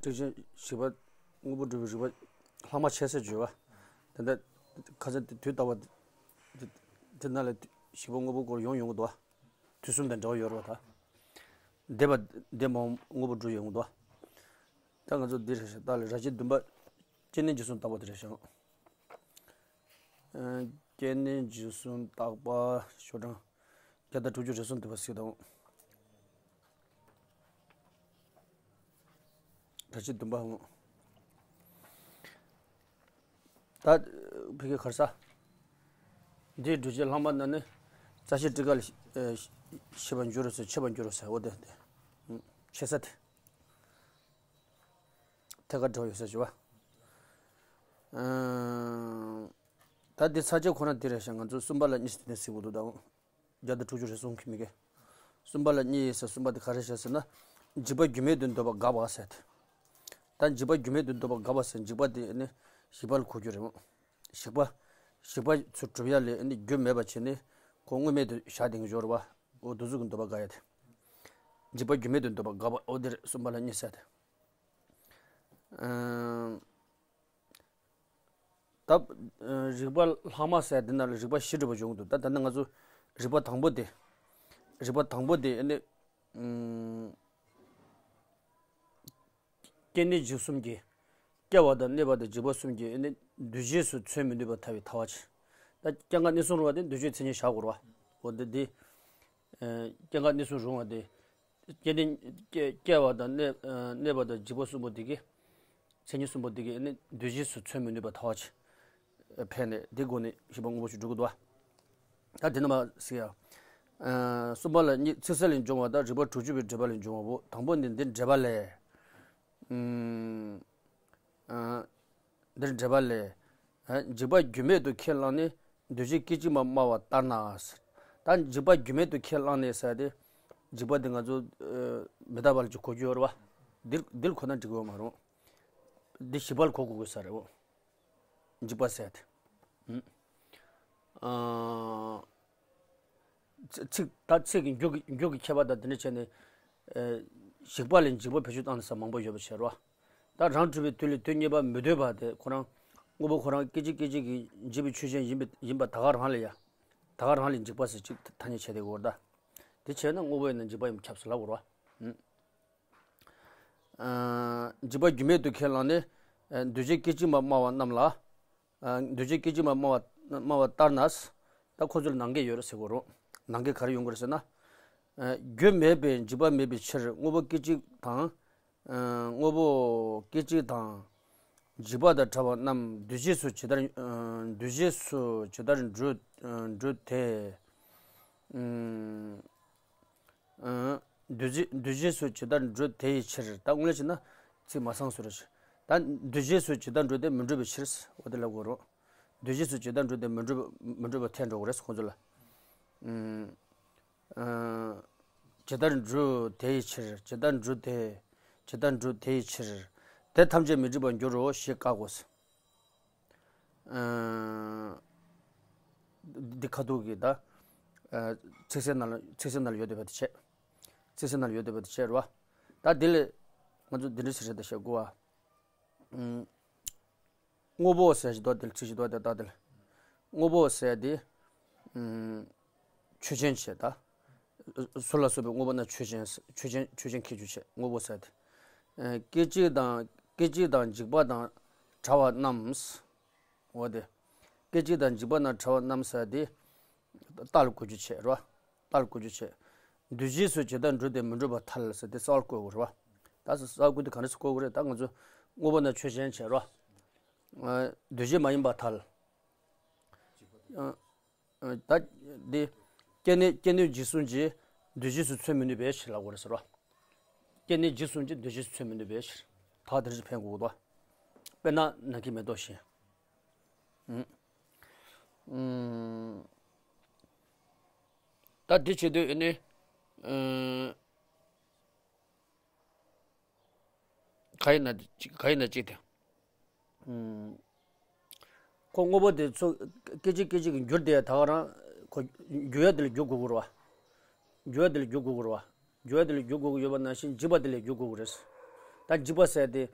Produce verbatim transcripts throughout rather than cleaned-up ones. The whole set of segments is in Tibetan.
ཊིག་ཆེན་བཞི་པ་དངོས་པོ་སྒྲུབ་པའི་རིགས་པ་ལྷག་མ་ཆེ་ཟེར་བརྗོད་པ། དེ་འདྲ་ཁ་སང་དེ་དུས་ལྟ་བ་དེ་དེ་ནང་ལ་བཞི་པ་དངོས་པོ་སྐོར་ཡོང་ཡོང་གི་འདུག་བ། དུས་གསུམ་དང་འབྲེལ་བ་ཡོད་རེད་བ་ད། འདས་པ་འདས་མ་འོངས་དངོས་པོ་སྒྲུབ་ཡོང་གི་འདུག་བ། ད་ང་ཚོ་འདི་རེད་ཤག་ད་ལ་ར་བྱེད་བདུན་པ་སྐྱེ་གནས་འཇིག་གསུམ་བརྟག་པ་དེ་རེད་ཤག་ཨ། སྐྱེ་གནས་འཇིག་གསུམ་བརྟག་པ་ཤོག་གྲངས་བརྒྱ་དང་དྲུག་ཅུ་རེ་གསུམ་བསྡུས་པ་གཟིགས་དང་། ར་བྱེད་བདུན་པའམ། ད་ཕ་གི་ག་རེ་ཟེར། འདིའི་སྒྲུབ་བྱེད་ལྷག་མ་ནི་རྩ་ཤེ་ཊཱི་ཀ་ལ་ཤེས་པར་འགྱུར་རོ་ཟེར། འཆད་པར་འགྱུར་རོ་ཟེར། འོ་དེ་དེ་ཆེ་ས་དེ། ཐད་ཀར་འབྲེལ་བ་ཡོད་ས་ཞུ་བ། ཨ། ད་འདི་ས་བཅད་ཁོ་ན་འདི་རེད་ཤག་ང་ཚོ་གསུམ་པ་ལ་གཉིས་ཟེར་དེ་གཟིགས་དགོས་འདུག་ད་བརྒྱ་དང་དྲུག་ཅུ་རེ་གསུམ་གྱི་མི་དགེ། གསུམ་པ་ལ་གཉིས་ཟེར་གསུམ་པ་དེ་ག་རེ་བྱས་ཟེར་ན། འཇིག་པ་རྒྱུ་མེད་དུ་འདོད་པ་དགག་པ་ཟེར་ཏེ། ད་འཇིག་པ་རྒྱུ་མེད་དུ་འདོད་པ་དགག་པ་ཟེར། འཇིག་པ་དེ་ནི་ཞིག་པ་ལ་གོ་རྒྱུ་རེད་མོ། ཞིག་པ། ཞིག་པ་ཚུར་གྲུབ་ཡ་ལས་ནི་རྒྱུ་མེད་པ་བྱས་ནས་ཁོ་དངོས་མེད་དུ་བཞག་བསྡད་ཀྱི་ཡོད་རེད་བ། འོ་དེ་ཚོ་གི་འདོད་པ་དགག་ཡ་དེ། འཇིག་པ་རྒྱུ་མེད་དུ་འདོད་པ་དགག་པ། འོ་དེ་རེད་གསུམ་པ་ལ་གཉིས་ཟེར་ཏེ། ཨ། ད་རིགས་པ་ལྷག་མ་ཟེར་འདི་ནང་ལ་རིགས་པ་བཞི་འགྲུབ་པ་བྱུང་འདུག་ད་ད་ནི་ང་ཚོ་རིགས་པ་དང་པོ་དེ། རིགས་པ་དང་པོ་དེ་ནི། ཨུམ། སྐྱེ་གནས་འཇིག་གསུམ་གྱི། སྐྱེ་བ་དང་གནས་པ་དང་འཇིག་པ་གསུམ་གྱི་ནི་འདུས་བྱས་སུ་མཚོན་མི་ནུས་པར་ཐལ་བའི་ཐལ་བ་ཆེ། ད་སྐྱེ་འགག་གནས་གསུམ་རུང་བ་དེ་འདུས་བྱས་མཚན་ཉིད་བཞག་དགོས་རེད་བ། འོ་འདི་འདི། ཨ། སྐྱེ་འགག་གནས་གསུམ་རུང་བ་དེ། སྐྱེ་གནས་སྐྱེ་སྐྱེ་བ་དང་གནས་ཨ་གནས་པ་དང་འཇིག་པ་གསུམ་པོ་དེ་གི། མཚན་ཉིད་གསུམ་པོ་དེ་གི་ནི་འདུས་བྱས་སུ་མཚོན་མི་ནུས་པ་ཐལ་བ་ཆེ། ཕན་ནས་དེ་སྒོ་ནས་ཞིག་པ་དངོས་པོ་ཞིག་འགྲུབ་ཀྱི་འདུག་བ། ད་དེ་ནི་མ་ཟེར་ཡ། ཨ། གསུམ་པ་ལ་གཉིས། ཚིག་གསལ་ལས་འབྱུང་བ་དང་རིགས་པ་དྲུག་ཅུ་པའི་འགྲེལ་པ་ལས་འབྱུང་བ་པོ། དང་པོ་ནི་འདི་འགྲེལ་པ་ལས། ཨུམ། ཨ། འདིར་འགྲེལ་པ་ལས། ཨ། འཇིག་པ་རྒྱུ་མེད་དུ་ཁས་བླངས་ནས་འདུས་བྱས་སྐད་ཅིག་མ་སྨྲ་བ་ལྟར་ན་ཟེར། ད་འཇིག་པ་རྒྱུ་མེད་དུ་ཁས་བླངས་ནས་ཟེར་ཏེ། འཇིག་པ་འདི་ང་ཚོ་ཨ་མི་རྟག་པ་ལ་ཅིག་གོ་རྒྱུ་ཡོད་རེད་བ། འདིར་འདིར་གོ་ན་འགྲིག་གི་ཡོད་མ་རེད། འདི་ཞིག་པ་ལ་གོ་དགོས་ཀྱི་ས་རེད་བ། འཇིག་པ་ཟེར་ཏེ། ཨུམ། ཨ། ཚིག་ཚིག་ད་ཚིག་གི་མཇུག་གི་མཇུག་གི་ཁྱད་པར་དང་དེ་འདྲ་བྱས་ནས། ཨ། ཞིག་པ་ལས་འཇིག་པ་བེད་སྤྱོད་བཏང་ནས་ས་མང་པོ་ཡོད་པ་བྱས་རོ། ད་རང་གྲུབ་པའི་དུས་ལས་དུས་གཉིས་པ་མི་སྡོད་པ་དེ་ཁོ་རང་དངོས་པོ་ཁོ་རང་སྐད་ཅིག་སྐད་ཅིག་གིས་འཇིག་པའི་ཆོས་ཅན་ཡིན་པ་ཡིན་པ་ད་ག་རང་ལས་ཡ། ད་ག་རང་ལས་འཇིག་པ་ཟེར་ཅིག་ཐ་སྙད་བྱས་ཏེ་གོ་ད། དེ་བྱས་ན་དངོས་པོ་ཡིན་ན་འཇིག་པ་ཡིན་པ་ཁྱབ་ཟེར་ལབ་དགོས་རོ། ཨ། འཇིག་པ་རྒྱུ་མེད་དུ་ཁས་བླངས་ནས། ཨ། འདུས་བྱས་སྐད་ཅིག་མ་སྨྲ་བ་རྣམས་ལ། ཨ། འདུས་བྱས་སྐད་ཅིག་མ་སྨྲ་བ་སྨྲ་བ་ལྟར་ན། ད་ཁོ་ཚོར་ནང་འགལ་ཡོད་རེད་ཟེར་དགོས་རེད། ནང་འགལ་ག་རེ་ཡོང་གི་རེད་ཟེར་ན། ཨ། རྒྱུ་མེད་པས་འཇིག་པ་མེད་པའི་ཕྱིར་དངོས་པོ་སྐད་ཅིག་དང་། ཨ། དངོས་པོ་སྐད་ཅིག་དང་། འཇིག་པ་དང་བྲལ་བ་རྣམས་འདུས་བྱས་སུ་ཇི་ལྟར། ཨ། འདུས་བྱས་སུ་ཇི་ལྟར་འགྲུབ། ཨ། འགྲུབ་དེ། ཨུམ། ཨ། འདུས་བྱས་འདུས་བྱས་སུ་ཇི་ལྟར་འགྲུབ་དེ་ཡི་ཕྱིར། ད་དངོས་གནས་བྱས་ན་ཚིག་མ་ཚང་བཟོ་འདྲ་ཞིག་ད་འདུས་བྱས་སུ་ཇི་ལྟར་འགྲུབ་དེ་མི་འགྲུབ་པའི་ཕྱིར། འོ་དེ་ལབ་དགོས་རེད། འདུས་བྱས་སུ་ཇི་ལྟར་འགྲུབ་དེ་མི་འགྲུབ་མི་འགྲུབ་པ་ཐལ་འགྲོ་གི་རེད་ཁོང་ཚོ་ལ། ཨུམ། ཨ། ཇི་ལྟར་འགྲུབ་དེ་ཡི་ཕྱིར། ཇི་ལྟར་འགྲུབ་དེ། ཇི་ལྟར་འགྲུབ་དེ་ཡི་ཕྱིར། དེ་ཐམས་ཅད་མི་འགྲུབ་པར་འགྱུར་རོ་ཞེས་བཀག་གོ། ཨ། འདི་ཁ་ཐུག་གི་ད། ཨ། ཚིག་གསལ་ནང་ལ་ཚིག་གསལ་ནང་ལ་ཡོད་བསྡད་པ་དེ་བྱས། ཚིག་གསལ་ནང་ལ་ཡོད་བསྡད་པ་དེ་བྱས་རེད་བ། ད་འདི་ལས་ང་ཚོ་འདི་འདྲ་ཞིག་རེད་ད་བཤད་དགོས་བ། ཨུམ། དངོས་པོ་ཟེར་ཞིག་འདུག་དེ་ལ་ཚིག་ཞིག་འདུག་དེ་ད་དེ་ལ། དངོས་པོ་ཟེར་དེ། ཨུམ། ཆོས་ཅན་བྱས་ད། གཟུགས་ལ་སོགས་པའི་དངོས་པོ་རྣམས་ཆོས་ཅན། ཆོས་ཅན་ཆོས་ཅན་ཁྱད་ཆོས་བྱས་དངོས་པོ་ཟེར་དེ། ཨ། སྐད་ཅིག་དང་སྐད་ཅིག་དང་འཇིག་པ་དང་བྲལ་བ་རྣམས། འོ་དེ། སྐད་ཅིག་དང་འཇིག་པ་དང་བྲལ་བ་རྣམས་ཟེར་དེ། རྟགས་ལ་གོ་རྒྱུ་བྱས་རོ། རྟགས་ལ་གོ་རྒྱུ་བྱས། འདུས་བྱས་སུ་ཇི་ལྟར་འགྲུབ་དེ་མི་འགྲུབ་པར་ཐལ་ཟེར་དེ་གསལ་བར་བཀོད་དགོས་རེད་བ། ད་གསལ་བར་བཀོད་དེ་ག་འདྲ་སེ་བཀོད་དགོས་རེད། ད་ང་ཚོ་དངོས་པོ་རྣམས་ཆོས་ཅན་བྱས་རོ། ཨ། འདུས་བྱས་མ་ཡིན་པར་ཐལ། ཨ། ཨ། ད་འདི། སྐྱེ་གནས་སྐྱེ་གནས་འཇིག་གསུམ་གྱི་འདུས་བྱས་སུ་མཚོན་མི་ནུས་པའི་ཕྱིར་ལབ་དགོས་རེད་ཟེར་བ། སྐྱེ་གནས་འཇིག་གསུམ་གྱི་འདུས་བྱས་སུ་མཚོན་མི་ནུས་པའི་ཕྱིར། ད་དེ་རིགས་ཕན་དགོས་འདུག་དཔེར་ན་ནམ་མཁའི་མེ་ཏོག་བཞིན། ཨུམ། ཨུམ། ད་འདི་བྱེད་དུས་ཨ་ནི། ཨུམ། ག་ཡིན་ན་གཅིག་ག་ཡིན་ན་གཅིག་དེ། ཨུམ། ཁོ་དངོས་པོ་དེ་ཚོ་སྐད་ཅིག་སྐད་ཅིག་གིས་འགྱུར་ཏེ་ད་ག་རང་ཁོ་འགྱུར་ཡ་དེ་ལ་འགྱུར་དགོས་ཀྱི་རེད་བ། འགྱུར་བ་དེ་ལ་འགྱུར་དགོས་ཀྱི་རེད་བ། འགྱུར་བ་དེ་ལ་འགྱུར་དགོས་ཀྱི་ཡོད་པ་ནང་བཞིན་འཇིག་པ་དེ་ལ་འགྱུར་དགོས་ཀྱི་རེད། ད་འཇིགས་པ་ཟེར་དེ་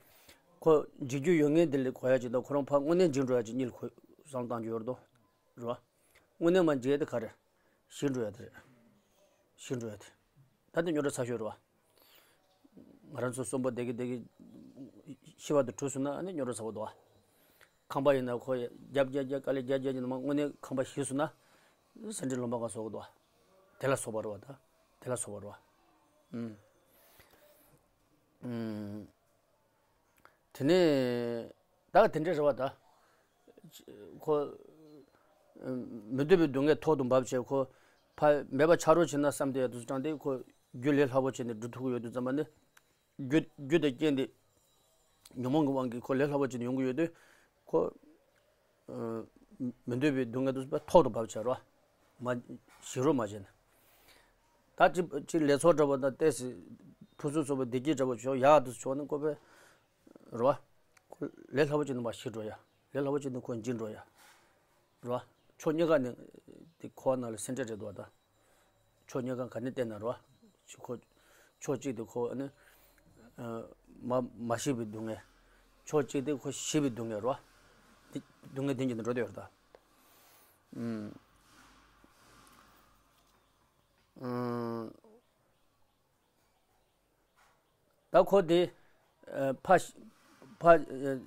ཁོ་འཇིགས་རྒྱུ་ཡོད་ངེས་དེ་ལས་གོ་ཡ་ཅིག་དང་ཁོ་རང་ཕར་དངོས་གནས་འཇིགས་འགྲོ་ཡ་ཅིག་གཉིས་ལ་ཁོ་བསམ་བློ་བཏང་རྒྱུ་ཡོད་རེད་དོ། རེད་བ། དངོས་གནས་མ་འཇིགས་ཡ་དེ་ག་རེད། ཞི་འགྲོ་ཡ་དེ་རེད། ཞི་འགྲོ་ཡ་དེ། ད་དེ་རྙོག་དྲ་ཚ་ཤོས་རེད་བ། ང་རང་ཚོ་གསོན་པོ་བསྡད་ཀྱི་བསྡད་ཀྱི་ཤི་བ་དེ་གྲུབ་སོང་ན་ཨ་ནི་རྙོག་དྲ་ཚ་པོ་འདུག་བ། ཁང་པ་ཡིན་ན་ཁོ་རྒྱབ་རྒྱབ་རྒྱབ་དཀའ་ལས་རྒྱག་རྒྱག་ཡིན་ན་མ་དངོས་གནས་ཁང་པ་ཞིག་སོང་ན་སེམས་ཁྲལ་ལོང་པ་གང་བཟོ་གི་འདུག་བ། དེ་ལ་སོགས་པ་རེད་བ་ད། དེ་ལ་སོགས་པ་རེད་བ། ཨུམ། ཨུམ། དེ་ནས་ད་དེ་འདྲ་རེད་བ་ད། ཁོ་མི་འདོད་པའི་སྡུག་བསྔལ་ཐོག་ཏུ་བབས་བྱས་ཁོ་ཕ་མེད་པ་ཆགས་རོགས་བྱེད་ན་བསམ་སྟེ་ཡ་དུ་སུ་དྲངས་ཏེ་ཁོ་རྒྱུ་ལས་སླ་པོ་བྱས་ནས་འགྲོ་ཐུབ་ཀྱི་ཡོད་དུས་ཙམ་པ་ནི། རྒྱུ་རྒྱུ་དང་རྐྱེན་དེ་ཉོན་མོངས་ཀྱི་དབང་གིས་ཁོ་ལས་སླ་པོ་བྱས་ནས་ཡོང་གི་ཡོད་དུས་ཁོ་མི་འདོད་པའི་སྡུག་བསྔལ་དུ་ཐོག་ཏུ་བབས་བྱས་རོ། མ་ཞི་རོགས་མ་བྱས་ན། ད་ཅི་ཅི་ལས་ཚོགས་འདྲ་པོ་དང་ཏོག་ཙམ་ཕུན་སུམ་ཚོགས་པའི་བདེ་སྐྱིད་འདྲ་པོ་བྱུང་ཡག་དུ་བྱུང་ན་ཁོ་པས་རོ། ཁོ་ལས་སླ་པོ་བྱས་ནས་མ་ཞི་འགྲོ་ཡ། ལས་སླ་པོ་བྱས་ནས་ཁོ་འཇིགས་འགྲོ་ཡ། རོ། ཕྱོགས་གཉིས་ཀ་ནས་དེ་ཁོ་ནང་ལ་སེམས་ཁྲལ་རེད་འདུག་ད། ཕྱོགས་གཉིས་ཀ་ག་ནས་བལྟས་ན་རོ། ཅི་ཁོ། ཕྱོགས་གཅིག་དེ་ཁོ་ཨ་ནི། ཨ། མ་མ་ཤི་བའི་སྡུག་བསྔལ། ཕྱོགས་གཅིག་དེ་ཁོ་ཤི་བའི་སྡུག་བསྔལ་རོ། དེ་སྡུག་བསྔལ་དེ་གཉིས་དེ་འགྲོ་བསྡད་ཡོད་རེད་ད། ཨུམ། ཨུམ། ད་ཁོ་དེ། ཨ། ཕ་ཕ། ཨ།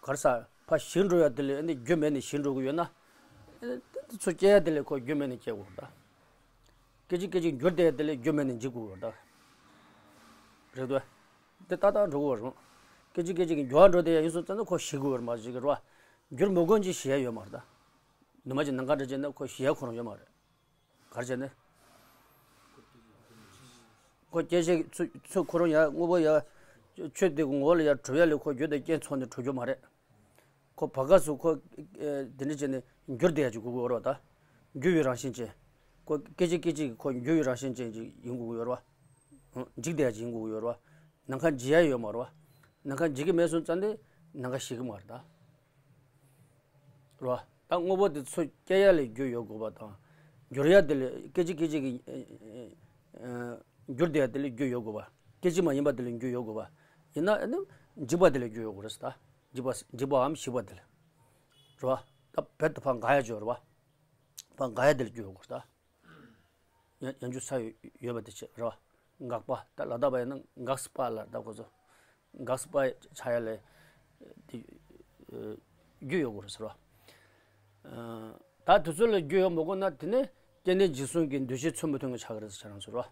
ག་རེ་ཟ། ཕ་ཞི་འགྲོ་ཡ་དེ་ལས་ཨ་ནི་རྒྱུ་མེད་ནས་ཞི་འགྲོ་གི་ཡོད་ན། ཨ་ནི་དེ་ཚོ་སྐྱེ་ཡ་དེ་ལས་ཁོ་རྒྱུ་མེད་ནས་སྐྱེ་དགོས་ད། སྐད་ཅིག་སྐད་ཅིག་འགྱུར་བསྡད་ཡ་དེ་ལས་རྒྱུ་མེད་ནས་འཇིག་དགོས་ད། རེད་དོ། དེ་ཏག་ཏག་འགྲོ་གི་ཡོད་རེད། སྐད་ཅིག་སྐད་ཅིག་འགྱུར་བ་འགྲོ་བསྡད་ཡ་ཡིན་སོང་ཙང་ན་ཁོ་ཞི་དགོས་ཡོད་རེད་མ་ཞི་གི་རེད་བ། འགྱུར་མི་དགོས་ཀྱི་ཞི་ཡ་ཡོད་མ་རེད་ད། ནུ་མ་ཅིག་ནམ་མཁའ་འདྲ་བྱས་ན་ཁོ་ཞི་ཡ་ཁོ་རང་ཡོད་མ་རེད། ག་རེ་བྱས་ནས། ཁོ་སྐྱེ་ཤི་ཚུ་ཚུ་ཁོ་རང་ཡ་དངོས་པོ་ཡ། ཆོས་དེ་གི་ངོ་བོ་ལ་ཡ་གྲུབ་ཡ་ལས་ཁོ་རྒྱུ་དང་རྐྱེན་ཚོགས་ནས་གྲུབ་རྒྱུ་མ་རེད། ཁོ་བར་སྐབས་སུ་ཁོ་ཨེ་དེ་འདྲ་བྱས་ནས་འགྱུར་བསྡད་ཡ་ཅིག་དགོས་ཀྱི་ཡོད་རེད་ད། འགྱུར་བའི་རང་བཞིན་ཅན། ཁོ་སྐད་ཅིག་སྐད་ཅིག་ཁོ་འགྱུར་བའི་རང་བཞིན་ཅན་ཅིག་ཡིན་དགོས་ཀྱི་ཡོད་རེད་བ། འཇིག་བསྡད་ཡ་ཅིག་ཡིན་དགོས་ཀྱི་ཡོད་རེད་བ། ནམ་མཁའ་འཇིག་ཡ་ཡོད་མ་རེད་བ། ནམ་མཁའ་འཇིག་གི་མེད་སོང་ཙང་དེ་ནམ་མཁའ་ཞིག་གི་མ་རེད་ད། རེད་བ། ད་དངོས་པོ་དེ་ཚོ་སྐྱེ་ཡ་ལས་རྒྱུ་ཡོད་དགོས་པ་དང་། འགྱུར་ཡ་དེ་ལས་སྐད་ཅིག་སྐད་ཅིག་གི་ཨ་ཨ་འགྱུར་བསྡད་ཡ་དེ་ལས་རྒྱུ་ཡོད་དགོས་པ། སྐད་ཅིག་མ་ཡིན་པ་དེ་ལས་རྒྱུ་ཡོད་དགོས་པ། ཡིན་ན་ཨ་ནི་འཇིག་པ་དེ་ལས་རྒྱུ་ཡོད་དགོས་རེད་ད། འཇིག་པ་འཇིག་པའམ་ཞིག་པ་དེ་ལས། རེད་བ། ད་བེད་དུ་ཕར་འགག་ཡ་ཅིག་ཡོད་རེད་བ། ཕར་འགག་ཡ་དེ་ལས་རྒྱུ་ཡོད་དགོས་རེད་ད། ཡང་ཡང་འཇུ་ས་ཡོད་པ་དེ་ཆེ་རེད་བ། འགག་པ་ད་ལ་དྭགས་པ་ཡིན་ན་འགག་སྤ་ལ་ད་ཁོ་ཚོ། འགག་སྤ་ཆ་ཡ་ལས། དེ། རྒྱུ་ཡོད་དགོས་རེད་ཟེར་བ། ད་དེ་ཚོ་ལ་རྒྱུ་ཡོད་མ་དགོས་ན་དེ་ནས་སྐྱེ་གནས་འཇིག་གསུམ་གྱི་འདུ་བྱེད་ཚོད་མི་ཐུང་གི་ཆགས་ཀྱི་རེད་ཟེར་ཁྱེད་རང་ཚོ་རེད་བ།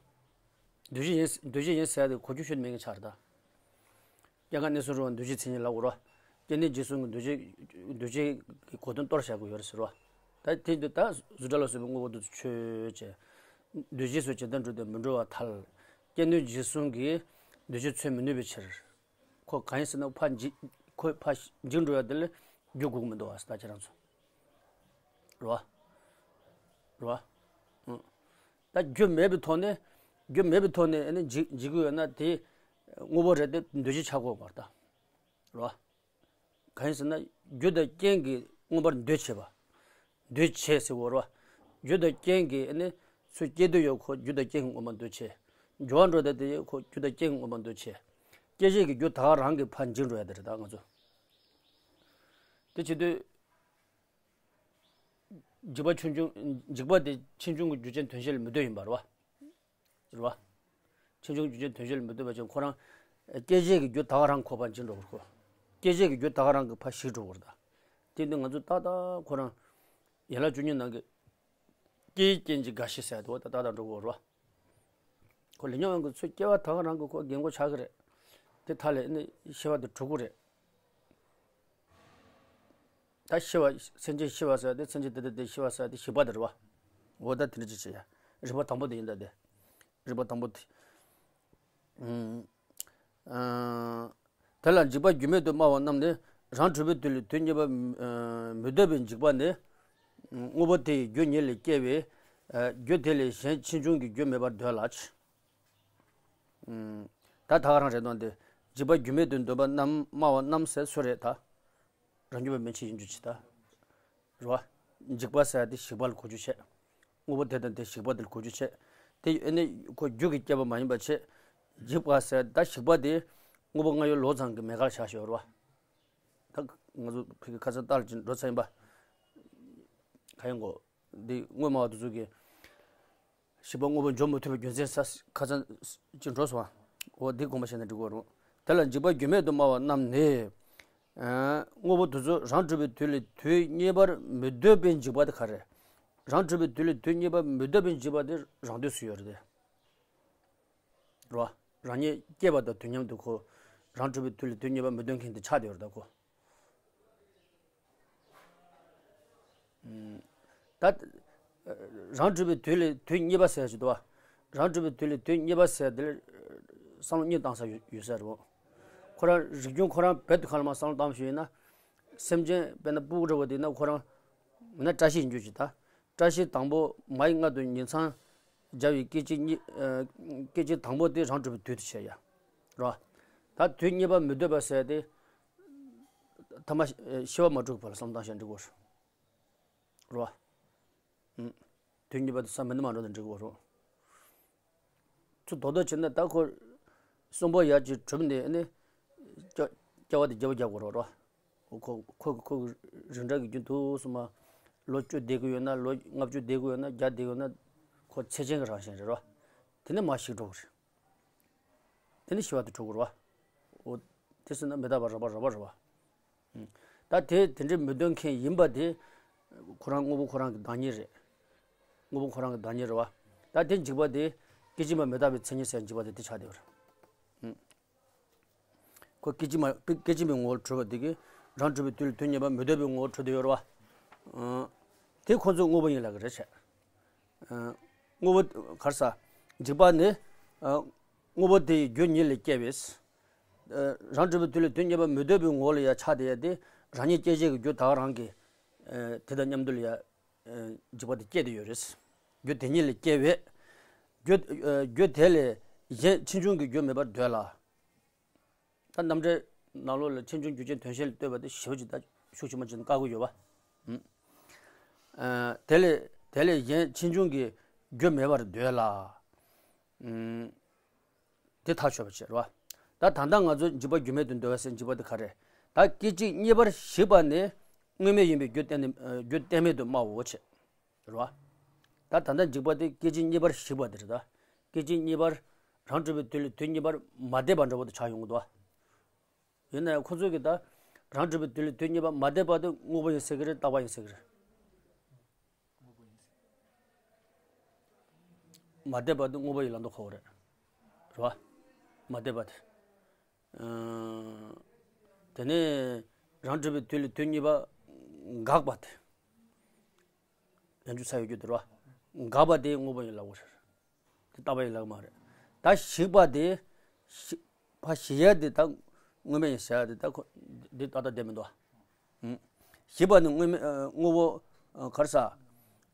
འདུ་བྱེད་ཡིན་འདུ་བྱེད་ཡིན་ཟེར་ཡ་དེ་གོ་རྒྱུ་ཤོད་མེད་མཁན་ཆགས་རེད་ད། སྐྱེ་རྒ་ན་འཆིའི་རང་བཞིན་འདུ་བྱེད་མཚན་ཉིད་ལབ་དགོས་རེད། སྐྱེ་གནས་འཇིག་གསུམ་གྱི་འདུ་བྱེད་འདུ་བྱེད་ཀྱི་གོ་དོན་སྟོར་བཞག་དགོས་ཡོད་རེད་ཟེར་བ། ད་དེ་འདི་ད་གཟུགས་སྒྲ་ལ་སོགས་པའི་དངོས་པོ་འདི་ཚོ་ཆོས་ཅན། འདུ་བྱེད་ཚོ་ཇི་ལྟར་འགྲོ་དེ་མི་འགྲོ་བར་ཐལ། སྐྱེ་གནས་འཇིག་གསུམ་གྱི་འདུ་བྱེད་ཚོད་མི་ནུས་པའི་ཕྱིར། ཁོ་གང་ཡིན་ཟེར་ན་ཕར་འཇིག་ཁོ་ཕར་འཇིག་འགྲོ་ཡ་དེ་ལ་རྒྱུ་དགོས་ཀྱི་མི་འདུག་བ་ཟེར་ད་ཁྱེད་རང་ཚོ། རེད་བ། རེད་བ། ཨང་། ད་རྒྱུ་མེད་པའི་ཐོག་ནས། རྒྱུ་མེད་པའི་ཐོག་ནས་ཨ་ནི་འཇིག་འཇིག་གི་ཡོད་ན་དེ་དངོས་པོ་རེད་དེ་འདུ་བྱེད་ཆགས་དགོས་པར་ད། རེད་བ། གང་ཡིན་ཟེར་ན་རྒྱུ་དང་རྐྱེན་གྱིས་མངོན་པར་འདུ་བྱེད་པ། འདུ་བྱེད་ཟེར་བ་རེད་བ། རྒྱུ་དང་རྐྱེན་གྱིས་ཨ་ནི་ཚུར་སྐྱེ་འདོད་ཡོད་ཁོ་རྒྱུ་དང་རྐྱེན་གྱིས་མངོན་པར་འདུ་བྱེད། འགྱུར་བ་འགྲོ་དེ་དེ་ཡོད་ཁོ་རྒྱུ་དང་རྐྱེན་གྱིས་མངོན་པར་འདུ་བྱེད། སྐྱེད་བྱེད་ཀྱི་རྒྱུ་ད་ག་རང་གིས་ཕར་འཇིག་འགྲོ་ཡ་དེ་རེད་ད་ང་ཚོ། དེ་བྱེད་དུས། འཇིག་པ་ཆུང་ཆུང་འཇིག་པ་དེ་ཆེ་ཆུང་གི་རྒྱུ་ཅན་དོན་བྱེད་ལ་མི་ལྟོས་ཡིན་པ་རེད་བ། རེད་བ། ཆེ་ཆུང་རྒྱུ་ཅན་དོན་བྱེད་ལ་མི་ལྟོས་པ་ཅན་ཁོ་རང་། སྐྱེད་བྱེད་ཀྱི་རྒྱུ་ད་ག་རང་ཁོ་ཕར་འཇིག་འགྲོ་གི་རེད་ཁོ། སྐྱེད་བྱེད་ཀྱི་རྒྱུ་ད་ག་རང་གི་ཕར་ཞིག་འགྲོ་གི་རེད་ད། དེ་ནི་ང་ཚོ་ཏག་ཏག་ཁོ་རང་། ཡན་ལག་བཅུ་གཉིས་ནང་གི། སྐྱེ་བའི་རྐྱེན་གྱིས་རྒ་ཤི་ཟེར་དུས་ད་ཏག་ཏག་འགྲོ་གི་རེད་བ། ཁོ་ལས་ཉོན་དབང་གིས་ཚུར་སྐྱེ་བ་ད་ག་རང་གི་ཁོ་རྒན་གོག་ཆགས་ཀྱི་རེད། དེ་མཐའ་ལས་ནི་ཤི་བ་དེ་གྲུབ་ཀྱི་རེད། ད་ཤི་བ་སེམས་ཅན་ཤི་བ་ཟེར་ཏེ་སེམས་ཅན་དེ་དེ་དེ་ཤི་བ་ཟེར་ཏེ་ཞིག་པ་དེ་རེད་བ། འོ་ད་དེ་འདྲ་ཅིག་བྱེད་ཡ། རིམ་པ་དང་པོ་དེ་ཡིན་ད་དེ། རིམ་པ་དང་པོ་དེ། ཨུམ། ཨ། དེ་ལ་འཇིག་པ་རྒྱུ་མེད་དུ་སྨྲ་བ་རྣམས་ནི་རང་གྲོལ་བའི་དུས་ལ་དུས་གཉིས་པ་མི་ལྟོས་པའི་འཇིག་པ་ནི། དངོས་པོ་དེ་ཡི་རྒྱུ་ཉིད་ལས་སྐྱེ་བས། རྒྱུ་དེ་ལས་གཞན་ཕྱིས་འབྱུང་གི་རྒྱུ་མེད་པར་འདོད་ལ། ད་ད་ག་རང་རེད་དོན་དེ། འཇིག་པ་རྒྱུ་མེད་དུ་འདོད་པ་རྣམས་སྨྲ་བ་རྣམས་ཟེར་སུ་རེད་ད། རང་རྒྱུད་པ་མན་ཆད་ཡིན་རྒྱུ་ཅི་ད། རེད་བ། འཇིག་པ་ཟེར་ཡ་དེ་ཞིག་པ་ལ་གོ་རྒྱུ་བྱས། དངོས་པོ་དེ་དང་དེ་ཞིག་པ་དེ་ལ་གོ་རྒྱུ་བྱས། དེ་ཨ་ནི་ཁོ་རྒྱུ་གིས་སྐྱེས་པ་མ་ཡིན་པ་བྱས། འཇིག་པ་ཟེར་ད་ཞིག་པ་དེ། དངོས་པོ་ལྔ་ཡོད་ལོ་ཙང་གི་མེད་ཁར་བཞག་ཞོར་བ། ད་ང་ཚོ་ཕ་གི་ཁ་སང་ལྟར་གྱི་འགྲོ་ཚར་ཡིན་པ། ག་ཡིན་གོ། འདི་དངོས་སྨྲ་བ་དེ་ཚོ་གི་བཞི་པ་དངོས་པོ་འཇོག་མི་ཐུབ་པའི་རྒྱུ་མཚན་ས་ཁ་སང་ཅིག་འགྲོ་སོང་བ། འོ་འདི་དགོངས་པ་བཞེས་ན་འགྲིག་གོ་རུང་། དེ་ལ་འཇིག་པ་རྒྱུ་མེད་དུ་སྨྲ་བ་རྣམས་ནི། དངོས་པོ་དེ་ཚོ་རང་གྲོལ་བའི་དུས་ལས་དུས་གཉིས་པར་མི་འདོད་པའི་འཇིག་པ་དེ་ག་རེ། རང་གྲོལ་བའི་དུས་ལས་དུས་གཉིས་པར་མི་འདོད་པའི་འཇིག་པ་དེ་རང་དུས་སུ་ཡོད་རེད་དེ། རོ། རང་ཉིད་སྐྱེས་པ་དང་དུས་མཉམ་དུ་ཁོ། རང་གྲོལ་བའི་དུས་ལས་དུས་གཉིས་པ་མི་འདོད་མཁན་དེ་ཆགས་བསྡད་ཡོད་རེད་ད་ཁོ། ད། རང་གྲོལ་བའི་དུས་ལས་དུས་གཉིས་པ་ཟེར་ཞིག་འདུག་བ། རང་གྲོལ་བའི་དུས་ལས་དུས་གཉིས་པ་ཟེར་དེ་ལ་བསམ་བློ་གཉིས་བཏང་ས་ཡོད་ཡོད་ས་རེད་བ། ཁོ་རང་རིག་གཞུང་ཁོ་རང་རྦད་དེ་ག་ལ་མ་བསམ་བློ་བཏང་ཞུས་ཡིན་ན། སེམས་ཅན་དཔེར་ན་སྤུ་གུ་འདྲ་བོ་དེ་ན་ཁོ་རང་། མིན་ན་བཀྲ་ཤིས་ཡིན་རྒྱུ་ཞིག་ད། བཀྲ་ཤིས་དང་པོ་མ་ཡི་མངལ་དུ་ཉིང་མཚམས་སྦྱར་བའི་སྐད་ཅིག་གཉིས། སྐད་ཅིག་དང་པོ་དེ་རང་གྲོལ་བའི་དུས་དེ་བྱས་ཡ། རོ། ད་དུས་གཉིས་པ་མི་འདོད་པ་ཟེར་ཏེ། ཐ་མ་ཤི་བ་མ་འགྲོ་གི་བར་ལ་བསམ་བློ་བཏང་བཞག་འགྲིག་གོ། རོ། དུས་གཉིས་པ་དེ་ས་མི་འདི་མ་འགྲོ་ན་འགྲིག་གོ་རོ། ཚུར་རྡོག་རྡོག་བྱས་ན་ད་ཁོ། གསོན་པོ་ཡར་གྱི་གྲུབ་ནས་ནི། སྐྱ་སྐྱ་བ་དེ་རྒྱབ་རྒྱབ་དགོས་རོགས་རོ། ཁོ་ཁོ་ཁོ་རིང་གྲགས་ཀྱི་རྒྱུན་དུ་སོང་མ། ལོ་བཅུ་བསྡད་ཀྱི་ཡོད་ན་ལོ་ལྔ་བཅུ་བསྡད་ཀྱི་ཡོད་ན་བརྒྱ་བསྡད་ཀྱི་ཡོད་ན། ཁོ་ཚེ་ཆེན་གྱི་རང་བཞིན་རེད་རོ། དེ་ནི་མ་ཞིག་འགྲོ་གི་རེད། དེ་ནི་ཤི་བ་དེ་འགྲོ་གི་རེད་བ། འོ། དེ་སྲིད་ན་མི་རྟག་པ་རེད་པ་རེད་པ་རེད་པ། ད་དེ་དེ་འདྲའི་མི་འདོད་མཁན་ཡིན་པ་དེ། ཁོ་རང་དངོས་པོ་ཁོ་རང་གི་བདག་ཉིད་རེད། དངོས་པོ་ཁོ་རང་གི་བདག་ཉིད་རེད་བ། ད་དེ་འཇིག་པ་དེ། སྐད་ཅིག་མ་མི་རྟག་པའི་མཚན་ཉིད་ཟེར་འཇིག་པ་དེ་དེ་ཆགས་བསྡད་ཡོད་རེད། ཁོ་སྐད་ཅིག་མ་སྐད་ཅིག་མའི་ངོ་བོར་གྲོལ་བ་དེ་གིས་རང་གྲོལ་བའི་དུས་ལ་དུས་གཉིས་པ་མི་འདོད་པའི་ངོ་བོར་གྲོལ་བསྡད་ཡོད་རེད་བ། དེ་ཁོ་ཚོས་དངོས་པོ་ཡིན་ལབ་ཀྱི་རེད་བྱས། དངོས་པོ་ག་རེ་ཟ། འཇིག་པ་ནི། དངོས་པོ་དེ་ཡི་རྒྱུ་ཉིད་ལས་སྐྱེ་བས། རང་གྲོལ་བའི་དུས་ལ་དུས་གཉིས་པ་མི་འདོད་པའི་ངོ་བོ་ལ་ཡང་ཆགས་བསྡད་ཡ་དེ་རང་ཉིད་སྐྱེ་བྱེད་ཀྱི་རྒྱུ་ད་ག་རང་གི། དེ་དང་མཉམ་དུ་ལ་ཡ། འཇིག་པ་དེ་སྐྱེས་ཏེ་ཡོད་རེད། རྒྱུ་དེ་ཉིད་ལས་སྐྱེ་བས། རྒྱུ་རྒྱུ་དེ་ལས་གཞན་ཕྱིས་འབྱུང་གི་རྒྱུ་མེད་པར་འདོད་ལ། ད་རྣམ་འགྲེལ་ནང་ལོགས་ལ་ཕྱིས་འབྱུང་རྒྱུ་ཅན་དོན་གཞན་ལ་ལྟོས་པ་དེ་ཞེ་པོ་ཅིག་ད་ཤུགས་ཆེན་པོ་ཅིག་བཀག་གི་ཡོད་པ། དེ་ལས་དེ་ལས་གཞན་ཕྱིས་འབྱུང་གི་རྒྱུ་མེད་པར་འདོད་ལ། དེ་ཐག་ཆོད་པ་བྱེད་རོ། ད་ད་ལྟ་ང་ཚོ་འཇིག་པ་རྒྱུ་མེད་དུ་འདོད་པ་ཟེར་འཇིག་པ་དེ་ག་རེ། ད་སྐད་ཅིག་གཉིས་པར་ཞིག་པ་ནི་དངོས་མེད་ཡིན་པའི་རྒྱུ་གཏན་ནས་རྒྱུ་གཏན་མེད་དུ་སྨྲའོ་བྱེད། རོ། ད་ད་ལྟ་འཇིག་པ་དེ་སྐད་ཅིག་གཉིས་པར་ཞིག་པ་དེ་རེད་ད། སྐད་ཅིག་གཉིས་པར་རང་གྲོལ་བའི་དུས་ལས་དུས་གཉིས་པར་མ་བསྡད་པ་འདྲ་བོ་དེ་ཆགས་ཡོང་གི་འདུག་བ། ཡིན་ན་ཡང་ཁོ་ཚོས་ཀྱི་ད། རང་གྲོལ་བའི་དུས་ལས་དུས་གཉིས་པ་མ་བསྡད་པ་དེ་དངོས་པོ་ཡིན་ཟེར་གི་རེད་རྟག་པ་ཡིན་ཟེར་གི་རེད། མ་བསྡད་པ་དེ་དངོས་པོ་ཡི་ལ་འདོགས་ཁོ་རེད། རེད་བ། མ་བསྡད་པ་དེ། དེ་ནས་རང་གྲོལ་བའི་དུས་ལས་དུས་གཉིས་པ་འགག་པ་དེ། ཡང་འཇུག་ས་ཡོད་རྒྱུ་དེ་རེད་བ། འགག་པ་དེ་དངོས་པོ་ཡིན་ལབ་དགོས་རེད། དེ་རྟག་པ་ཡིན་ལབ་མ་རེད། ད་ཞིག་པ་དེ། ཞིག་ཕ་ཞིག་ཡ་དེ་ད་དངོས་མེད་ཡིན་ཟེར་ཡ་དེ་ད་ཁོ། འདི་ཏག་ཏག་བསྡད་མི་འདུག་ཨ། ཞིག་པ་ནི་དངོས་མེད་དངོས་པོ་ག་རེ་ཟ།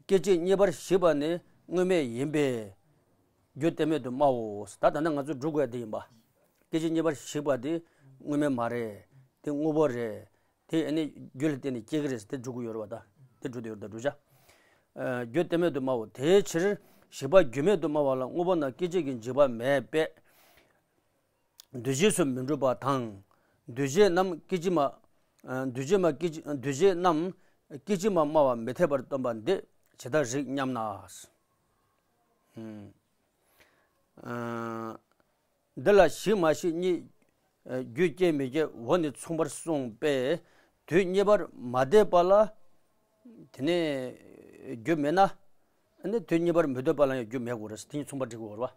སྐད་ཅིག་གཉིས་པར་ཞིག་པ་ནི་དངོས་མེད་ཡིན་པས། རྒྱུ་གཏན་མེད་དུ་སྨྲའོ། ད་ད་ནི་ང་ཚོ་སྒྲུབ་དགོས་ཡ་དེ་ཡིན་པ། སྐད་ཅིག་གཉིས་པར་ཞིག་པ་དེ་དངོས་མེད་མ་རེད། དེ་དངོས་པོ་རེད། དེ་ཨ་ནི་རྒྱུ་ལ་བརྟེན་ནས་སྐྱེ་གི་རེད་ཟེར་དེ་སྒྲུབ་ཀྱི་ཡོད་རེད་བ་ད། དེ་སྒྲུབ་དེ་ཡོད་རེད་ད་སྒྲུབ་བྱ། རྒྱུ་གཏན་མེད་དུ་སྨྲའོ། དེའི་ཕྱིར་ཞིག་པ་རྒྱུ་མེད་དུ་སྨྲ་བ་ལ་དངོས་པོ་རྣམས་སྐད་ཅིག་གིས་འཇིག་པ་མེད་པས། འདུ་བྱེད་སུ་མི་འགྲུབ་པ་དང་། འདུ་བྱེད་རྣམས་སྐད་ཅིག་མ། འདུ་བྱེད་མ་སྐད་ཅིག་འདུ་བྱེད་རྣམས་སྐད་ཅིག་མ་སྨྲ་བ་མི་འཐད་པར་སྟོན་པ་འདི་ཇི་ལྟར་རིགས་སྙམ་ན། འདི་ལ་ཞིག་མ་ཞིག་གཉིས། རྒྱུ་སྐྱེ་མི་སྐྱེ་འོ་ནི་མཚུངས་པར་གསུངས་པས། དུས་གཉིས་པར་མ་བསྡད་པ་ལ། དེ་ནས་རྒྱུ་མེད་ན། ནི་དུས་གཉིས་པར་མི་སྡོད་པ་ལ་ཡང་རྒྱུ་མེད་དགོས་རེད། དེ་གཉིས་མཚུངས་པར་འགྲིག་དགོས་རེད་བ།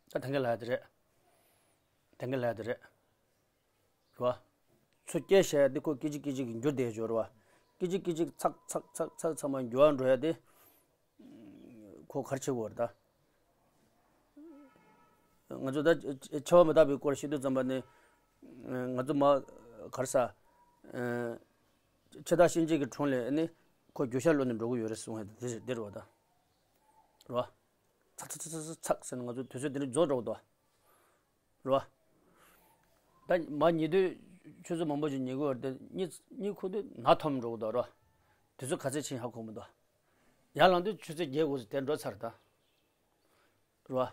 ད་ད་གིན་ལབ་ཡ་དེ་རེད། ད་གིན་ལབ་ཡ་དེ་རེད། རེད་བ། ཚུར་སྐྱེལ་བྱས་ཡ་དེ་ཁོ་སྐད་ཅིག་སྐད་ཅིག་གིས་འགྱུར་བསྡད་ཡོད་རེད་བ། སྐད་ཅིག་སྐད་ཅིག་ཚག་ཚག་ཚག་ཚག་ཚང་མ་འགྱུར་བ་འགྲོ་ཡ་དེ། ཁོ་ག་རེ་བྱེད་དགོས་རེད་ད། ང་ཚོ་ད་འཆི་བ་མི་རྟག་པའི་སྐོར་བཤད་དུས་ཙམ་པ་ནས། ང་ཚོ་མ་ག་རེ་ཟ། འཆི་བདག་གཤིན་རྗེ་གི་དྲུང་ལ་ནི་ཁོ་རྒྱུ་ཤ་ལོན་ནས་འགྲོ་གི་ཡོད་རེད་གསུང་ཡ་དེ་རེད་བ་ད། རེད་བ། ཚག་ཚག་ཚག་ཚག་ཚག་ཟེར་ནས་ང་ཚོ་དུས་ཚོད་དེ་འདྲ་རྫོགས་འགྲོ་གི་འདུག་རེད་བ། ད་མ་ཉལ་དུས་ཆུ་ཚོད་མང་པོ་ཞིག་ཉལ་གི་ཡོད་རེད་དེ་གཉིད་གཉིད་ཁུག་དུས་ན་ཐོམ་འགྲོ་གི་འདུག་རེད་བ། དུས་ཚོད་ག་ཚོད་ཕྱིན་ཧ་གོ་མི་འདུག་ཡར་ལངས་དུས་ཆུ་ཚོད་བརྒྱད་དགུ་ཙམ་དེ་འགྲོ་ཚར་ད། རེད་བ།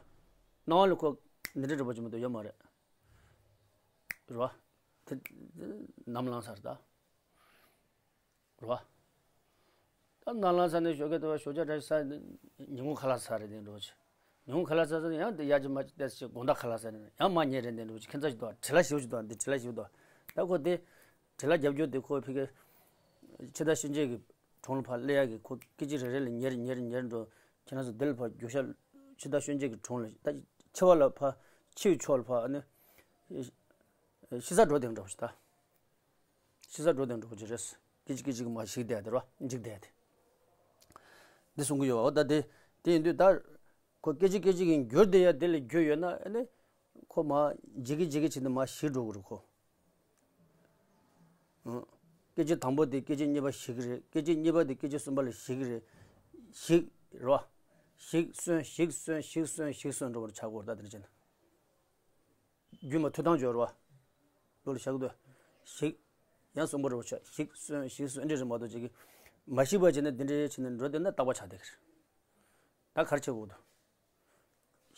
སྣང་བ་ལ་ཁོ་འདི་འདྲ་འགྲོ་པོ་ཅིག་མི་འདུག་ཡོད་མ་རེད། རེད་བ། དེ་ནམ་ལངས་ས་རེད་ད། རེད་བ། ད་ནམ་ལངས་ས་ནས་ཞོགས་ཀས་ད་ཞོགས་ཇ་འདྲ་ཞིག་ཟ། ཉིན་གུང་ཁ་ལག་ཟ་རེད་དེ་འགྲོ་ཆེ། ཉིན་གུང་ཁ་ལག་ཟ་ཟ་ནས་ཡང་དེ་ཡར་ཅིག་མར་ཅིག་བལྟས་ཚེ་དགོང་དག་ཁ་ལག་ཟ་ནས་ཡང་མར་ཉལ་རེད་དེ་འགྲོ་ཆེ། ཁྱད་མཚར་ཞིག་འདུག་བྲེལ་བ་ཞེ་པོ་ཞིག་འདུག་འདི་བྲེལ་བ་ཞེ་པོ་འདུག་ད་ཁོ་དེ་བྲེལ་བ་རྒྱབ་རྒྱུ་དེ་ཁོ་ཕ་གི་ཕྱི་ཟླ་གཤིན་རྗེ་གི་གྲོང་ལ་ཕར་སླེབས་ཡག་གི་ཁོ་སྐད་ཅིག་རེ་རེ་ལ་ཉལ་ཉལ་ཉལ་འགྲོ། ཁྱེད་རང་ཚོ་འདི་ལ་ཕར་རྒྱུག་ཤར་ཕྱི་ཟླ་གཤིན་རྗེ་གི་གྲོང་ལ་ད་ཕྱི་བ་ལ་ཕར་ཕྱིའི་ཕྱོགས་ལ་ཕར་ཨ་ནི་ཤི་ས་འགྲོ་དེ་འདྲ་བོ་ཞིག་ད། ཤི་ས་འགྲོ་དེ་འགྲོ་གི་རེད། སྐད་ཅིག་སྐད་ཅིག་མར་ཞིག་བསྡད་དེ་རོ་འཇིག་བསྡད་དེ། འདི་གསུང་གི་ཡོད། འོ་ད་དེ་དེ་ཡིན་དུས་ད་ཁོ་སྐད་ཅིག་སྐད་ཅིག་གིས་འགྱུར་བསྡད་ཡ་དེ་ལ་རྒྱུས་ཡོད་ན་ཨ་ནི་ཁོ་མར་འཇིག་གི་འཇིག་གི་བྱས་ནས་མར་ཞིག་འགྲོ་གི་རེད་ཁོ། ཨང་། སྐད་ཅིག་དང་པོ་དེ་སྐད་ཅིག་གཉིས་པ་ཞིག་གི་རེད། སྐད་ཅིག་གཉིས་པ་དེ་སྐད་ཅིག་གསུམ་པ་ལ་ཞིག་གི་རེད། ཞིག་རོ། ཞིག་གསོན་ཞིག་གསོན་ཞིག་གསོན་ཞིག་གསོན་འགྲོ་བར་བྱ་དགོས་རེད་ད་དེ་འདྲ་བྱས་ན། རྒྱུན་མ་མཐུད་སྟངས་སྦྱོར་བ། ལོ་ལ་བཞག་གི་འདུག་ཞིག་ཡང་གསོན་པོ་རེ་བ་ཆགས། ཞིག་གསོན་ཞིག་གསོན་འདི་རེད་མ་གཏོགས་ཅིག་གི་མ་ཞིག་པ་བྱས་ན་འདི་འདྲའི་བྱས་ནས་འགྲོ་བསྡད་ན་རྟག་པ་ཆགས་བསྡད་ཀྱི་རེད། ད་ག་རེ་བྱེད་དགོས་འདུག་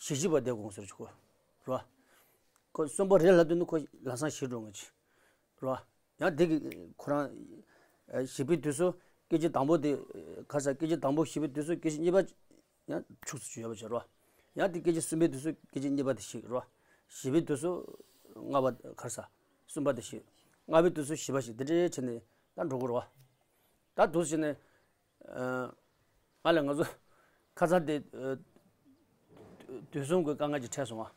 ཞིག་ཞིག་པ་བསྡད་དགོས་ཟེར་ཆོག་གོ་རེད་བ། ཁོ་གསོན་པོ་རེད་ལབ་དུས་ནི་ཁོ་ལམ་སང་ཞིག་འགྲོ་ངེས་ཀྱི་རེད་བ། ཡང་འདི་གི་ཁོ་རང་ཞིག་པའི་དུས་སུ་སྐད་ཅིག་དང་པོ་དེ་ག་ས་སྐད་ཅིག་དང་པོ་ཞིག་པའི་དུས་སུ་སྐད་ཅིག་གཉིས་པ། ཡང་འཁྱུག་ཙམ་ཅིག་ཡོད་པ་ཅིག་རེད་བ། ཡང་དེ་སྐད་ཅིག་གསུམ་པའི་དུས་སུ་སྐད་ཅིག་གཉིས་པ་དེ་ཞིག་རེད་བ། བཞི་པའི་དུས་སུ་ལྔ་པ་ག་རེ་ཟ། གསུམ་པ་དེ་ཞིག་ལྔ་པའི་དུས་སུ་བཞི་པ་ཞིག་དེ་འདྲའི་བྱས་ནས་ད་འགྲོ་གི་རེད་བ། ད་འདུག་སེ་བྱས་ནས། ཨ་ང་ལ་ང་ཚོ་ཁ་སང་དེ་ཨ་དུས་གསུམ་གྱི་དཀའ་ངལ་ཅིག་འཕྲད་སོང་བ།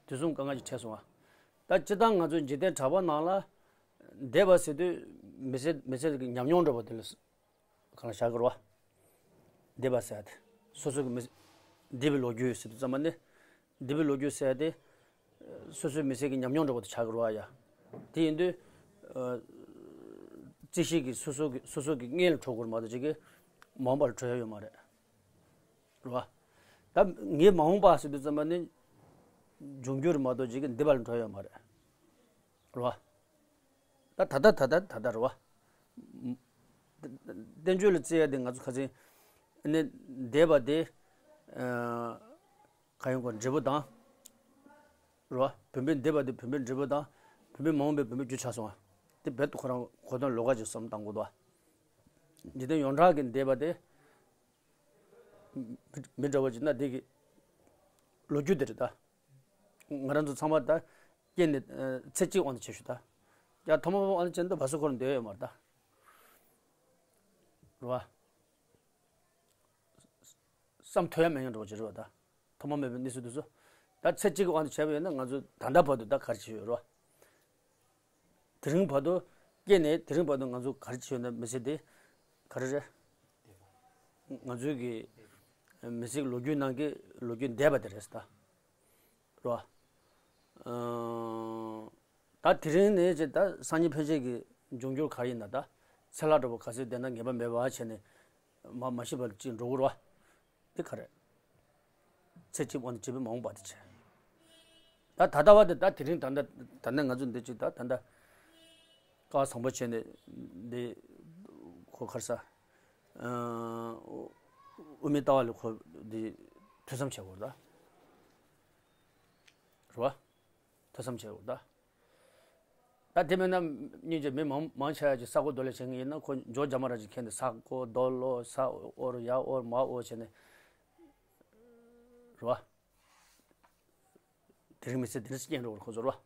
དུས་གསུམ་དཀའ་ངལ་ཅིག་འཕྲད་སོང་བ། ད་སྤྱིར་བཏང་ང་ཚོ་འཇིག་རྟེན་གྲགས་པ་ནང་ལ་འདས་པ་ཟེར་དུས་མི་ཚེ་མི་ཚེ་གི་ཉམས་མྱོང་འདྲ་བོ་དེ་ལ། གང་ལ་བཞག་གི་རེད་བ། འདས་པ་ཟེར་ཡ་དེ། སོ་སོ་གི་མི། འདས་པའི་ལོ་རྒྱུས་ཟེར་དུས་ཙམ་པ་ནི། འདས་པའི་ལོ་རྒྱུས་ཟེར་ཡ་དེ། སོ་སོའི་མི་ཚེ་གི་ཉམས་མྱོང་འདྲ་བོ་དེ་ཆགས་ཀྱི་རེད་བ་ཡ། དེ་ཡིན་དུས། ཨ། རྩིས་ཤིག་གི་སོ་སོ་གི་སོ་སོ་གི་སྔོན་ལ་འགྲོ་དགོས་རེད་མ་གཏོགས་ཅིག་གི་མ་འོངས་པ་ལ་འགྲོ་ཡ་ཡོད་མ་རེད། རེད་བ། ད་ངས་མ་འོངས་པ་ཟེར་དུས་ཙམ་པ་ནི། འབྱུང་འགྱུར་མ་གཏོགས་ཅིག་གི་འདས་པ་ལ་འགྲོ་ཡ་ཡོད་མ་རེད། རེད་བ། ད་ད་ལྟ་ད་ལྟ་ད་ལྟ་རེད་བ། བསྟན་བཅོས་ལ་བརྩི་ཡ་དེ་ང་ཚོ་ཁ་སང་ནས་འདས་པ་དེ་ཨ་གང་ཡིན་གོ་འབྲས་བུ་དང་། རེད་བ། བུམ་པའི་འདས་པ་དེ་བུམ་པའི་འབྲས་བུ་དང་བུམ་པའི་མ་འོངས་པའི་བུམ་པའི་རྒྱུ་ཆགས་སོང་བ། དེ་རྦད་དེ་ཁོ་རང་གོ་དོན་ལོགས་ཀ་ཅིག་བསམ་བཏང་དགོས་འདུག་བ། འཇིག་རྟེན་ཡོངས་གྲགས་ཀྱི་འདས་པ་དེ་མི་མི་འདྲ་བ་ཅིག་ན་དེ་གི་ལོ་རྒྱུས་དེ་རེད་ད། ང་རང་ཚོ་ཚང་མ་ད་སྐྱེས་ནས་ཚེ་གཅིག་དབང་དུ་བྱས་ཞུ་ད། ཡང་ཐོག་མ་དབང་དུ་བྱས་ན་ད་བར་སོ་འཁོར་འདོད་ཡོད་མ་རེད་ད། རེད་བ། བསམ་ཐུབ་ཡ་མེད་མཁན་འདྲ་བོ་ཅིག་རེད་བ་ད། ཐོག་མ་མེད་པའི་གནས་ཚུལ་དེ་ཚོ། ད་ཚེ་གཅིག་གི་དབང་དུ་བྱས་པ་ཡིན་ན་ང་ཚོ་ད་ལྟ་བར་དུ་ད་ག་རེ་བྱས་ཡོད་རེད་བ། དེ་རིང་བར་དུ་སྐྱེས་ནས་དེ་རིང་བར་དུ་ང་ཚོ་ག་རེ་བྱས་ཡོད་ན་མི་ཚེ་འདི་ག་རེ་རེད། ང་ཚོའི་གི་མི་ཚེ་གི་ལོ་རྒྱུས་ནང་གི་ལོ་རྒྱུས་འདས་པ་དེ་རེད་ད། རེད་བ། ཨང་། ད་དེ་རིང་ནས་ཅིག་ད་སང་ཉིན་ཕན་ཆད་ཀྱི་འབྱུང་འགྱུར་ག་རེ་ཡིན་ན་ད་ཚེ་ལྷ་འདྲ་པོ་ག་ཚོད་བསྡད་ན་ངེས་པ་མེད་པ་བྱས་ནས་མ་མ་ཤི་བར་ཅིག་འགྲོ་གི་རེད་བ། འདི་ག་རེད། ཚེ་གཅིག་པོ་འདི་གཅིག་པོའི་མ་འོངས་པ་དེ་བྱས། ད་ད་ལྟ་བ་དེ་ད་དེ་རིང་ད་ལྟ་ད་ལྟ་ང་ཚོ་འདི་གཅིག་ད་ད་ལྟ་སྐལ་བ་བཟང་པོ་བྱས་ནས་འདི་ཁོ་ག་རེ་ཟ། ཨ། དབུ་མའི་ལྟ་བ་ལ་ཁོ་འདི་ཐོས་བསམ་བྱེད་དགོས་རེད་ད། རེད་བ། ཐོས་བསམ་བྱེད་དགོས་རེད་ད། ད་དེ་མིན་ན་སྙིང་རྗེ་མི་མང་མང་ཆེ་བ་ཅིག་ས་གོ་རྡོ་ལས་བྱེད་མཁན་ཡིན་ན་ཁོ་འཇོ་རྒྱ་མ་ར་ཅིག་ཁྱེར་ནས་ས་གོ་རྡོ་ལོ་ས་འོར་ཡ་འོར་མ་འོར་བྱས་ནས། རེད་བ། དེ་རིང་མི་ཚེ་འདི་འདྲ་ཞིག་སྐྱེལ་འགྲོ་བར་ཁོ་ཚོར་བ།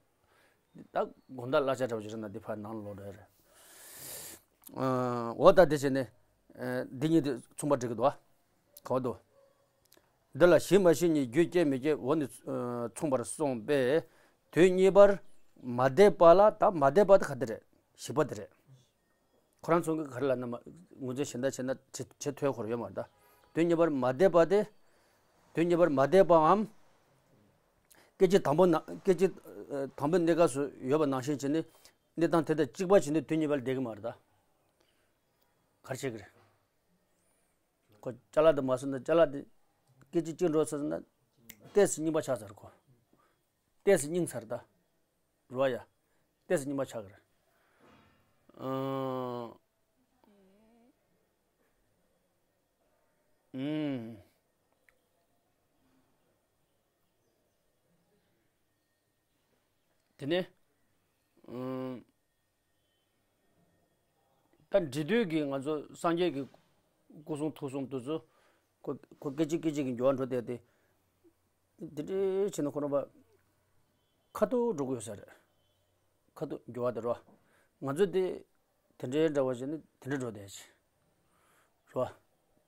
ད་དགོང་དག་གླ་ཆ་འདྲ་བོ་ཞིག་རེད་ན་འདི་ཕར་ནང་ལོག་འགྲོ་ཡ་རེད། ཨ། འོ་ད་དེ་བྱས་ནས། ཨ། འདི་གཉིས་དེ་མཚུངས་པ་འགྲིག་གི་འདུག་ཨ། ག་བ་འདུག་འདི་ལ་ཞིག་མ་ཞིག་གཉིས་རྒྱུ་སྐྱེ་མི་སྐྱེ་འོ་ནི་མཚུངས་པར་གསུངས་པས་དུས་གཉིས་པར་མ་འདས་པ་ལ་ད་མ་འདས་པ་དེ་ག་དེ་རེད། ཞིག་པ་དེ་རེད། ཁོ་རང་ཚོ་གི་ག་རེ་ལབ་ན་མ་ངོས་འཛིན་གཞན་དག་བྱས་ན་བྱེད་བྱེད་ཐུབ་ཁོ་རང་ཡོད་མ་རེད་ད། དོན་གཉིས་པར་མ་འདས་པ་དེ། དོན་གཉིས་པར་མ་འདས་པའམ། སྐད་ཅིག་དང་པོ་ན་སྐད་ཅིག་ཨ་དང་པོའི་གནས་སྐབས་སུ་ཡོད་པ་ནང་བཞིན་བྱས་ནས་གནས་སྟངས་དེ་དང་གཅིག་པ་བྱས་ནས་དོན་གཉིས་པར་བསྡད་ཀྱི་མ་རེད་ད། ག་རེ་བྱེད་ཀྱི་རེད། ཁོ་ཅ་ལག་དེ་མ་སོང་ན་ཅ་ལག་དེ་སྐད་ཅིག་གཅིག་འགྲོ་ཚར་ན་ཏོག་ཙམ་རྙིང་པ་ཆགས་ཚར་ཁོ། ཏོག་ཙམ་རྙིང་ཚར་ད། རེད་བ་ཡ། ཏོག་ཙམ་རྙིང་པ་ཆགས་ཀྱི་རེད། ཨང་། ཨུམ། དེ་ནས། ཨུམ། ད་འབྲི་དུས་ཀྱི་ང་ཚོ་སངས་རྒྱས་ཀྱི་སྐུ་གསུང་ཐུགས་གསུམ་དེ་ཚོ་ཁོ་ཁོ་སྐད་ཅིག་སྐད་ཅིག་གི་འགྱུར་བ་འགྲོ་བསྡད་དེ། འདི་འདྲའི་བྱས་ན་ཁོ་རང་པ་ཁ་ཐུག་འགྲོ་གི་ཡོད་ས་རེད། ཁ་ཐུག་འགྱུར་བ་དེ་རོ། ང་ཚོ་དེ་དེ་འདྲའི་འདྲ་བ་བྱས་ན་དེ་འདྲ་འགྲོ་བསྡད་ཅིག་རོ།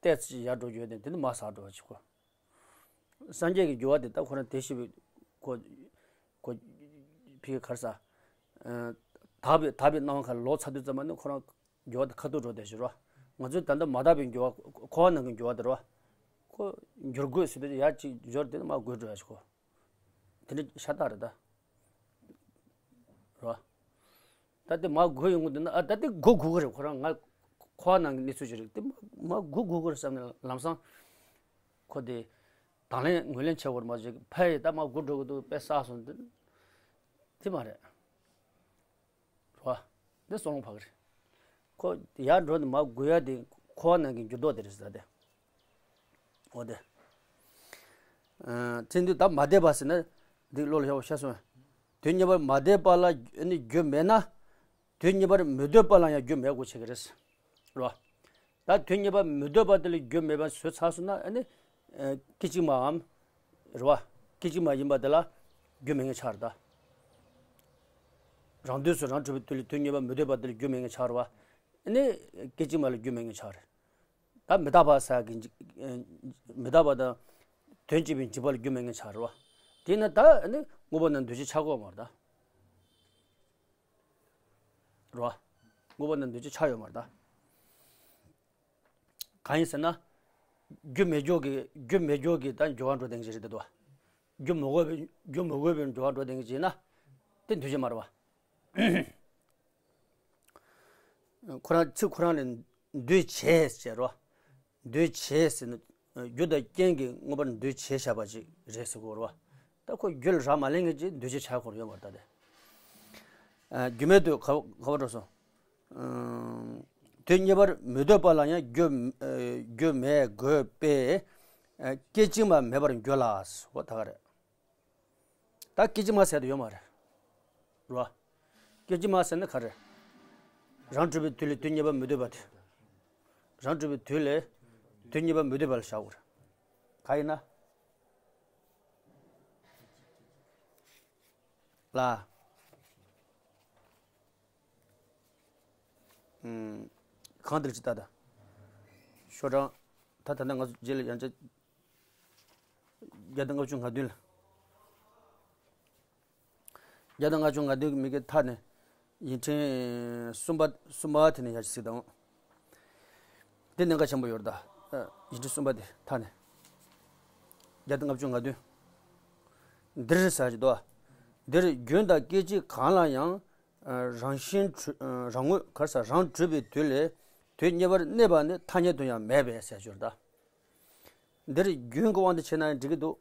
ཏོག་ཙམ་ཡར་འགྲོ་རྒྱུ་དེ་དེ་ནི་མར་ཟག་འགྲོ་བ་ཅིག་གོ། སངས་རྒྱས་ཀྱི་འགྱུར་བ་དེ་ད་ཁོ་རང་དེ་ཤེས་པའི་ཁོ་ཁོ་ཕི་ག་རེ་ཟ། དག་པའི་དག་པའི་སྣང་བ་ཁ་ལོག་ཚར་དུས་ཙམ་པ་ནི་ཁོ་རང་འགྱུར་བ་དེ་ཁ་ཐུག་འགྲོ་བསྡད་ཤག་རོ། ང་ཚོས་ད་ལྟ་མ་དག་པའི་འགྱུར་བ་འཁོར་བ་ནང་གི་འགྱུར་བ་དེ་རོ། ཁོ་འགྱུར་དགོས་ཟེར་དུས་ཡར་ཅིག་འབྱོར་དེ་ནི་མར་འགོས་འགྲོ་ཡ་ཞིག་གོ། དེ་འདྲ་ཤ་སྟག་རེད་ད། རོ། ད་དེ་མར་འགོས་ཡོང་གི་འདུག་ན་ཨ་ད་དེ་འགོ་དགོས་ཀྱི་རེད། ཁོ་རང་ང་འཁོར་བ་ནང་གི་གནས་ཚུལ་ཅིག་རེད། དེ་མར་མར་འགོ་དགོས་ཀྱི་རེད་བསམ་ནས་ལམ་སང་ཁོ་དེ་དང་ལེན་ངོས་ལེན་བྱེད་དགོས་རེད། མ་གཞི་ཕ་ཡི་ད་མར་འགོ་འགྲོ་གི་འདུག་དཔེ་བསགས་སོང་དེ་དེ་མ་རེད། རོ། འདི་གསུང་ལུང་ཕ་གི་རེད། ཁོ་ཡར་འགྲོ་ནས་མར་འགོས་ཡ་དེ་འཁོར་བ་ནང་གི་འགྱུར་ལྡོག་དེ་རེད་ཟེར་ད་དེ། འོ་དེ། ཨ་ཚིག་འདི་ད་མ་འདས་པ་ཟེར་ན་འདི་བློ་ལ་ཤར་བ་ཤར་སོང་། དུས་གཉིས་པར་མ་འདས་པ་ལ་ནི་རྒྱུ་མེད་ན། དུས་གཉིས་པར་མི་སྡོད་པ་ལ་ཡང་རྒྱུ་མེད་དགོས་བྱེད་ཀྱི་རེད། རོ། ད་དུས་གཉིས་པར་མི་སྡོད་པ་དེ་ལ་རྒྱུ་མེད་པ་བཟོས་ཚར་སོང་ན་ཨ་ནི། ཨ་སྐད་ཅིག་མའམ། རེད་བ། སྐད་ཅིག་མ་ཡིན་པ་དེ་ལ་རྒྱུ་མེད་མཁན་ཆགས་རེད་ད། རང་དུས་སུ་རང་གྲོལ་བའི་དུས་ལ་དུས་གཉིས་པར་མི་སྡོད་པ་དེ་ལ་རྒྱུ་མེད་མཁན་ཆགས་རེད་བ། ཨ་ནི། སྐད་ཅིག་མ་ལ་རྒྱུ་མེད་མཁན་ཆགས་རེད། ད་མི་རྟག་པ་ཟེར་གི་འཇིག་ཨ་མི་རྟག་པ་དང་། དོན་གཅིག་པའི་འཇིག་པ་ལ་རྒྱུ་མེད་མཁན་ཆགས་རེད་བ། དེས་ན་ད་ཨ་ནི་དངོས་པོ་རྣམས་འདུས་བྱས་ཆགས་ཀྱི་ཡོད་མ་རེད་ད། རེད་བ། དངོས་པོ་རྣམས་འདུས་བྱས་ཆགས་ཡོད་མ་རེད་ད། གང་ཡིན་ཟེར་ན། རྒྱུ་མེད་རྒྱུ་གི་རྒྱུ་མེད་རྒྱུ་གི་ད་འགྱུར་བ་འགྲོ་བསྡད་མཁན་ཞིག་རེད་འདུག་རྒྱུ་མི་དགོས་པའི་རྒྱུ་མི་དགོས་པའི་འགྱུར་བ་འགྲོ་བསྡད་མཁན་ཞིག་ཡིན་ན། དེ་འདུས་བྱས་མ་རེད་བ། ཁོ་རང་ཚིག་ཁོ་རང་ལས་འདུས་བྱས་ཟེར་རོ། འདུས་བྱས་ཟེར་ན། རྒྱུ་དང་རྐྱེན་གྱིས་མངོན་པར་འདུས་བྱས་བཞག་པ་ཅིག་རེད་ཟེར་གོ་རོ། ད་ཁོ་རྒྱུ་ལ་རག་མ་ལས་ངེས་ཀྱི་འདུས་བྱས་ཆགས་ཁོ་རང་ཡོད་མ་རེད་ད་དེ། ཨ་རྒྱུ་མེད་དུ་ག་ག་བ་འགྲོ་སོང་། ཨ་དུས་གཉིས་པར་མི་སྡོད་པ་ལ་ཡང་རྒྱུ་ཨ་རྒྱུ་མེད་དགོས་པས། ཨ་སྐད་ཅིག་མ་མེད་པར་འགྱུར་ལ་ཟེར་བ་ད་ག་རེད། ད་སྐད་ཅིག་མ་ཟེར་དུ་ཡོད་མ་རེད། རོ། སྐད་ཅིག་མ་ཟེར་ན་ག་རེ། རང་གྲོལ་བའི་དུས་ལས་དུས་གཉིས་པ་མི་སྡོད་པ་དེ། རང་གྲོལ་བའི་དུས་ལས་དུས་གཉིས་པ་མི་སྡོད་པ་ལ་བཞག་དགོས་རེད། ག་ཡིན་ན། ལ། ཨུམ། གང་འདིར་ཅི་ལྟ་ད། ཤོག་གྲངས། ད་ད་ལྟ་ང་ཚོ་རྗེས་ལ་ཡང་བསྐྱར། བརྒྱ་དང་ལྔ་བཅུ་ང་བདུན་ལ། བརྒྱ་དང་ལྔ་བཅུ་ང་བདུན་གྱི་མི་གི་མཐའ་ནས། ཡིག་ཕྲེང་གསུམ་པ་གསུམ་པ་དེ་ནས་ཡར་གཟིགས་དང་། དེ་གནད་འགག་ཆེན་པོ་ཡོད་རེད་ད། ཡིག་ཕྲེང་གསུམ་པ་དེ་མཐའ་ནས། བརྒྱ་དང་ལྔ་བཅུ་ང་བདུན། འདིར་ཟེར་གྱི་འདུག་འདིར་རྒྱུན་དང་སྐད་ཅིག་གང་ལ་ཡང་། རང་བཞིན་གྲོལ་རང་ངོས་ག་རེ་ཟ་རང་གྲོལ་བའི་དུས་ལས་དུས་གཉིས་པར་གནས་པ་ནི་ཐ་སྙད་དུ་ཡང་མེད་པས་ཟེར་གྱི་ཡོད་རེད་ད། འདིར་རྒྱུན་གྱི་དབང་དུ་བྱས་ན་ཡང་འགྲིག་གི་འདུག་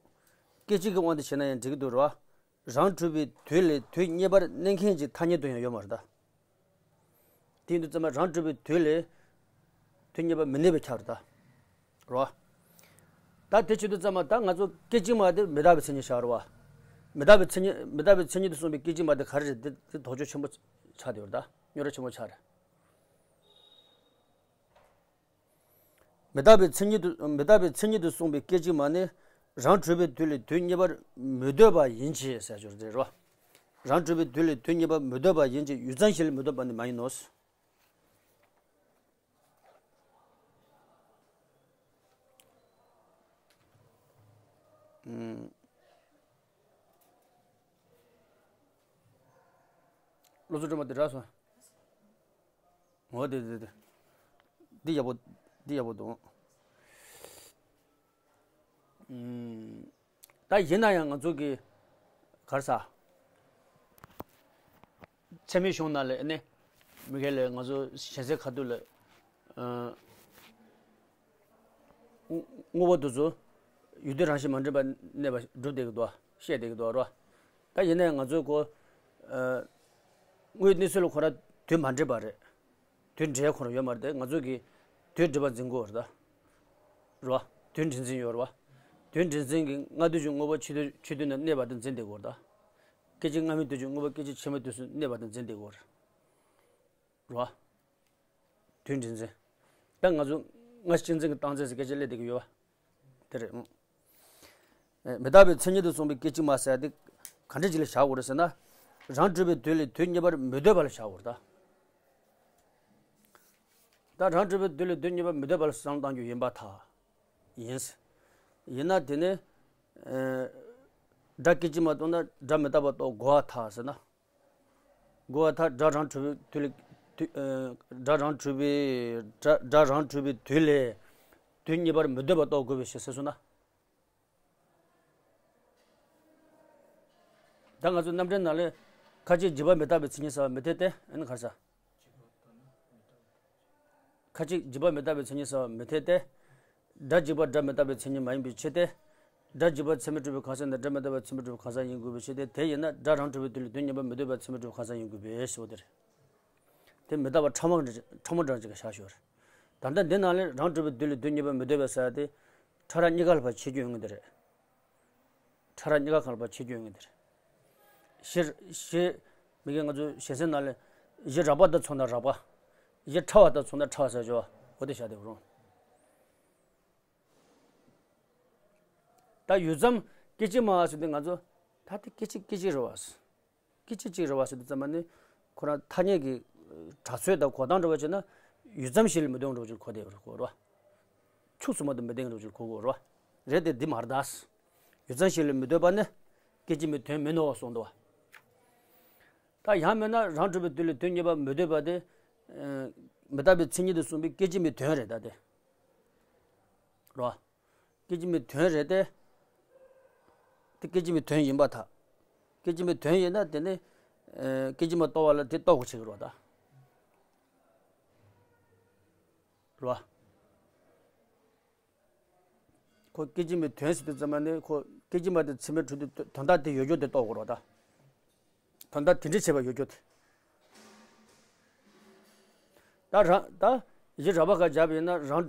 སྐད་ཅིག་གི་དབང་དུ་བྱས་ན་ཡང་འགྲིག་གི་འདུག་རེད་བ། རང་གྲོལ་བའི་དུས་ལས་དུས་གཉིས་པར་གནས་མཁན་གྱི་ཐ་སྙད་དུ་ཡང་ཡོད་མ་རེད་ད། དེ་ཡིན་དུས་ཙམ་པ་རང་གྲོལ་བའི་དུས་ལས་དུས་གཉིས་པ་མི་གནས་པའི་ཁྱབ་རེད་ད། རེད་བ། ད་དེ་བྱེད་དུས་ཙམ་པ་ད་ང་ཚོ་སྐད་ཅིག་མ་དེ་མི་རྟག་པའི་མཚན་ཉིད་བཞག་རེད་བ། མི་རྟག་པའི་མཚན་ཉིད་མི་རྟག་པའི་མཚན་ཉིད་དུ་གསུངས་པའི་སྐད་ཅིག་མ་དེ་ག་རེ་རེད་དེ་དེ་དོགས་གཅོད་ཆེན་པོ་ཆགས་བསྡད་ཡོད་རེད་ད། རྙོག་དྲ་ཆེན་པོ་ཆགས་རེད། མི་རྟག་པའི་མཚན་ཉིད་དུ་མི་རྟག་པའི་མཚན་ཉིད་དུ་གསུངས་པའི་སྐད་ཅིག་མ་ནི་རང་གྲོལ་བའི་དུས་ལས་དུས་གཉིས་པར་མི་སྡོད་པ་ཡིན་གྱི་ཟེར་གྱི་རེད་རོ། རང་གྲོལ་བའི་དུས་ལས་དུས་གཉིས་པར་མི་སྡོད་པ་ཡིན་གྱི་ཡུལ་ཙམ་ཞིག་ལས་མི་སྡོད་པ་ནི་མ་ཡིན་ནོ། ཨུམ། བློ་བཟོ་སྒྲོལ་མ་དེ་རག་སོང་། འོ་དེ་དེ་དེ། འདི་ཡག་པོ་འདི་ཡག་པོ་འདུག་ཨུམ། ད་ཡིན་ན་ཡང་ང་ཚོ་གི་ག་རེ་ཟ། ཚད་མའི་གཞུང་ནང་ལ་ནི་མི་སྒེར་ལ་ང་ཚོ་གཞན་སེལ་ཁ་ཐུག་ལ། དངོས་པོ་དེ་ཚོ་ཡུལ་དུས་རང་བཞིན་མ་འདྲེས་པར་གནས་པ་སྒྲུབ་བསྡད་ཀྱི་འདུག་བཤད་བསྡད་ཀྱི་འདུག་རོ། ད་ཡིན་ནའི་ང་ཚོའི་གོ། དངོས་གནས་ཚུལ་ལ་ཁོ་རང་དུས་མ་འདྲེས་པ་རེད། དུས་འདྲེས་ཁོ་རང་ཡོད་མ་རེད་དེ་ང་ཚོ་གི་དུས་སྒྲིབ་པ་འཛིན་དགོས་རེད་ད། རོ། དུས་འདྲེས་འཛིན་ཡོད་རེད་བ། དུས་འདྲེས་འཛིན་གྱི་སྔ་དུས་ཀྱི་དངོས་པོ་ཕྱི་དུས་ཕྱི་དུས་ནས་གནས་པ་དེ་འཛིན་བསྡད་དགོས་རེད་ད། སྐད་ཅིག་སྔ་མའི་དུས་ཀྱི་དངོས་པོ་སྐད་ཅིག་ཕྱི་མའི་དུས་སུ་གནས་པ་དང་འཛིན་བསྡད་ཀྱི་ཡོད་རེད། རེད་བ། དུས་འདྲེན་འཛིན། ད་ང་ཚོ་སྔ་ཕྱི་འཛིན་གྱི་རྟག་འཛིན་ཟེར་སྐད་ཆ་སླེབས་བསྡད་ཀྱི་ཡོད་བ། དེ་རེད། ཨང་། ཨེ། མི་རྟག་པའི་མཚན་ཉིད་དུ་གསུངས་པའི་སྐད་ཅིག་མ་ཟེར་ཡ་དེ་ག་འདྲ་ཅིག་ལ་བཞག་དགོས་རེད་ཟེར་ན། རང་གྲོལ་བའི་དུས་ལས་དུས་གཉིས་པར་མི་སྡོད་པ་ལ་བཞག་དགོས་རེད་ད། ད་རང་གྲོལ་བའི་དུས་ལས་དུས་གཉིས་པར་མི་སྡོད་པ་ལ་བསམ་བློ་བཏང་རྒྱུ་ཡིན་པར་ཐལ། ཡིན། ཡིན་ན་དེ་ནི། ཨེ། སྒྲ་སྐད་ཅིག་མ་རྟོགས་ན་སྒྲ་མི་རྟག་པ་རྟོགས་དགོས་པར་ཐལ་ཟེར་ན། དགོས་པར་ཐལ། སྒྲ་རང་གྲོལ་བའི་དུས་ལས་དུས། ཨེ། སྒྲ་རང་གྲོལ་བའི་སྒྲ་སྒྲ་རང་གྲོལ་བའི་དུས་ལས་དུས་གཉིས་པར་མི་སྡོད་པ་རྟོགས་དགོས་པའི་ཕྱིར་ཟེར་སོང་ན། ད་ང་ཚོ་རྣམ་འགྲེལ་ནང་ལས་ཁ་ཅིག་འཇིག་པ་མི་རྟག་པའི་མཚན་ཉིད་ཟེར་བ་མི་འཐད་དེ། ཨ་ནི་ག་རེ་ཟེར། ཁ་ཅིག་འཇིག་པ་མི་རྟག་པའི་མཚན་ཉིད་ཟེར་བ་མི་འཐད་དེ། སྒྲ་འཇིག་པ་སྒྲ་མི་རྟག་པའི་མཚན་ཉིད་མ་ཡིན་པའི་ཕྱིར་ཏེ། སྒྲ་འཇིག་པ་ཚད་མས་གྲུབ་པའི་གང་ཟག་ནི་སྒྲ་མི་རྟག་པ་ཚད་མས་གྲུབ་པའི་གང་ཟག་ཡིན་དགོས་པའི་ཕྱིར་ཏེ། དེ་ཡིན་ན་སྒྲ་རང་གྲོལ་བའི་དུས་ལས་དུས་གཉིས་པ་མི་སྡོད་པ་ཚད་མས་གྲུབ་པའི་གང་ཟག་ཡིན་དགོས་པའི་ཞེས་པ་དེ་རེད། དེ་མི་རྟག་པ་ཕྲ་མོ་ཕྲ་མོ་འདྲ་ཅིག་བཞག་ཞོར། ད་ལྟ་འདི་ནང་ལས་རང་གྲོལ་བའི་དུས་ལས་དུས་གཉིས་པ་མི་སྡོད་པ་ཟེར་ཡ་དེ་ཕྲ་རགས་གཉིས་ཀ་ལ་ཕར་ཕྱེ་རྒྱུ་ཡོང་གི་འདི་རེད། ཕྲ་རགས་གཉིས་ཀ་གང་ལ་ཕར་ཕྱེ་རྒྱུ་ཡོང་གི་འདིར། གཞི་གཞི། མི་དགེ་ང་ཚོའི་ཞལ་གསེང་ནང་ལས། གཞི་རགས་པ་དང་ཚོགས་རྣམས་རགས་པ། གཞི་ཕྲ་བ་དང་ཚོགས་རྣམས་ཕྲ་བ་ཟེར་བ། འོ་དེ་བཞག་དེ་རུང་། ད་ཡུད་ཙམ་སྐད་ཅིག་མ་ཟེར་དུས་ང་ཚོ། ད་དེ་སྐད་ཅིག་སྐད་ཅིག་རེད་བ། སྐད་ཅིག་གཅིག་རེད་བ་ཟེར་དུས་ཙམ་པ་ནི། ཁོ་རང་ཐ་སྙད་ཀྱི་གྲགས་ཚོད་དང་གོ་སྟངས་འདྲ་བ་བྱས་ན། ཡུད་ཙམ་ཞིག་ལས་མི་ཐོན་འགྲོ་ཅིག་གོ་བསྡད་པ་རེད་གོ་རེད་བ། འཁྱུག་སོང་མ་གཏོགས་མི་ལྡང་འགྲོ་ཅིག་གོ་གོ་རེད་བ། རེད་དེ་འདི་མ་རེད་ད། ཡུད་ཙམ་ཞིག་ལས་མི་སྡོད་པ་ནི། སྐད་ཅིག་མའི་དོན་མིན་ནོ་གསུངས་འདུག་བ། ད་ཡང་མིན་ན་རང་གྲོལ་བའི་དུས་ལས་དུས་གཉིས་པ་མི་སྡོད་པ་དེ། ཨ། མི་རྟག་པའི་མཚན་ཉིད་དུ་གསུངས་པའི་སྐད་ཅིག་མའི་དོན་རེད་ད་དེ། རེད་བ། སྐད་ཅིག་མའི་དོན་རེད་དེ། དེ་སྐད་ཅིག་མའི་དོན་ཡིན་པར་ཐལ། སྐད་ཅིག་མའི་དོན་ཡིན་ན་དེ་ནི། ཨ། སྐད་ཅིག་མ་རྟོགས་པ་ལ་དེ་རྟོགས་དགོས་བྱེད་ཀྱི་རེད་བ་ད། རེད་བ། ཁོ་སྐད་ཅིག་མའི་དོན་ཟེར་དུས་ཙམ་པ་ནི་ཁོ་སྐད་ཅིག་མ་དེ་ཚད་མས་གྲུབ་དུས་དོན་དག་དེ་ཡོད་རྒྱུ་དེ་རྟོགས་དགོས་རེད་བ་ད། དོན་དག་དེ་འདྲ་བྱས་པ་ཡོད་རྒྱུ་དེ། ད་རང་ད་གཞི་རགས་པ་ཁ་སྦྱར་བ་ཡིན་ན་རང་གྲོལ་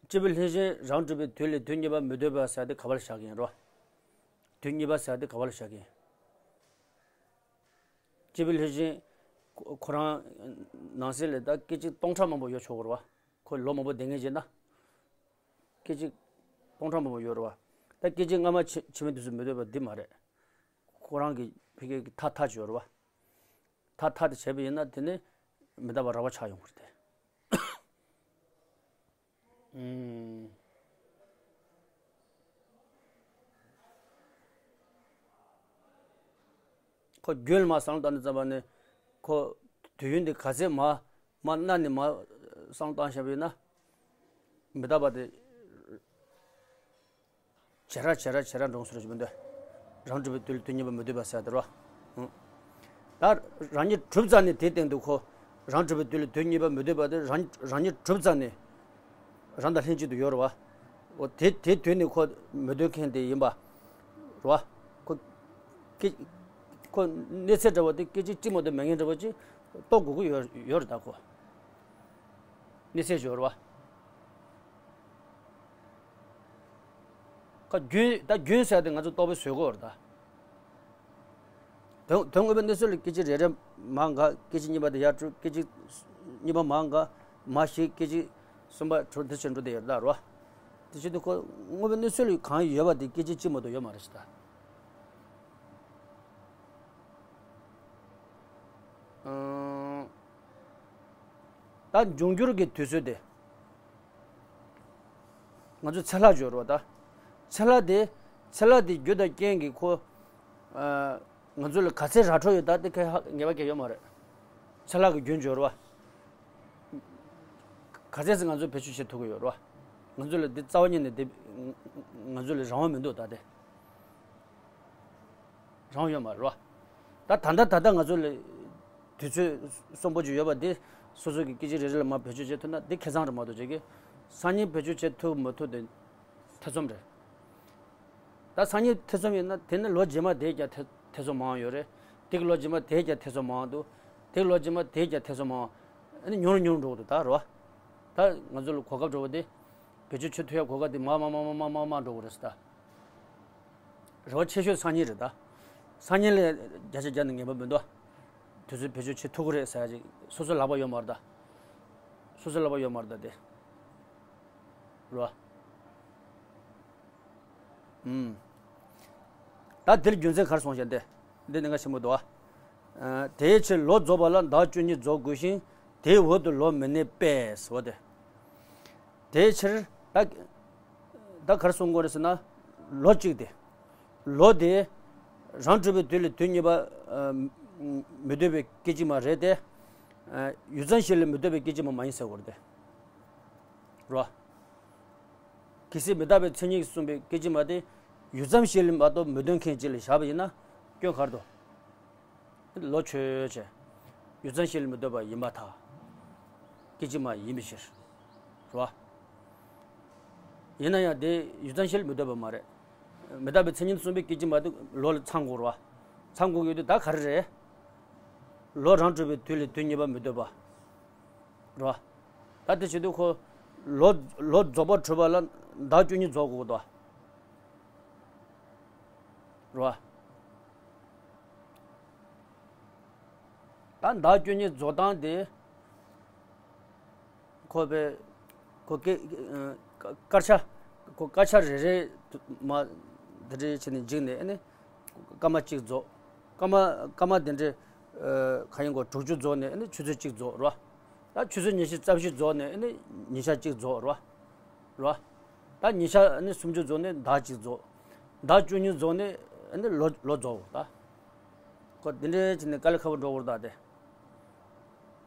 སྐྱེས་བུ་ལྷས་བྱིན་རང་གྲོལ་བའི་དུས་ལས་དུས་གཉིས་པ་མི་སྡོད་པ་ཟེར་དེ་ག་པར་བཞག་གི་ཡིན་རོ། དུས་གཉིས་པ་ཟེར་དེ་ག་པར་བཞག་གི་ཡིན། སྐྱེས་བུ་ལྷས་བྱིན་ཁོ་ཁོ་རང་ནང་གསེས་ལ་ད་སྐད་ཅིག་སྟོང་ཕྲག་མང་པོ་ཡོད་ཆོག་གི་རེད་བ། ཁོ་ལོ་མང་པོ་བསྡད་མཁན་བྱས་ན། སྐད་ཅིག་སྟོང་ཕྲག་མང་པོ་ཡོད་རེད་བ། ད་སྐད་ཅིག་སྔ་མ་ཕྱི་ཕྱི་མའི་དུས་སུ་མི་སྡོད་པ་འདི་མ་རེད། ཁོ་རང་གི་ཕ་གི་མཐའ་མཐའ་ཅིག་ཡོད་རེད་བ། མཐའ་མཐའ་དེ་བྱས་པ་ཡིན་ན་དེ་ནི་མི་རྟག་པ་རགས་པ་ཆགས་ཡོང་གི་རེད་དེ། ཨུམ། ཁོ་རྒྱུན་ལ་མར་བསམ་བློ་བཏང་དུས་ཙམ་པ་ནི། ཁོ་དུས་ཡུན་དེ་ག་ཚད་མར་མར་གནའ་ནས་མར་བསམ་བློ་བཏང་བཞག་པ་ཡིན་ན། མི་རྟག་པ་དེ་ཇེ་རགས་ཇེ་རགས་ཇེ་རགས་འགྲོ་སོང་ཟེར་གྱི་མི་འདུག་རང་གྲོལ་བའི་དུས་ལ་དུས་གཉིས་པ་མི་སྡོད་པ་ཟེར་དེ་རོ། ཨང་། ད་རང་ཉིད་གྲུབ་ཙམ་ནས་དེའི་སྟེང་དུ་ཁོ་རང་གྲོལ་བའི་དུས་ལ་དུས་གཉིས་པ་མི་སྡོད་པ་དེ་རང་རང་ཉིད་གྲུབ་ཙམ་ནས་རང་དང་ལྷན་ཅིག་ཏུ་ཡོད་རེད་བ། འོ་དེ་དེ་དུས་ནས་ཁོ་མི་སྡོད་མཁན་དེ་ཡིན་པ་རེད་བ། ཁོ་སྐད་ཁོ་གནས་ཚད་འདྲ་བོ་དེ་སྐད་ཅིག་གཅིག་མ་གཏོགས་མེད་མཁན་འདྲ་བོ་ཅིག་རྟོགས་དགོས་ཀྱི་ཡོད་ཡོད་རེད་ད་ཁོ། གནས་ཚད་ཅིག་ཡོད་རེད་བ། ཁ་རྒྱུན་ད་རྒྱུན་ཟེར་དེ་ང་ཚོ་རྟོག་པའི་བཟོད་སྒོ་རེད་ད། དོན་དོན་དངོས་པོའི་གནས་ཚུལ་ལ་སྐད་ཅིག་རེ་རེ་མར་འགག་སྐད་ཅིག་གཉིས་པ་དེ་ཡར་གྲུབ་སྐད་ཅིག་གཉིས་པ་མར་འགག་མར་ཞིག་སྐད་ཅིག་གསུམ་པ་གྲུབ་དེ་བྱས་འགྲོ་དེ་ཡོད་རེད་ད་རོ། དེ་བྱེད་དུས་ཁོ་དངོས་པོའི་གནས་ཚུལ་ལ་གང་ཡོད་པ་དེ་སྐད་ཅིག་གཅིག་མ་གཏོགས་ཡོད་མ་རེད་ཞེས་ད། ཨང་། ད་འབྱུང་འགྱུར་གྱི་དུས་ཚོད་དེ། ང་ཚོ་ཚེ་ལྷག་སྦྱོར་བ་ད། ཚེ་ལྷག་དེ། ཚེ་ལྷག་དེ་རྒྱུ་དང་རྐྱེན་གྱིས་ཁོ། ཨ། ང་ཚོ་ལ་ག་ཚད་ར་འཕྲོད་ཡོད་ད་དེ་ཁ་ངེས་པ་གང་ཡང་ཡོད་མ་རེད། ཚེ་ལྷག་གི་རྒྱུན་སྦྱོར་བ། ག་ཚད་ཙམ་ང་ཚོས་བེད་སྤྱོད་བྱེད་ཐུབ་ཀྱི་ཡོད་རེད་བ། ང་ཚོ་ལ་འདི་རྩ་བ་ཉིད་ནས་འདི། ང་ཚོ་ལ་རང་དབང་མི་འདུག་ད་དེ། རང་དབང་ཡོད་མ་རེད་བ། ད་ད་ལྟ་ད་ལྟ་ང་ཚོ་ལ་དུས་ཚོད་གསོན་པོ་ཅིག་ཡོད་པ་འདི་སོ་སོ་གི་སྐད་ཅིག་རེ་རེ་ལ་མར་བེད་སྤྱོད་བྱེད་ཐུབ་ན་འདི་ཁེ་བཟང་རེད་མ་གཏོགས་ཅིག་གི་སང་ཉིན་བེད་སྤྱོད་བྱེད་ཐུབ་མི་ཐུབ་དེ་ཐེ་ཚོམ་རེད། ད་སང་ཉིན་ཐེ་ཚོམ་ཡིན་ན་དེ་ནི་ལོ་རྗེས་མ་དེས་ཀྱང་ཐེ་ཐེ་ཚོམ་མང་ཡོད་རེད། དེ་གི་ལོ་རྗེས་མ་དེས་ཀྱང་ཐེ་ཚོམ་མང་འདུག་དེ་གི་ལོ་རྗེས་མ་དེས་ཀྱང་ཐེ་ཚོམ་མང་། ཨ་ནི་ཉུང་རུ་ཉུང་རུ་འགྲོ་གི་འདུག་ད་རེད་བ། ད་ང་ཚོ་ལ་གོ་སྐབས་འགྲོ་བ་དེ། བེད་སྤྱོད་བྱེད་ཐུབ་ཡ་གོ་སྐབས་དེ་མར་མར་མར་འགྲོ་གི་རེད་ཟེར་ད། རེ་བ་ཆེ་ཤོས་སང་ཉིན་རེད་ད། སང་ཉིན་ལས་བརྒྱ་ཆ་བརྒྱ་ནས་ངེས་པ་མི་འདུག་དུས་ཚོད་བེད་སྤྱོད་བྱེད་ཐུབ་ཀྱི་རེད་ཟེར་ཡ་ཅིག་སོ་སོའི་ལག་པ་ཡོད་མ་རེད་ད། སོ་སོའི་ལག་པ་ཡོད་མ་རེད་ད་དེ། རེད་བ། ཨུམ། ད་དེར་རྒྱུ་མཚན་ག་རེ་གསུངས་ཤག་འདི། འདི་ནི་ང་ཞིམ་པོ་འདུག་ཨ། དེའི་ཕྱིར་ལོ་རྫོགས་པ་ལ་ཟླ་བཅུ་གཉིས་རྫོགས་དགོས་ཤིང་། དེའི་འོག་ཏུ་ལོ་མི་གནས་པས་ཟེར་བ་དེ། དེའི་ཕྱིར་ད། ད་ག་རེ་གསུང་དགོས་རེད་ཟེར་ན། ལོ་གཅིག་དེ། ལོ་དེ། རང་གྲུབ་པའི་དུས་ལས་དུས་གཉིས་པ། མི་ལྡོག་པའི་སྐད་ཅིག་མ་རེད་དེ། ཡུད་ཙམ་ཞིག་ལས་མི་ལྡོག་པའི་སྐད་ཅིག་མ་མ་ཡིན་ཟེར་དགོས་རེད་དེ། རོ། གལ་སྲིད་མི་རྟག་པའི་མཚན་ཉིད་ཀྱིས་གསུངས་པའི་སྐད་ཅིག་མ་དེ། ཡུད་ཙམ་ཞིག་ལས་མ་གཏོགས་མི་ལྡོག་མཁན་ཅིག་ལ་བཞག་པ་ཡིན་ན། སྐྱོན་ག་རེ་འདུག་ལོ་ཆོས་ཅན། ཡུད་ཙམ་ཞིག་ལས་མི་ལྡོག་པ་ཡིན་པར་ཐལ། སྐད་ཅིག་མ་ཡིན་པའི་ཕྱིར། རེད་བ། ཡིན་ན་ཡང་དེ་ཡུད་ཙམ་ཞིག་ལས་མི་ལྡོག་པ་མ་རེད། མི་རྟག་པའི་མཚན་ཉིད་གསུངས་པའི་སྐད་ཅིག་མ་དེ་ལོ་ལ་ཚང་དགོས་རེད་བ། ཚང་དགོས་ཀྱི་ཡོད་དུས་ད་ག་རེ་རེད། ལོ་རང་གྲུབ་པའི་དུས་ལས་དུས་གཉིས་པ་མི་ལྡོག་པ། རེད་བ། ད་དེ་བྱེད་དུས་ཁོ། ལོ་ལོ་རྫོགས་པ་གྲུབ་པ་ལ་ཟླ་བཅུ་གཉིས་རྫོགས་དགོས་འདུག་རེད་བ། ད་ཟླ་བཅུ་གཉིས་རྫོགས་སྟངས་དེ། ཁོ་པའི། ཁོ་སྐད། དཀར་ཆ། ཁོ་དཀར་ཆ་རེ་རེ། མ། དེ་འདྲའི་བྱས་ནས་འཇིགས་ནས་ཨ་ནི། སྐར་མ་གཅིག་རྫོགས། སྐར་མ། སྐར་མ་དེ་འདྲའི། ག་ཡིན་གོ་དྲུག་ཅུ་རྫོགས་ནས་ཨ་ནི་ཆུ་ཚོད་གཅིག་རྫོགས་རོ། ད་ཆུ་ཚོད་ཉི་ཤུ་རྩ་བཞི་རྫོགས་ནས་ཨ་ནི་ཉིན་ཞག་གཅིག་རྫོགས་རོ། རོ། ད་ཉིན་ཞག་ཨ་ནི་སུམ་ཅུ་རྫོགས་ནས་ཟླ་གཅིག་རྫོགས། ཟླ་བཅུ་གཉིས་རྫོགས་ནས་ཨ་ནི་ལོ་ལོ་རྫོགས་ད། ཁོ་དེ་འདྲའི་བྱས་ནས་དཀའ་ལས་ཁག་པོ་འགྲོ་བར་ད་དེ།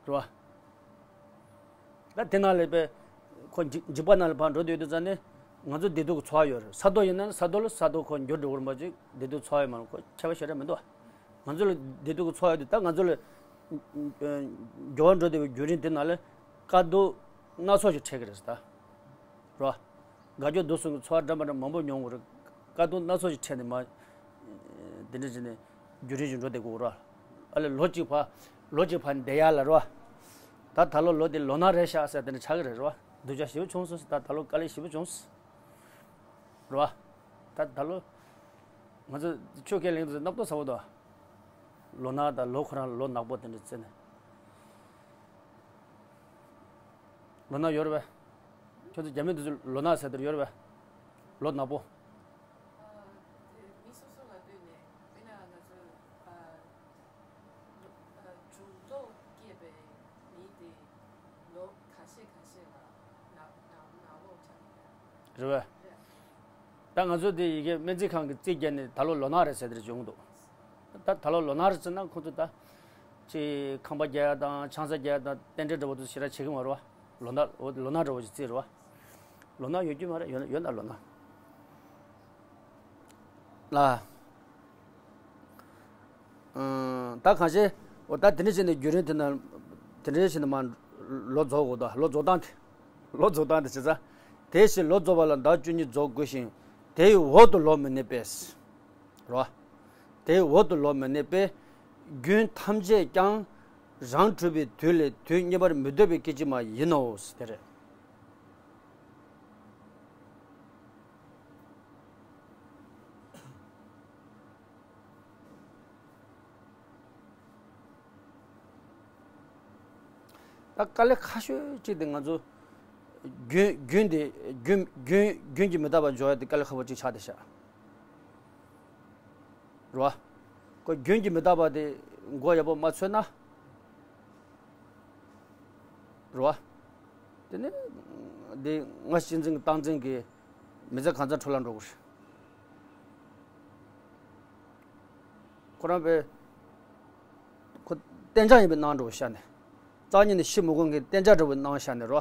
རེད་བ། ད་དེ་ནང་ལས་པའི་ཁོ་འཇིག་འཇིགས་པ་ནང་ལ་ཕར་འགྲོ་བསྡད་དུས་ཙང་ནས་ང་ཚོ་བདེ་སྡུག་གི་འཚོ་བ་ཡོད་རེད། ས་རྡོ་ཡིན་ན་ས་རྡོ་ལ་ས་རྡོ་ཁོ་འགྱུར་འགྲོ་གི་རེད་མ་གཏོགས་བདེ་སྡུག་འཚོ་བ་ཡོད་མ་རེད། ཁོ་ཁྱད་པར་ཞེ་དྲག་མི་འདུག་ང་ཚོ་ལ་བདེ་སྡུག་གི་འཚོ་བ་ཡོད་དུས་ད་ང་ཚོ་ལ་འགྱུར་བ་འགྲོ་བསྡད་པའི་བརྒྱུད་རིམ་དེ་ནང་ལ་དཀའ་སྡུག་སྣ་ཚོགས་ཤིག་འཕྲད་ཀྱི་རེད་ཟེར་ད། རེད་བ། དགའ་སྐྱོ་སྡུག་གསུམ་གྱི་འཚོ་བ་འདྲ་མི་འདྲ་མང་པོ་མྱོང་དགོས་རེད། དཀའ་སྡུག་སྣ་ཚོགས་ཤིག་འཕྲད་ནས་མ། དེ་འདྲ་བྱས་ནས་བརྒྱུད་རིམ་ཞིག་འགྲོ་བསྡད་དགོས་རེད། ཨ་ལས་ལོ་གཅིག་བར། ལོ་གཅིག་བར་བསྡད་ཡ་ལ་རེད་བ། ད་ད་ལོ་ལོ་དེ་ལོ་ན་རེད་ཤག་ཟེར་དེ་འདྲ་ཆགས་ཀྱི་རེད་རེད་བ། སྡུག་ཅག་ཞེ་པོ་བྱུང་སོང་ཟེར། ད་ད་ལོ་དཀའ་ལས་ཞེ་པོ་བྱུང་ཟེར། རེད་བ། ད་ད་ལོ། ང་ཚོ་ཆོས་སྐད་གླེང་དུས་རྣག་ཐོག་ཟ་བོ་འདུག་ལོ་ན་དང་ལོ་ཁོ་རང་ལོ་ནག་པོ་དེ་འདྲ་བརྩི་ནས། ལོ་ན་ཡོད་རེད་པས། ཁྱོད་ཚོ་རྒྱ་མི་འདི་ཚོ་ལོ་ན་ཟེར་དེར་ཡོད་རེད་པས། ལོ་ནག་པོ། ཨ། དེ་མི་སོ་སོ་ལ་ལྟོས་ནས་དཔེར་ན་ང་ཚོ་ཨ། ཨ། འབྱུང་ལྡོག་སྐྱེས་པའི་མི་དེ་ལོ་ཁ་ཤས་ཁ་ཤས་ལ་ནག་ནག་ནག་ལོག་ཆགས་ཀྱི་རེད། རེད་པས། རེད། ད་ང་ཚོ་དེ་ཡི་གེ་སྨན་རྩིས་ཁང་གི་རྩིས་བརྒྱབ་ནས་ད་ལོ་ལོ་ནག་རེད་ཟེར་དེར་བྱུང་འདུག་ད་ད་ལོ་ལོ་ནག་རེད་ཟེར་ན་ཁོང་ཚོ་ད། ཅིག་ཁང་པ་རྒྱག་ཡ་དང་ཆང་ས་རྒྱག་ཡ་དང་རྟེན་འབྲེལ་འདྲ་བོ་དེ་ཞེ་དྲག་བྱེད་ཀྱི་མ་རེད་བ། ལོ་ནག་ལོ་ནག་འདྲ་བོ་ཞིག་རྩིས་རེད་བ། ལོ་ནག་ཡོད་རྒྱུ་མ་རེད། ཡོད་ན་ཡོད་ན་ལོ་ནག་ལ། ཨང་། ད་གང་ཤེས། འོ་ད་དེ་འདྲ་བྱས་ནས་བརྒྱུད་རིམ་དེ་ན། དེ་འདྲ་བྱས་ནས་མ། ལོ་རྫོགས་དགོས་ད། ལོ་རྫོགས་སྟངས་དེ། ལོ་རྫོགས་སྟངས་དེ་བྱས་ཙང་། དེ་བཞིན་ལོ་རྫོགས་པ་ལ་ཟླ་བཅུ་གཉིས་རྫོགས་དགོས་ཤིང་། དེའི་འོག་ཏུ་ལོ་མི་གནས་པས། རོ། དེའི་འོག་ཏུ་ལོ་མི་གནས་པས། རྒྱུན་ཐམས་ཅད་ཀྱང་། རང་གྲུབ་པའི་དུས་ལས་དུས་གཉིས་པར་མི་ལྡོག་པའི་སྐད་ཅིག་མ་ཡིན་ནོ། དེ་རེད། ད་དཀའ་ལས་ཁག་ཤོས་གཅིག་དེ་ང་ཚོ་རྒྱུན་རྒྱུན་དེ་རྒྱུན་རྒྱུན་རྒྱུན་གྱིས་མི་འདའ་བར་འཇོག་ཡ་དེ་དཀའ་ལས་ཁག་པོ་གཅིག་ཆགས་བསྡད་ཤག་རེད་བ། ཁོ་རྒྱུན་གྱིས་མི་འདའ་བ་དེ་མགོ་ཡག་པོ་མ་ཚོས་ན། རེད་བ། དེ་ནས་འདི་སྔ་ཕྱི་འཛིན་གྱི་སྟངས་འཛིན་གྱི་མི་ཚེ་གང་ཚང་འཕྲོ་བརླག་འགྲོ་གི་རེད། ཁོ་རང་པས་ཁོ་གཏན་འཇགས་ཡིན་པའི་སྣང་འགྲོ་ཤར་ནས། རྩ་ཉིད་ནས་ཤི་མི་དགོས་མཁན་གཏན་འཇགས་འདྲ་བོའི་སྣང་ཤར་ནས་རོ།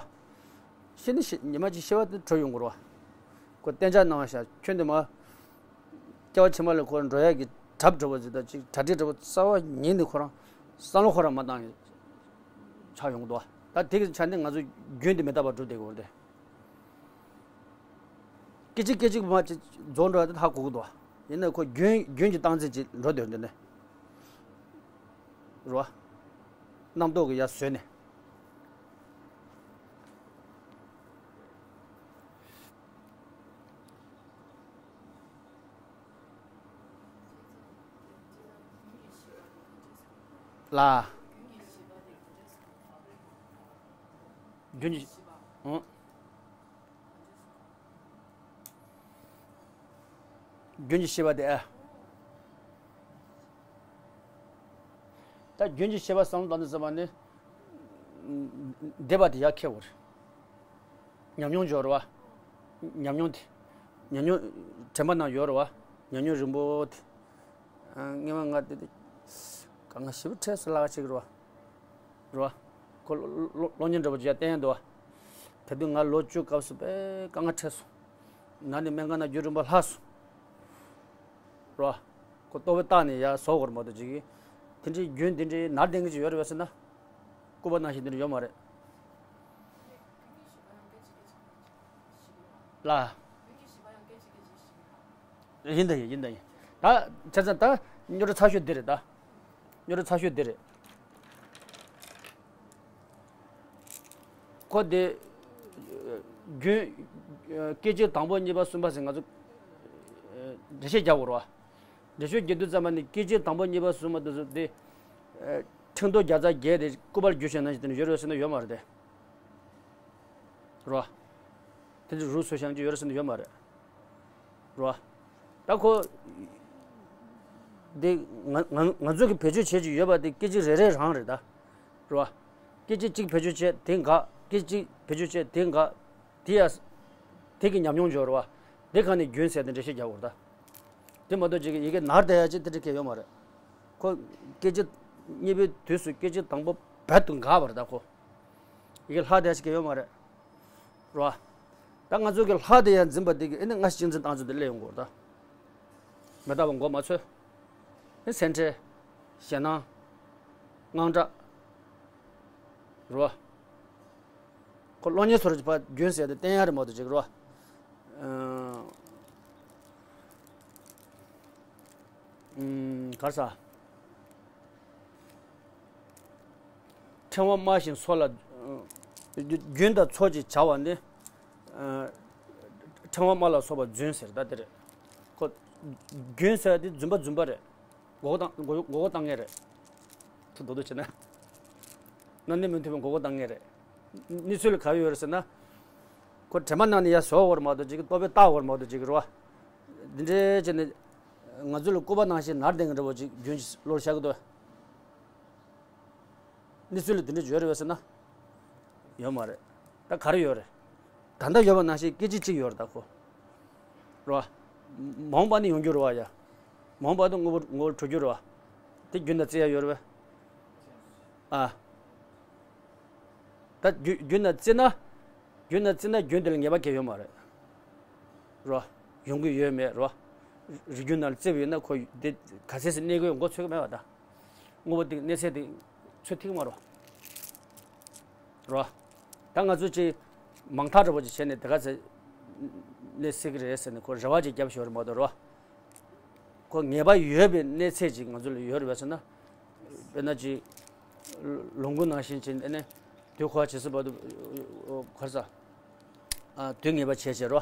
ཤི་ནི་ཤི་ཉི་མ་གཅིག་ཤི་བ་དེ་གྲོལ་ཡོང་གི་རོ། ཁོ་གཏན་འཇགས་སྣང་ཤར་ཁྱོད་འདི་མ། སྐྱེ་བ་ཕྱི་མ་ལ་ཁོ་འགྲོ་ཡག་གི་གྲབས་འདྲ་བོ་ཟིག་དང་གཅིག་གྲ་སྒྲིག་འདྲ་བོ་རྩ་བ་ཉིད་ནས་ཁོ་རང་བསམ་བློ་ཁོ་རང་མ་བཏང་ཡ་ཆགས་ཡོང་གི་འདུག་ད་དེ་གི་ཆ་ནས་ང་ཚོ་རྒྱུན་དུ་མི་འདའ་བར་སྒྲུབ་བསྡད་དགོས་རེད། སྐད་ཅིག་སྐད་ཅིག་མ་ཅིག་རྫོགས་འགྲོ་ཡ་དེ་ཧ་གོ་གི་འདུག་ཡིན་ན་ཁོ་རྒྱུན་རྒྱུན་གྱི་སྟངས་འཛིན་ཅིག་འགྲོ་སྡོད་འདི་ནས། རོ། རྣམ་རྟོག་གི་ཡར་བཟོས་ནས། ལ། རྒྱུན་གྱི། ཨང་། རྒྱུན་གྱི་ཤེས་པ་དེ་ཨ། ད་རྒྱུན་གྱི་ཤེས་པ་བསམ་བློ་བཏང་དུས་ཙམ་པ་ནི། འདས་པ་དེ་ཡར་འཁྱེར་དགོས་རེད། ཉམས་མྱོང་སྦྱོར་བ། ཉམས་མྱོང་དེ། ཉམས་མྱོང་། དྲན་པ་ནང་ཡོད་རེད་བ། ཉམས་མྱོང་རིང་པོ་དེ། ཨ། སྔོན་མ་ང་དེ་དེ། ག་ང་ཞེ་པོ་ཁྲེལ་སོང་ལབ་ཅིག་རེད་བ། རེད་བ། ཁོ་གློག་གློག་གློག་བརྙན་འདྲ་པོ་ཅིག་ཡར་བསྟན་འདུག་བ། དེ་དུས་ང་ལོ་བཅུ་སྐབས་སུ་དཔེ་དཀའ་ངལ་འཕྲད་སོང་། ན་ནི་སྨན་ཁང་ནང་རྒྱུན་རིང་པོ་ལྷག་སོང་། རེད་བ། ཁོ་ལྟོ་ཕད་བཏགས་ནས་ཡར་བཟོ་དགོས་རེད་མ་གཏོགས་ཅིག་གིས། དེ་འདྲའི་རྒྱུན་དེ་འདྲའི་ནར་ལྡན་གྱི་ཅིག་ཡོད་རེད་བས་ཟེར་ན། སྐུད་པ་ནང་བཞིན་དེ་འདྲ་ཡོད་མ་རེད། ལ། ཡིན་ད་ཡིན། ཡིན་ད་ཡིན། ད་བྱས་ཙང་ད་རྙོག་དྲ་ཚ་ཤོས་འདི་རེད་ད། རྙོག་དྲ་ཚ་ཤོས་འདི་རེད། ཁོ་དེ། རྒྱུན། སྐད་ཅིག་དང་པོ་གཉིས་པ་གསུམ་པ་ཟེར་ང་ཚོ། འགྲེལ་བཤད་རྒྱག་དགོས་རེད་བ། འགྲེལ་བཤད་རྒྱག་དུས་ཙམ་པ་ནི་སྐད་ཅིག་དང་པོ་གཉིས་པ་གསུམ་པ་དེ་ཚོ་དེ། ཕྲེང་རྡོག་བརྒྱ་རྩ་བརྒྱད་དེ་སྐུད་པ་ལ་བསྒྱུར་བྱས་ན་ཞིག་དེ་ནི་ཡོད་རེད་ཟེར་ན་ཡོད་མ་རེད་དེ། རེད་བ། དེ་འདྲ་རུ་སུ་ཤང་ཅིག་ཡོད་རེད་ཟེར་ན་ཡོད་མ་རེད། རེད་བ། ད་ཁོ། འདི་ང་ང་ང་ཚོ་གི་བེད་སྤྱོད་བྱེད་ཀྱི་ཡོད་པ་དེ་སྐད་ཅིག་རེ་རེ་རང་རེད་ད། རེད་བ། སྐད་ཅིག་གཅིག་བེད་སྤྱོད་བྱས་དེ་འགག་སྐད་ཅིག་བེད་སྤྱོད་བྱས་དེ་འགག་དེ་ཡ། དེ་གི་ཉམས་མྱོང་འབྱོར་བ། དེ་ག་ནས་རྒྱུན་ཟེར་ཏེ་འགྲེལ་བཤད་རྒྱག་དགོས་རེད་ད། དེ་མ་གཏོགས་ཅིག་ཡི་གེ་ནར་བསྡད་ཡ་ཅིག་དེ་འདྲ་གང་ཡང་ཡོད་མ་རེད། ཁོ། སྐད་ཅིག་གཉིས་པའི་དུས་སུ་སྐད་ཅིག་དང་པོ་རྦད་དུ་འགག་པ་རེད་ད་ཁོ། ཡི་གེ་ལྷག་བསྡད་ཡ་ཅིག་གང་ཡང་ཡོད་མ་རེད། རེད་བ། ད་ང་ཚོ་གི་ལྷག་བསྡད་ཡ་འཛིན་པ་དེ་གི་ཨེ་ནི་སྔ་ཕྱི་གཅིག་འཛིན་སྟངས་ཚོ་དེ་སླེབས་ཡོང་གི་ཡོད་རེད་ད། མི་རྟག་པ་མགོ་མ་ཚོས། ཨེ་སེམས་ཁྲལ། ཞེད་སྣང་། དངངས་སྐྲག་རེད་བ། ཁོ་གློག་བརྙན་བཟོ་འདྲ་ཅིག་ཕར་རྒྱུན་ཟེར་ཏེ་བསྟན་ཡ་རེད་མ་གཏོགས་ཅིག་རེད་བ། ཨ། ཨུམ། ག་རེ་ཟ། ཕྲེང་བ་དམར་ཞིང་སོགས་ལ། རྒྱུན་དང་ཚོགས་ཀྱིས་བྱ་བ་ནི། ཕྲེང་བ་དམར་ལ་སོགས་པ་རྫུན་ཟེར་ད་དེ་རེད། ཁོ། རྒྱུན་ཟེར་དེ་རྫུན་པ་རྫུན་པ་རེད། མགོ་སྐོར་བཏང་མགོ་མགོ་སྐོར་བཏང་མཁན་རེད། ཚུར་རྡོག་རྡོག་བྱས་ན། གནད་དོན་མི་མཐུན་པའི་མགོ་སྐོར་བཏང་མཁན་རེད། གནས་ཚུལ་ལ་ག་རེ་ཡོད་རེད་ཟེར་ན། ཁོ་དྲན་པ་ནང་ནས་ཡར་བཟོ་དགོས་རེད་མ་གཏོགས་ཅིག་ལྟོ་ཕད་བཏགས་དགོས་རེད་མ་གཏོགས་ཅིག་རེད་བ། འདི་འདྲའི་བྱས་ནས། ང་ཚོ་ལ་སྐུད་པ་ནང་བཞིན་ནར་ལྡན་གྱི་འདྲ་བོ་ཅིག་རྒྱུན་གྱི་བློར་ཤར་གི་འདུག་གནས་ཚུལ་ལ་དེ་འདྲ་ཡོད་རེད་བས་ཟེར་ན། ཡོད་མ་རེད། ད་ག་རེ་ཡོད་རེད། ད་ལྟ་ཡོད་པ་ནང་བཞིན་སྐད་ཅིག་གཅིག་ཡོད་རེད་ད་ཁོ། རེད་བ། མ་འོངས་པ་ནི་ཡོང་རྒྱུ་རེད་བ་ཡ། མ་འོངས་པ་དུ་དངོས་པོ་དངོས་པོར་གྲུབ་རྒྱུ་རེད་བ། དེ་རྒྱུན་དང་བརྩི་ཡ་ཡོད་རེད་བས། ཨ། ད་རྒྱུ་རྒྱུན་དང་བརྩིས་ན། རྒྱུན་དང་བརྩིས་ན་རྒྱུན་དེ་ལ་ངེས་པ་གང་ཡང་ཡོད་མ་རེད། རེད་བ། ཡོང་གི་ཡོད་མེད་རེད་བ། རིགས་རྒྱུན་ནང་ལ་བརྩིས་པ་ཡིན་ན་ཁོ་དེ་ག་ཚད་ཟིན་གནས་དགོས་མགོ་ཚོད་ཀྱི་མེད་བ་ད། དངོས་པོ་དེ་གནས་ཚད་དེ་ཚོད་ཐིག་མ་རེད་བ། རེད་བ། ད་ང་ཚོ་ཅིག་མང་ཐག་འདྲ་པོ་ཅིག་བྱས་ནས་དེ་ག་ཚད་གནས་སྲིད་ཀྱི་རེད་ཟེར་ནས་ཁོ་རེ་བ་ཅིག་བརྒྱབ་ཞོར་མ་གཏོགས་རེད་བ། ཁོ་ངེས་པ་ཡོད་པའི་གནས་ཚད་ཅིག་ང་ཚོ་ལ་ཡོད་རེད་བས་ཟེར་ན། དཔེར་ན་ཅིག་ལོངས་སྐུ་ནང་བཞིན་ཅིག་ཨ་ནི་དུས་འཁོར་བ་ཇི་སྲིད་བར་དུ་ག་རེ་ཟ། ཨ། དུས་ངེས་པ་བྱས་བྱས་རོ།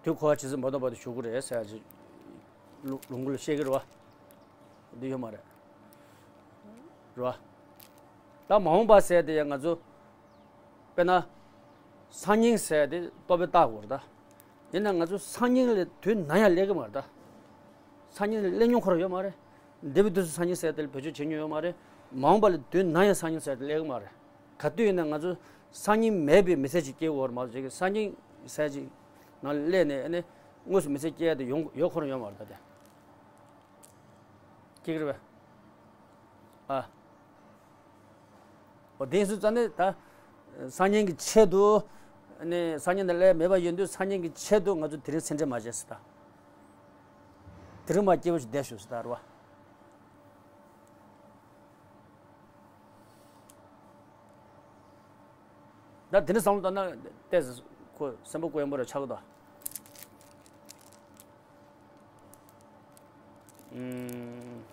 དུས་འཁོར་བ་ཇི་སྲིད་མ་ཐོན་བར་དུ་བཞུགས་དགོས་རེད་ཟེར་ཡ་ཅིག་ལོ་ལོངས་སྐུ་ལ་བཤད་ཀྱི་རེད་བ། འདི་ཡོད་མ་རེད། རེད་བ། ད་མ་འོངས་པ་ཟེར་དེ་ཡང་ང་ཚོ། དཔེར་ན། སང་ཉིན་ཟེར་དེ་ལྟོ་ཕད་བཏགས་དགོས་རེད་ད། ཡིན་ན་ང་ཚོ་སང་ཉིན་ལ་དུས་ནམ་ཡང་སླེབས་ཀྱི་མ་རེད་ད། སང་ཉིན་ལ་སླེབས་མྱོང་ཁོ་རང་ཡོད་མ་རེད། འདས་པའི་དུས་སུ་སང་ཉིན་ཟེར་དེ་ལ་བེད་སྤྱོད་བྱེད་མྱོང་ཡོད་མ་རེད། མ་འོངས་པ་ལ་དུས་ནམ་ཡང་སང་ཉིན་ཟེར་དེ་སླེབས་ཀྱི་མ་རེད། ག་དུས་ཡིན་ན་ང་ཚོ་སང་ཉིན་མེད་པའི་མི་ཚེ་ཅིག་སྐྱེལ་དགོས་རེད་མ་གཏོགས་ཅིག་སང་ཉིན་ཟེར་ཅིག་ནང་ལ་སླེབས་ནས་ཨ་ནི་དངོས་སུ་མི་ཚེ་སྐྱེལ་ཡ་དེ་ཡོང་ཡོད་ཁོ་རང་ཡོད་མ་རེད་ད་དེ། སྐྱེ་གི་རེད་པས། ཨ། འོ་དེ་སུ་ཙ་ནས་ད། སང་ཉིན་གྱི་ཆེད་དུ། ནས་སང་ཉིན་ནས་སླེབས་མེད་པ་ཡིན་དུས་སང་ཉིན་གྱི་ཆེད་དུ་ང་ཚོ་དེ་རིང་སེམས་ཁྲལ་མ་བྱེད་ཟེར་ད། དེ་རིང་མ་སྐྱིད་པོ་ཞིག་བསྡད་ཤོག་ཟེར་ད་རེད་བ། ད་དེ་འདྲ་བསམ་བློ་བཏང་ན་ཏོག་ཙམ་ཁོ་སེམས་པ་སྐྱོ་པོ་རེ་ཆགས་ཀྱི་འདུག་ཨུམ།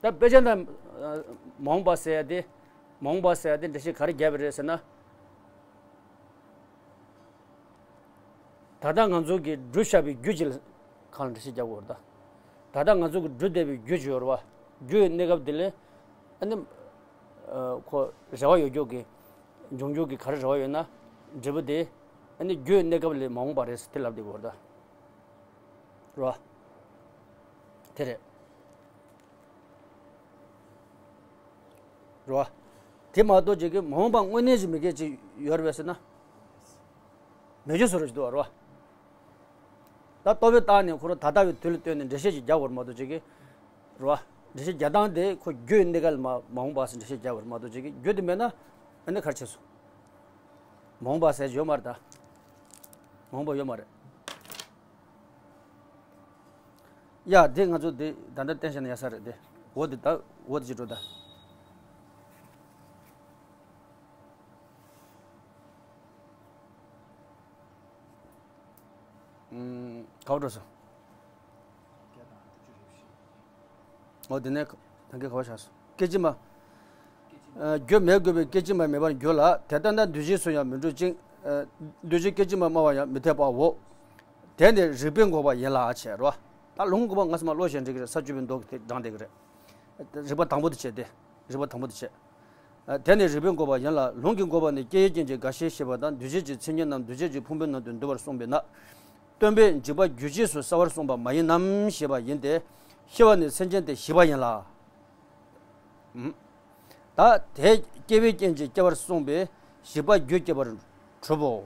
ད་དཔེ་ཆ་ནང་མ་འོངས་པ་ཟེར་ཡ་དེ། མ་འོངས་པ་ཟེར་ཡ་དེ་འགྲེལ་བཤད་ག་རེ་བརྒྱབ་པ་རེད་ཟེར་ན། ད་ལྟ་ང་ཚོ་གིས་སྒྲུབ་བཞག་པའི་རྒྱུ་ཅིག་ལ་གང་ལ་འགྲེལ་བཤད་རྒྱག་དགོས་རེད་ད། ད་ལྟ་ང་ཚོ་གིས་སྒྲུབ་བསྡད་པའི་རྒྱུ་ཅིག་ཡོད་རེད་བ། རྒྱུ་ཡི་གནས་སྐབས་དེ་ལས་ཨ་ནི་ཁོ་རེ་བ་ཡོད་རྒྱུ་གི་འབྱུང་འགྱུར་གྱི་ག་རེ་རེ་བ་ཡོད་ན། འབྲས་བུ་དེ་ཨ་ནི་རྒྱུ་ཡི་གནས་སྐབས་ལས་མ་འོངས་པ་རེད་ཟེར་དེ་ལབ་བསྡད་དགོས་རེད་ད། རེད་བ། དེ་རེད། རེད་བ། དེ་མ་གཏོགས་ཅིག་གི་མ་འོངས་པ་དངོས་གནས་ཅིག་མི་སྐད་ཅིག་ཡོད་རེད་པས་ཟེར་ན། མེད་རྒྱུ་བཟོ་འདྲ་ཅིག་འདུག་བ། རེད་བ། ད་ལྟོ་བའི་རྟགས་ནས་ཁོ་རང་ད་ལྟ་བའི་དུས་ལ་ལྟོས་ནས་འགྲེལ་བཤད་ཅིག་རྒྱག་དགོས་རེད་མ་གཏོགས་ཅིག་གི། རེད་བ། འགྲེལ་བཤད་རྒྱག་སྟངས་དེ་ཁོ་རྒྱུ་ཡི་གནས་སྐབས་ལ་མ་མ་འོངས་པ་ཟེར་འགྲེལ་བཤད་རྒྱག་དགོས་རེད་མ་གཏོགས་ཅིག་གི་རྒྱུ་དེ་མེད་ན་ཨ་ནི་ག་རེ་བྱས་སོང་། མ་འོངས་པ་ཟེར་ཡོད་མ་རེད་ད། མ་འོངས་པ་ཡོད་མ་རེད། ཡ་དེ་ང་ཚོ་དེ་ད་ལྟ་བསྟན་བཞག་ན་ཡག་ས་རེད་དེ། འོ་དེ་ད་འོ་དེ་ཅིག་འགྲོ་ད། ཨུམ། ག་པར་འགྲོ་སོང་། འོ་དེ་ནས་ད་གིན་ག་པར་བཞག་སོང་། སྐད་ཅིག་མ། ཨ། རྒྱུ་མེད་དགོས་པའི་སྐད་ཅིག་མ་མེད་པར་འགྱུར་ལ། དེ་ལྟ་ན་འདུས་བྱས་སུ་ཡང་མི་འགྲོ་ཅིང་། ཨ། འདུས་བྱས་སྐད་ཅིག་མ་སྨྲ་བར་ཡང་མི་འཐད་པའོ། དེ་ནི་རིགས་པས་འགོག་པ་ཡིན་ལ་བྱས་རོ། ད་ལུང་དགོས་པ་ངོ་མ་ལོག་བཤད་འགྲིག་གི་རེད། ས་བཅུ་པའི་མདོ་གི་དེ་དྲངས་བསྡད་ཀྱི་རེད། རིགས་པ་དང་པོ་དེ་བྱས་ཏེ། རིགས་པ་དང་པོ་དེ་བྱས། དེ་ནི་རིགས་པས་འགོག་པ་ཡིན་ལ། ལུང་གིས་འགོག་པ་ནི་སྐྱེ་བོའི་རྐྱེན་གྱིས་རྒ་ཤིའི་ཞེས་པ་དང་། འདུས་བྱས་ཀྱི་མཚན་ཉིད་རྣམས་འདུས་བྱས་ཀྱི་ཕུང་པོའི་ནང་དུ་འདུ་བར་གསུངས་པས་ན། སྟོན་པས་འཇིག་པ་རྒྱུ་རྗེས་སུ་བསལ་བར་གསུངས་པ་མ་ཡིན་ནམ་ཞེས་པ་ཡིན་ཏེ། ཤི་བ་ནི་སེམས་ཅན་དེ་ཞིག་པ་ཡིན་ལ། ད་དེ་སྐྱེ་བོའི་རྐྱེན་གྱིས་སྐྱེ་བར་གསུངས་པས་ཞིག་པ་རྒྱུ་སྐྱེ་བར་གྲུབ་བོ།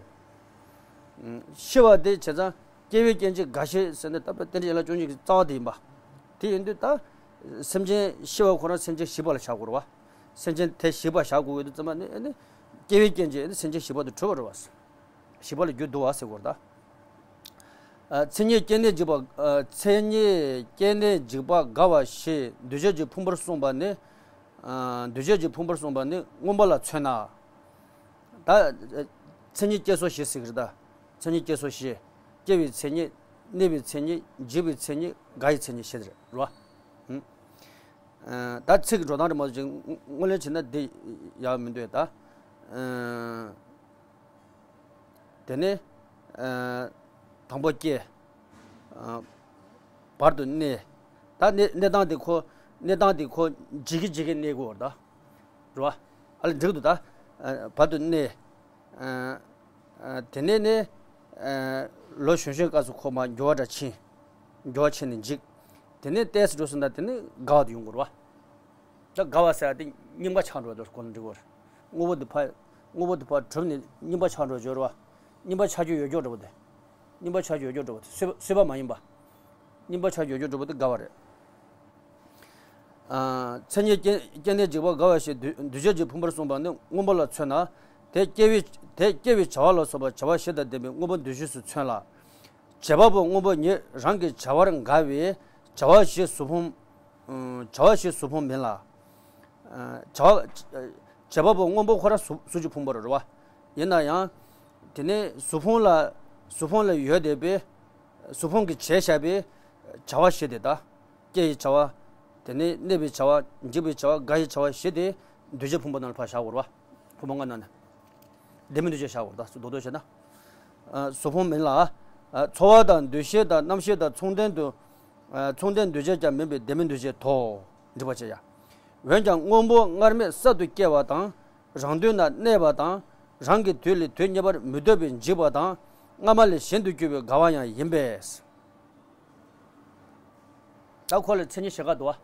ཤི་བ་དེ་བྱས་ཙང་སྐྱེ་བོའི་རྐྱེན་གྱིས་རྒ་ཤི་ཟེར་ནས་ད་དཔེ་རྟེན་འབྲེལ་ཡན་ལག་བཅུ་གཉིས་ཀྱི་རྩ་བ་དེ་ཡིན་པ། དེ་ཡིན་དུས་ད་སེམས་ཅན་ཤི་བ་ཁོ་རང་སེམས་ཅན་ཞིག་པ་ལ་བཞག་དགོས་རེད་བ། སེམས་ཅན་དེ་ཞིག་པ་བཞག་དགོས་ཡོད་དུས་ཙམ་པ་ནི་ཨ་ནི་སྐྱེ་བོའི་རྐྱེན་གྱིས་ཨ་ནི་སེམས་ཅན་ཞིག་པ་དུ་གྲུབ་པ་རེད་བ། ཞིག་པ་ལ་རྒྱུ་འདུ་བ་ཟེར་དགོས་རེད་ད། ཨ། མཚན་ཉིད་སྐྱེ་གནས་འཇིག་པ། ཨ། མཚན་ཉིད་སྐྱེ་གནས་འཇིག་པ་རྒ་བ་ཞེས་འདུས་བྱས་ཀྱི་ཕུང་པོར་གསུངས་པ་ནི། ཨ། འདུས་བྱས་ཀྱི་ཕུང་པོར་གསུངས་པ་ནི་སྔོན་པོ་ལ་མཚོན་ན། ད་མཚན་ཉིད་སྐྱེ་སོ་ཞེས་ཟེར་གྱི་རེད་ད། མཚན་ཉིད་སྐྱེ་སོ་ཞེས། སྐྱེ་བའི་མཚན་ཉིད། གནས་པའི་མཚན་ཉིད། འཇིག་པའི་མཚན་ཉིད། རྒ་ཡི་མཚན་ཉིད་ཞེས་རེད་རོ། ཨ། ད་ཚིག་གི་འགྲོ་སྟངས་རེད་མ་གཏོགས་ཅིག་དངོས་ལན་བྱས་ན་འདི་ཡག་མི་འདུག་ད། ཨ། དེ་ནས། ཨ། དང་པོ་སྐྱེ། ཨ། བར་དུ་གནས། ད་གནས་གནས་སྟངས་དེ་ཁོ། གནས་སྟངས་དེ་ཁོ་འཇིག་གི་འཇིག་གི་གནས་དགོས་རེད་ད། རེད་བ། ཨ་ལས་འགྲིག་འདུག་ད། ཨ། བར་དུ་གནས། ཨ། ཨ། དེ་ནས་ནི། ཨ། ལོ་གཞོན་གཞོན་སྐབས་སུ་ཁོ་མར་འགྱུར་བ་འདྲ་ཕྱིན། འགྱུར་བ་ཕྱིན་ནས་འཇིག་དེ་ནས་ཏོག་ཙམ་འགྲོ་སོང་ན་དེ་ནི་རྒ་བ་དུ་ཡོང་དགོས་རེད་བ། ད་རྒ་བ་ཟེར་ཡ་དེ་རྙིང་པ་ཆགས་འགྲོ་འདུག་གོ་ན་འགྲིག་གོ་རེད། དངོས་པོ་འདི་ཕར། དངོས་པོ་འདི་ཕར་གྲུབ་ནས་རྙིང་པ་ཆགས་འགྲོ་འཇོག་རེད་བ། རྙིང་པ་ཆགས་རྒྱུ་ཡོད་རྒྱུ་འདྲ་པོ་དེ། རྙིང་པ་ཆགས་རྒྱུ་ཡོད་རྒྱུ་འདྲ་པོ་དེ་སོས་པ་སོས་པ་མ་ཡིན་པ། རྙིང་པ་ཆགས་རྒྱུ་ཡོད་རྒྱུ་འདྲ་པོ་དེ་རྒ་བ་རེད། ཨ། མཚན་ཉིད་སྐྱེ་སྐྱེ་གནས་འཇིག་པ་རྒ་བ་ཞེས་འདུས་འདུས་བྱས་ཀྱི་ཕུང་པོར་གསུངས་པ་ནི་སྔོན་པོ་ལ་མཚོན་ན། དེ་སྐྱེ་བའི་དེ་སྐྱེ་བའི་བྱ་བ་ལ་སོགས་པ་བྱ་བ་བཞི་དང་ལྡན་པའི་དངོས་པོ་འདུས་བྱས་སུ་མཚོན་ལ། བྱེད་པ་པོ་སྔོན་པོ་ཉིད་རང་གི་བྱ་བར་དགའ་བས་བྱ་བ་བཞི་གཟུགས་ཕུང་། ཨ། བྱ་བ་བཞི་གཟུགས་ཕུང་མིན་ལ། ཨ། བྱ་བ། བྱེད་པ་པོ་སྔོན་པོ་ཁོ་རང་གཟུགས་གཟུགས་ཀྱི་ཕུང་པོ་རེད་བ། ཡིན་ན་ཡང་། དེ་ནས་གཟུགས་ཕུང་ལ། གཟུགས་ཕུང་ལ་ཡོད་བསྡད་པའི། གཟུགས་ཕུང་གིས་བྱས་བཞག་པའི་བྱ་བ་བཞི་དེ་དག་སྐྱེ་ཡི་བྱ་བ། དེ་ནས་གནས་པའི་བྱ་བ། འཇིག་པའི་བྱ་བ། རྒ་ཡི་བྱ་བ་བཞི་དེ་འདུས་བྱས་ཕུང་པོ་ནང་ལ་ཕར་བཞག་དགོས་རེད་བ། ཕུང་པོ་ལྔ་ནང་ནས། ལྡན་མིན་འདུས་བྱས་བཞག་དགོས་རེད་ད། རྡོག་རྡོག་བྱས་ན། ཨ། གཟུགས་ཕུང་མིན་ལ། ཨ། ཚོར་བ་དང་འདུ་ཤེས་དང་རྣམ་ཤེས་དང་མཚུངས་ལྡན་དུ། ཨ། མཚུངས་ལྡན་འདུས་བྱས་ཀྱང་མིན་པའི་ལྡན་མིན་འདུས་བྱས་དོ། འགྲིག་པ་བྱས་ཡ། འོན་ཀྱང་སྔོན་པོ་སྔར་མེད་གསར་དུ་སྐྱེ་བ་དང་། རང་དུས་ན་གནས་པ་དང་། རང་གི་དུས་ལས་དུས་གཉིས་པར་མི་ལྡོག་པའི་འཇིག་པ་དང་། སྔ་མ་ལས་གཞན་དུ་གྱུར་པའི་རྒ་བ་ཡང་ཡིན་པས། ད་ཁོ་ལ་མཚན་ཉིད་ཞེ་དགའ་འདུག་བ།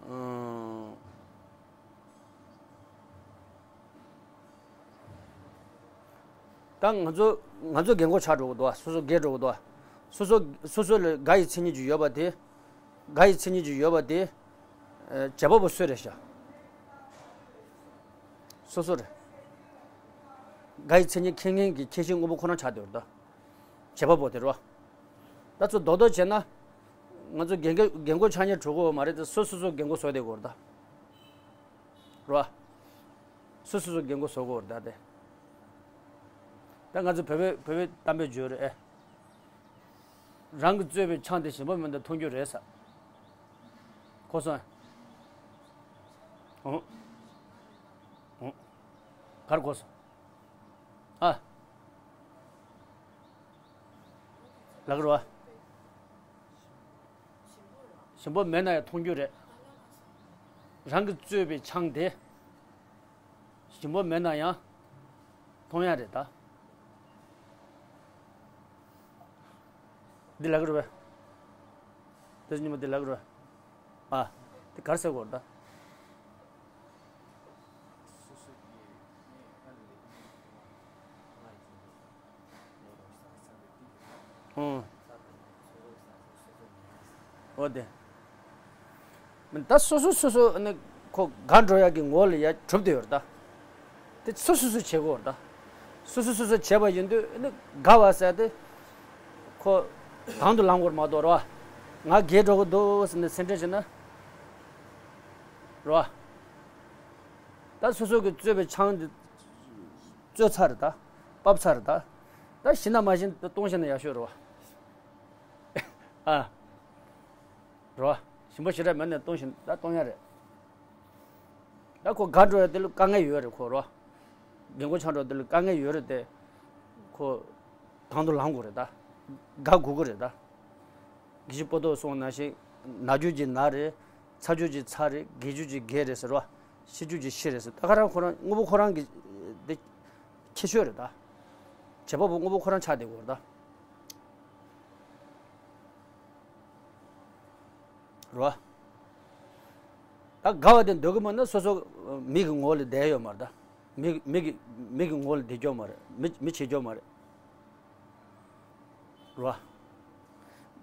ཨང་། ད་ང་ཚོ་ང་ཚོ་རྒན་གོག་ཆགས་འགྲོ་གི་འདུག་བ། སོ་སོ་རྒས་འགྲོ་གི་འདུག་བ། སོ་སོ་སོ་སོ་ལ་རྒ་ཡི་མཚན་ཉིད་ཅིག་ཡོད་པ་དེ། རྒ་ཡི་མཚན་ཉིད་ཅིག་ཡོད་པ་དེ། ཨ། བྱེད་པ་པོ་སུ་རེད་ཤག་སོ་སོ་རེད། རྒ་ཡི་མཚན་ཉིད་མཁྱེན་མཁན་གྱི་ཁྱད་གཞི་དངོས་པོ་ཁོ་རང་ཆགས་བསྡད་ཡོད་རེད་ད། བྱེད་པ་པོ་དེ་རེད་བ། ད་ཚོ་རྡོག་རྡོག་བྱས་ན། ང་ཚོ་རྒན་གོག་རྒན་གོག་ཆགས་ཉེན་འགྲོ་གི་ཡོད་མ་རེད་དེ། སོ་སོ་སོ་རྒན་གོག་བཟོ་བསྡད་ཡོད་རེད་ད། རེད་བ། སོ་སོ་སོ་རྒན་གོག་བཟོ་གི་ཡོད་རེད་ད་དེ། ད་ང་ཚོ་བོད་པའི་བོད་པའི་གཏམ་དཔེ་བརྗོད་རེད་ཨེ། རང་གིས་བཙོས་པའི་ཆང་དེ་གཞན་པ་མིན་ད་འཐུང་རྒྱུ་རེད་ས། གོ་སོང་ཨེ། ཨོ། ཨོ། གར་གོ་སོང་། ཨ། ལགས་རེད་བ། ཞིམ་པོ་མེད་ན་ཡང་མཐོང་རྒྱུ་རེད། རང་གིས་བཙོས་པའི་ཆང་དེ་ཞིམ་པོ་མེད་ན་ཡང་མཐོང་ཡ་རེད་ད། འདི་ལབ་ཀྱི་རེད་པས། དེ་ཉིན་མོ་འདི་ལབ་ཀྱི་རེད་པས། ཨ། དེ་ག་རེ་ཟེར་དགོས་རེད་ད། ཨོ། འོ་དེ། ད་སོ་སོ་སོ་སོ་ནི་ཁོ་དགའ་འགྲོ་ཡག་གི་ངོ་ལ་ཡ་གྲུབ་བསྡད་ཡོད་རེད་ད། དེ་སོ་སོ་སོ་བྱེད་དགོས་རེད་ད། སོ་སོ་སོ་སོ་བྱས་པ་ཡིན་དུས་ནི་དགའ་བ་ཟེར་དེ། ཁོ་དང་དུ་ལངས་དགོས་རེད་མ་གཏོགས་རེད་བ། ང་རྒས་འགྲོ་གི་འདུག་ཟེར་ནས་སེམས་ཁྲལ་བྱས་ན། རེད་བ། ད་སོ་སོ་གི་བཙོས་པའི་ཆང་འདི་བཙོས་ཚར་རེད་ད། བབས་ཚར་རེད་ད། ད་ཞིམ་ན་མ་ཞིམ་ད་གཏོང་ཤེས་ན་ཡག་ཤོས་རེད་བ། ཨ། རེད་བ། ཞིམ་པོ་ཞེ་དྲག་མེད་ན་གཏོང་ཤེས་ད་གཏོང་ཡ་རེད། ད་ཁོ་དགའ་འགྲོ་ཡ་དེ་ལ་དཀའ་ངལ་ཡོད་རེད་ཁོ་རེད་བ། རྒན་གོག་ཆགས་འགྲོ་དེ་ལ་དཀའ་ངལ་ཡོད་རེད་དེ། ཁོ་དང་དུ་ལངས་དགོས་རེད་ད། དགའ་དགོས་ཀྱི་རེད་ད། དགེ་བཤེས་པོ་ཏོ་གསུངས་ནང་བཞིན། ན་རྒྱུ་གྱི་ན་རེད། ཚ་རྒྱུ་གྱི་ཚ་རེད། རྒས་རྒྱུ་གྱི་རྒས་རེད་ཟེར་བ། ཤི་རྒྱུ་གྱི་ཤི་རེད་ཟེར། ད་ག་རང་ཁོ་རང་དངོས་པོ་ཁོ་རང་གི་དེ་ཁྱད་ཆོས་རེད་ད། བྱེད་པ་པོ་དངོས་པོ་ཁོ་རང་ཆགས་བསྡད་དགོས་རེད་ད། རེད་བ། ད་དགའ་བ་དེ་འདོད་ཀྱི་མིན་ན་སོ་སོ་མི་གི་ངོ་ལ་བསྡད་ཡོད་མ་རེད་ད། མི་མི་གི་མི་གི་ངོ་ལ་བསྡད་རྒྱུ་མ་རེད། མི་མི་བྱེད་རྒྱུ་མ་རེད། རེད་བ།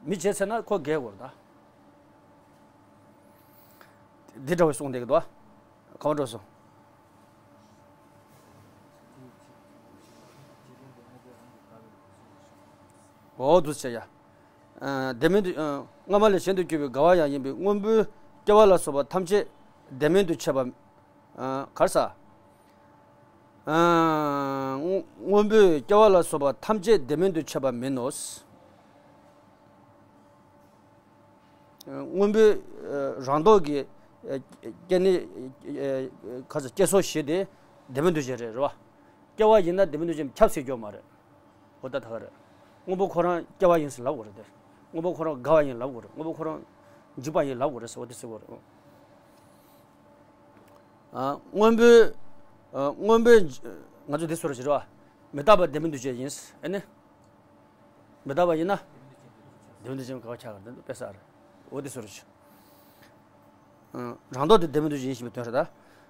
མི་བྱས་ཚར་ན་ཁོ་རྒས་དགོས་རེད་ད། འདི་འདྲ་བའི་གསུངས་བསྡད་ཀྱི་འདུག་བ། གང་འགྲོ་སོང་། འོ་འདུག་བྱས་ཡ། ཨ། བདེན་མེད་དུ། ཨ། སྔ་མ་ལས་གཞན་དུ་གྱུར་པའི་དགའ་བ་ཡང་ཡིན་པས་སྔོན་པོའི་སྐྱེ་བ་ལ་སོགས་པ་ཐམས་ཅད་བདེན་མེད་དུ་བྱས་པ། ཨ། ག་རེ་ཟ། ཨ། སྔོན་པོའི་སྐྱེ་བ་ལ་སོགས་པ་ཐམས་ཅད་བདེན་མེད་དུ་བྱས་པ་མིན་ནོ། སྔོན་པོའི་རང་ལྡོག་གི་སྐྱེ་གནས། ག་ཚོད་སྐྱེ་སོ་བཞི་དེ་བདེན་མེད་འདུ་བྱེད་རེད། རེད་བ། སྐྱེ་བ་ཡིན་ན་བདེན་མེད་འདུ་བྱེད་ཁྱབ་སྲིད་ཀྱི་ཡོད་མ་རེད། འོ་ད་ད་ག་རེད། སྔོན་པོ་ཁོ་རང་སྐྱེ་བ་ཡིན་ཟེར་ལབ་དགོས་རེད་དེ། སྔོན་པོ་ཁོ་རང་དགའ་བ་ཡིན་ལབ་དགོས་རེད། སྔོན་པོ་ཁོ་རང་འཇིགས་པ་ཡིན་ལབ་དགོས་རེད་ཟེར། འོ་དེ་ཟེར་དགོས་རེད། ཨ། སྔོན་པོའི། ཨ། སྔོན་པོའི། ང་ཚོ་འདི་ཟེར་རོ་ཞེས་རེད་བ། མི་རྟག་པ་བདེན་མེད་འདུ་བྱེད་ཡིན། ཨ་ནི། མི་རྟག་པ་ཡིན་ན། བདེན་མེད་འདུ་བྱེད་དགའ་བ་ཆགས་པ་འདི་དཔེ་ཟེར། འོ་དེ་ཟེར་རོ་ཞེས། ཨ། རང་ལྡོག་དེ་བདེན་མེད་འདུ་བྱེད་ཡིན་ཞེས་པའི་དོན་རེད་ད།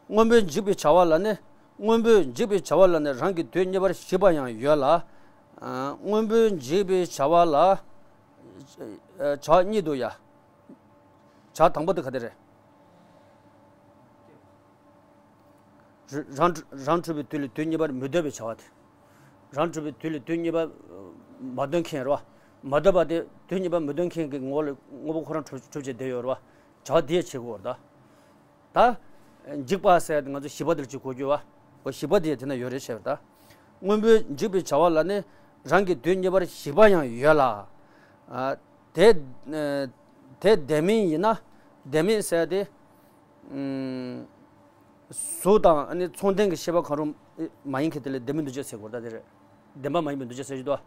སྔོན་པོའི་འཇིག་པའི་བྱ་བ་ལ་ནི། སྔོན་པོའི་འཇིག་པའི་བྱ་བ་ལ་ནི་རང་གི་དུས་གཉིས་པར་ཞིག་པ་ཡང་ཡོད་ལ། ཨ། སྔོན་པོའི་འཇིག་པའི་བྱ་བ་ལ། ཨ། བྱ་བ་གཉིས་འདུག་ཡ། བྱ་བ་དང་པོ་དེ་ག་དེ་རེད། རང་རང་གྲུབ་པའི་དུས་ལ་དུས་གཉིས་པར་མི་སྡོད་པའི་བྱ་བ་དེ། རང་གྲུབ་པའི་དུས་ལ་དུས་གཉིས་པ་མ་སྡོད་མཁན་རེད་བ། མ་སྡོད་པ་དེ་དུས་གཉིས་པ་མི་སྡོད་མཁན་གྱི་ངོ་ལ་དངོས་པོ་ཁོ་རང་གྲུབ་གྲུབ་བྱས་བསྡད་ཡོད་རེད་བ། བྱ་བ་དེ་ཡང་བྱེད་དགོས་རེད་ད། ད། འཇིག་པ་ཟེར་ཏེ་ང་ཚོ་ཞིག་པ་དེ་ལ་ཅིག་གོ་རྒྱུ་བ། འོ་ཞིག་པ་དེ་ཡང་དེ་ན་ཡོད་རེད་བྱས་པ་ད། སྔོན་པོའི་འཇིག་པའི་བྱ་བ་ལ་ནི་རང་གི་དུས་གཉིས་པར་ཞིག་པ་ཡང་ཡོད་ལ། ཨ། དེ། ཨ། དེ་བདེན་མིན་ཡིན་ན། བདེན་མིན་ཟེར་ཏེ། ཨུམ། གཟུགས་དང་ཨ་ནི་མཚུངས་ལྡན་གྱི་ཤེས་པ་གང་རུང་མ་ཡིན་མཁན་དེ་ལ་བདེན་མིན་འདུ་བྱེད་ཟེར་དགོས་རེད་ད། དེ་རེད། བདེན་པ་མ་ཡིན་པའི་འདུ་བྱེད་ཟེར་གྱི་འདུག་བ།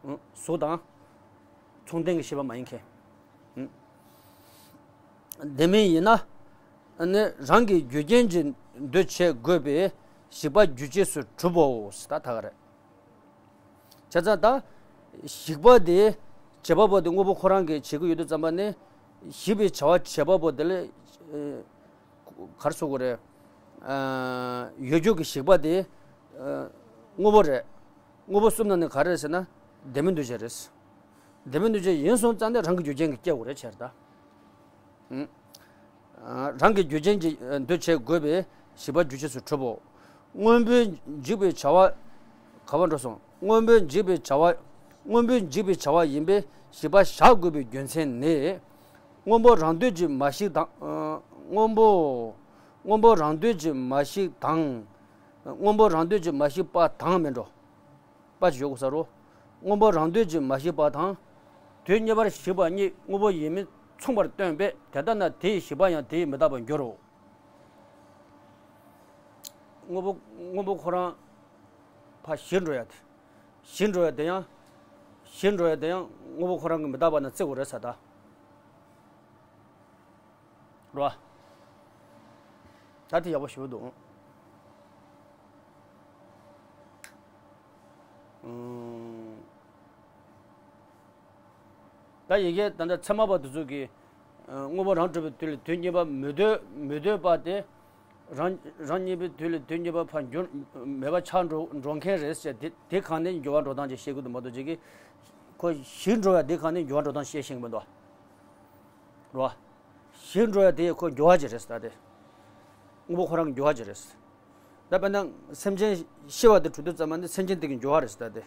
ཨུམ། གཟུགས་དང་མཚུངས་ལྡན་གྱི་ཤེས་པ་མ་ཡིན་མཁན། ཨུམ། བདེན་མིན་ཡིན་ན། ཨ་ནི་རང་གི་རྒྱུ་རྐྱེན་གྱིས་འདུ་བྱེད་དགོས་པས་ཞིག་པ་རྒྱུ་རྐྱེན་སུ་གྲུབ་བོ། ད་ད་ག་རེད། བྱས་ཙང་ད། ཞིག་པ་དེ་བྱེད་པ་པོ་དེ་དངོས་པོ་ཁོ་རང་གིས་བྱེད་ཀྱི་ཡོད་དུས་ཙམ་པ་ནི། ཞིག་པའི་བྱ་བ་བྱེད་པ་པོ་དེ་ལ། ཨ། ག་རེ་ཟེར་དགོས་རེད། ཨ། ཡོད་རྒྱུ་གི་ཞིག་པ་དེ། ཨ། དངོས་པོ་རེད། དངོས་པོ་གསུམ་ནང་ནས་ག་རེ་རེད་ཟེར་ན། བདེན་མིན་འདུ་བྱེད་རེད། བདེན་མིན་འདུ་བྱེད་ཡིན་སོང་ཙང་ནས་རང་གི་རྒྱུ་རྐྱེན་གྱིས་སྐྱེ་དགོས་རེད་བྱས་རེད་ད། ཨུ། རང་གི་རྒྱུ་རྐྱེན་གྱིས་འདུ་བྱེད་དགོས་པས་ཞིག་པ་རྒྱུ་རྐྱེན་སུ་གྲུབ་བོ། སྔོན་པོའི་འཇིག་པའི་བྱ་བ། ག་བ་འགྲོ་སོང་། སྔོན་པོའི་འཇིག་པའི་བྱ་བ། སྔོན་པོའི་འཇིག་པའི་བྱ་བ་ཡིན་པས་ཞིག་པ་བཞག་དགོས་པའི་རྒྱུ་མཚན་ནི། སྔོན་པོ་རང་འདོད་ཀྱིས་མ་ཞིག་དང་། ཨ། སྔོན་པོ། སྔོན་པོ་རང་འདོད་ཀྱིས་མ་ཞིག་དང་། སྔོན་པོ་རང་འདོད་ཀྱིས་མ་ཞིག་པ་དང་མིན་འགྲོ། པ་ཞིག་ཡོད་དགོས་ས་རོ། སྔོན་པོ་རང་འདོད་ཀྱིས་མ་ཞིག་པ་དང་། དུས་གཉིས་པར་ཞིག་པ་གཉིས་དངོས་པོ་ཡིན་མིན་མཚུངས་པར་སྟོན་པས་དེ་ལྟ་ན་དེའི་ཞིག་པ་ཡང་དེས་མི་རྟག་པར་འགྱུར་རོ། དངོས་པོ་དངོས་པོ་ཁོ་རང་ཕར་ཞིག་འགྲོ་ཡ་དེ། ཞིག་འགྲོ་ཡ་དེ་ཡང་། ཞིག་འགྲོ་ཡ་དེ་ཡང་ དངོས་པོ་ཁོ་རང་གི་མི་རྟག་པ་ན་བརྩི་དགོས་རེད་ཟེར་ད། རོ། ད་དེ་ཡག་པོ་ཞེ་པོ་འདུག། ཨུམ། ད་ཡི་གེ་ད་ལྟ་ཚད་མ་པ་དེ་ཚོ་གིས་དངོས་པོ་རང་གྲུབ་པའི་དུས་ལ་དུས་གཉིས་པ་མི་ལྡོག་མི་ལྡོག་པ་དེ། རང་རང་གཉིས་པའི་དུས་ལ་དུས་གཉིས་པ་ཕར་འགྱུར་མེད་པ་ཆགས་འགྲོ་འགྲོ་མཁན་རེད་ཟེར། དེ་དེ་གང་ནས་འགྱུར་བ་འགྲོ་སྟངས་ཅིག་ཤེས་དགོས་འདུག་མ་གཏོགས་ཅིག་གིས་ཁོ་ཞིག་འགྲོ་ཡ་དེ་གང་ནས་འགྱུར་བ་འགྲོ་སྟངས་ཤེས་ཤེས་ཀྱི་མི་འདུག་རོ། ཞིག་འགྲོ་ཡ་དེ་ཁོ་འགྱུར་བ་ཅིག་རེད་ཟེར་ད་དེ། དངོས་པོ་ཁོ་རང་གི་འགྱུར་བ་ཅིག་རེད་ཟེར། ད་དཔེར་ན་སེམས་ཅན་ཤི་བ་དེ་གྲུབ་དུས་ཙམ་པ་ནི་སེམས་ཅན་དེ་གི་འགྱུར་བ་རེད་ཟེར་ད་དེ།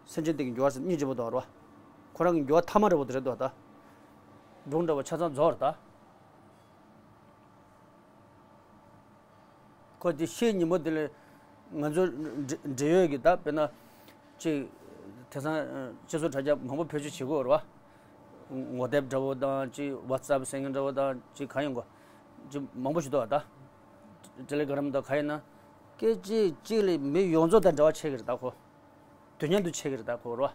སེམས་ཅན་དེ་གི་འགྱུར་བ་ཟེར་སྙིང་རྗེ་པོ་འདུག་རོ། ཁོ་རང་གི་འགྱུར་བ་ཐ་མ་འདྲ་པོ་དེ་རེད་འདུག་ད། སྒྲུང་འདྲ་པོ་ཆ་ཚང་རྫོགས་རེད་ད། ཁོ་དེ་ཤི་ཉིན་མོ་དེ་ལ་ང་ཚོ་འབྲེལ་འབྲེལ་ཡོད་ཀྱི་ད་དཔེར་ན་ཅིག་དེང་སང་སྤྱི་ཚོགས་དྲ་རྒྱ་མང་པོ་བེད་སྤྱོད་བྱེད་ཀྱི་ཡོད་རེད་བ། ངོ་དེབ་འདྲ་པོ་དང་ཅིག་ཝ་ཙབ་ཟེར་མཁན་འདྲ་པོ་དང་ཅིག་གང་ཡིན་གོ། ཅིག་མང་པོ་ཞིག་འདུག་བ་ད། ཊེ་ལེ་གྷ་རམ་དང་གང་ཡིན་ན། སྐད་ཅིག་གཅིག་ལ་མི་ཡོངས་རྫོགས་དང་འབྲེལ་བ་ཆགས་ཀྱི་རེད་ད་ཁོ། དུས་མཉམ་དུ་ཆགས་ཀྱི་རེད་ད་ཁོ་རོ།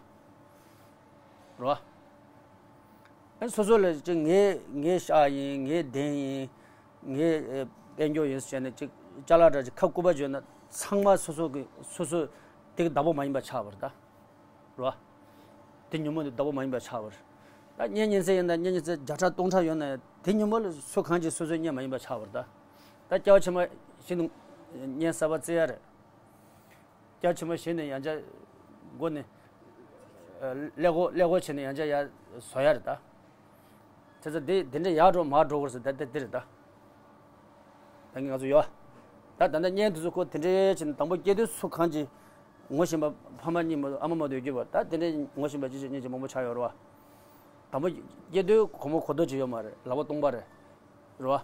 རོ། ཨ་སོ་སོ་ལ་ཅིག་ངའི་ངའི་ཤག་ཡིན། ངའི་གདན་ཡིན། ངའི་ཨེ་དཔལ་འབྱོར་ཡིན་ཟེར་ནས་ཅིག་ཅ་ལག་འདྲ་ཅིག་ཁ་སྐུད་པ་བརྗོད་ན་ཚང་མ་སོ་སོ་གི་སོ་སོ་དེ་གི་བདག་པོ་མ་ཡིན་པ་ཆགས་པ་རེད་ད། རོ། དེ་ཉོན་མོངས་དེ་བདག་པོ་མ་ཡིན་པ་ཆགས་པ་རེད། ད་གཉེན་ཉེ་ཚན་ཡིན་ན་གཉེན་ཉེ་ཚན་བརྒྱ་ཕྲག་སྟོང་ཕྲག་ཡོད་ན་ཡང་དེ་ཉོན་མོངས་ལ་སུ་གང་ཅིག་སོ་སོའི་གཉེན་མ་ཡིན་པ་ཆགས་པ་རེད་ད། ད་སྐྱེ་བ་ཕྱི་མ་ཤི་ནས་གཉེན་གསར་པ་བཙལ་ཡ་རེད། སྐྱ་ཕྱི་མ་བཞེས་ནས་ཡང་བསྐྱར་སྒོ་ནས་ཀླད་ཀོར་ཀླད་ཀོར་བྱས་ནས་ཡང་བསྐྱར་ཡར་བཟོ་ཡ་རེད་ད། དེ་ཚོ་འདི་འདི་འདྲ་ཡར་འགྲོ་མར་འགྲོ་དགོས་ཟེར་ད་འདི་འདི་རེད་ད། ད་ངས་ང་ཚོ་ཡོད། ད་ད་ལྟ་གཉེན་དེ་ཚོ་ཁོ་དེ་འདྲའི་བྱས་ནས་དང་པོ་སྐྱེ་དུས་སུ་གང་ཅི་ངོ་ཤེས་པ་ཕ་མ་གཉིས་མ་གཏོགས་ཨ་མ་མ་གཏོགས་ཡོད་ཀྱི་བ། ད་དེ་འདྲའི་ངོ་ཤེས་པ་ཅི་ཅི་གཉིས་ཅི་མང་པོ་ཆགས་ཡོད་རེད་བ། དང་པོ་སྐྱེ་དུས་གོང་མ་གོ་རྡོ་ཅིག་ཡོད་མ་རེད། ལག་པ་སྟོང་པ་རེད། རེད་བ།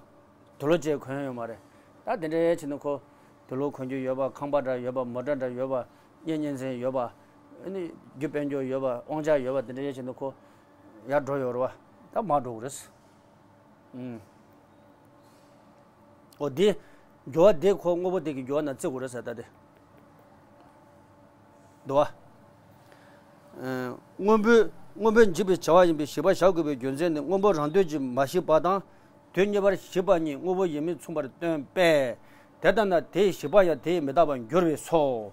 དུག་ལོག་ཅིག་གོན་ཡོད་མ་རེད། ད་དེ་འདྲའི་བྱས་ནས་ཁོ་དུག་ལོག་གོན་རྒྱུ་ཡོད་པ། ཁང་པ་འདྲ་ཡོད་པ། མོ་ཊ་འདྲ་ཡོད་པ། གཉེན་ཉེ་ཚན་ཡོད་པ། ཨ་ནི་རྒྱུ་དཔལ་འབྱོར་ཡོད་པ། དབང་ཆ་ཡོད་པ། དེ་འདྲའི་བྱས་ནས་ཁོ་ཡར་འགྲོ་ཡོད་རེད་བ། ད་མར་འགྲོ་གི་རེད། ཨུམ། འོ་དེ། འགྱུར་བ་དེ་ཁོ་དངོས་པོ་དེ་གི་འགྱུར་བ་ན་བརྩི་དགོས་རེད་ཟེར་ད་དེ། འདུག་བ། ཨ། སྔོན་པོའི་སྔོན་པོའི་འཇིག་པའི་བྱ་བ་ཡིན་པས་ཞིག་པ་བཞག་དགོས་པའི་རྒྱུ་མཚན་ནི་སྔོན་པོ་རང་དོན་གྱིས་མ་ཞིག་པ་དང་། དུས་གཉིས་པར་ཞིག་པ་གཉིས་དངོས་པོ་ཡིན་མིན་མཚུངས་པར་སྟོན་པས། དེ་ལྟ་ན་དེའི་ཞིག་པ་ཡང་དེའི་མི་རྟག་པར་འགྱུར་བས་སོ།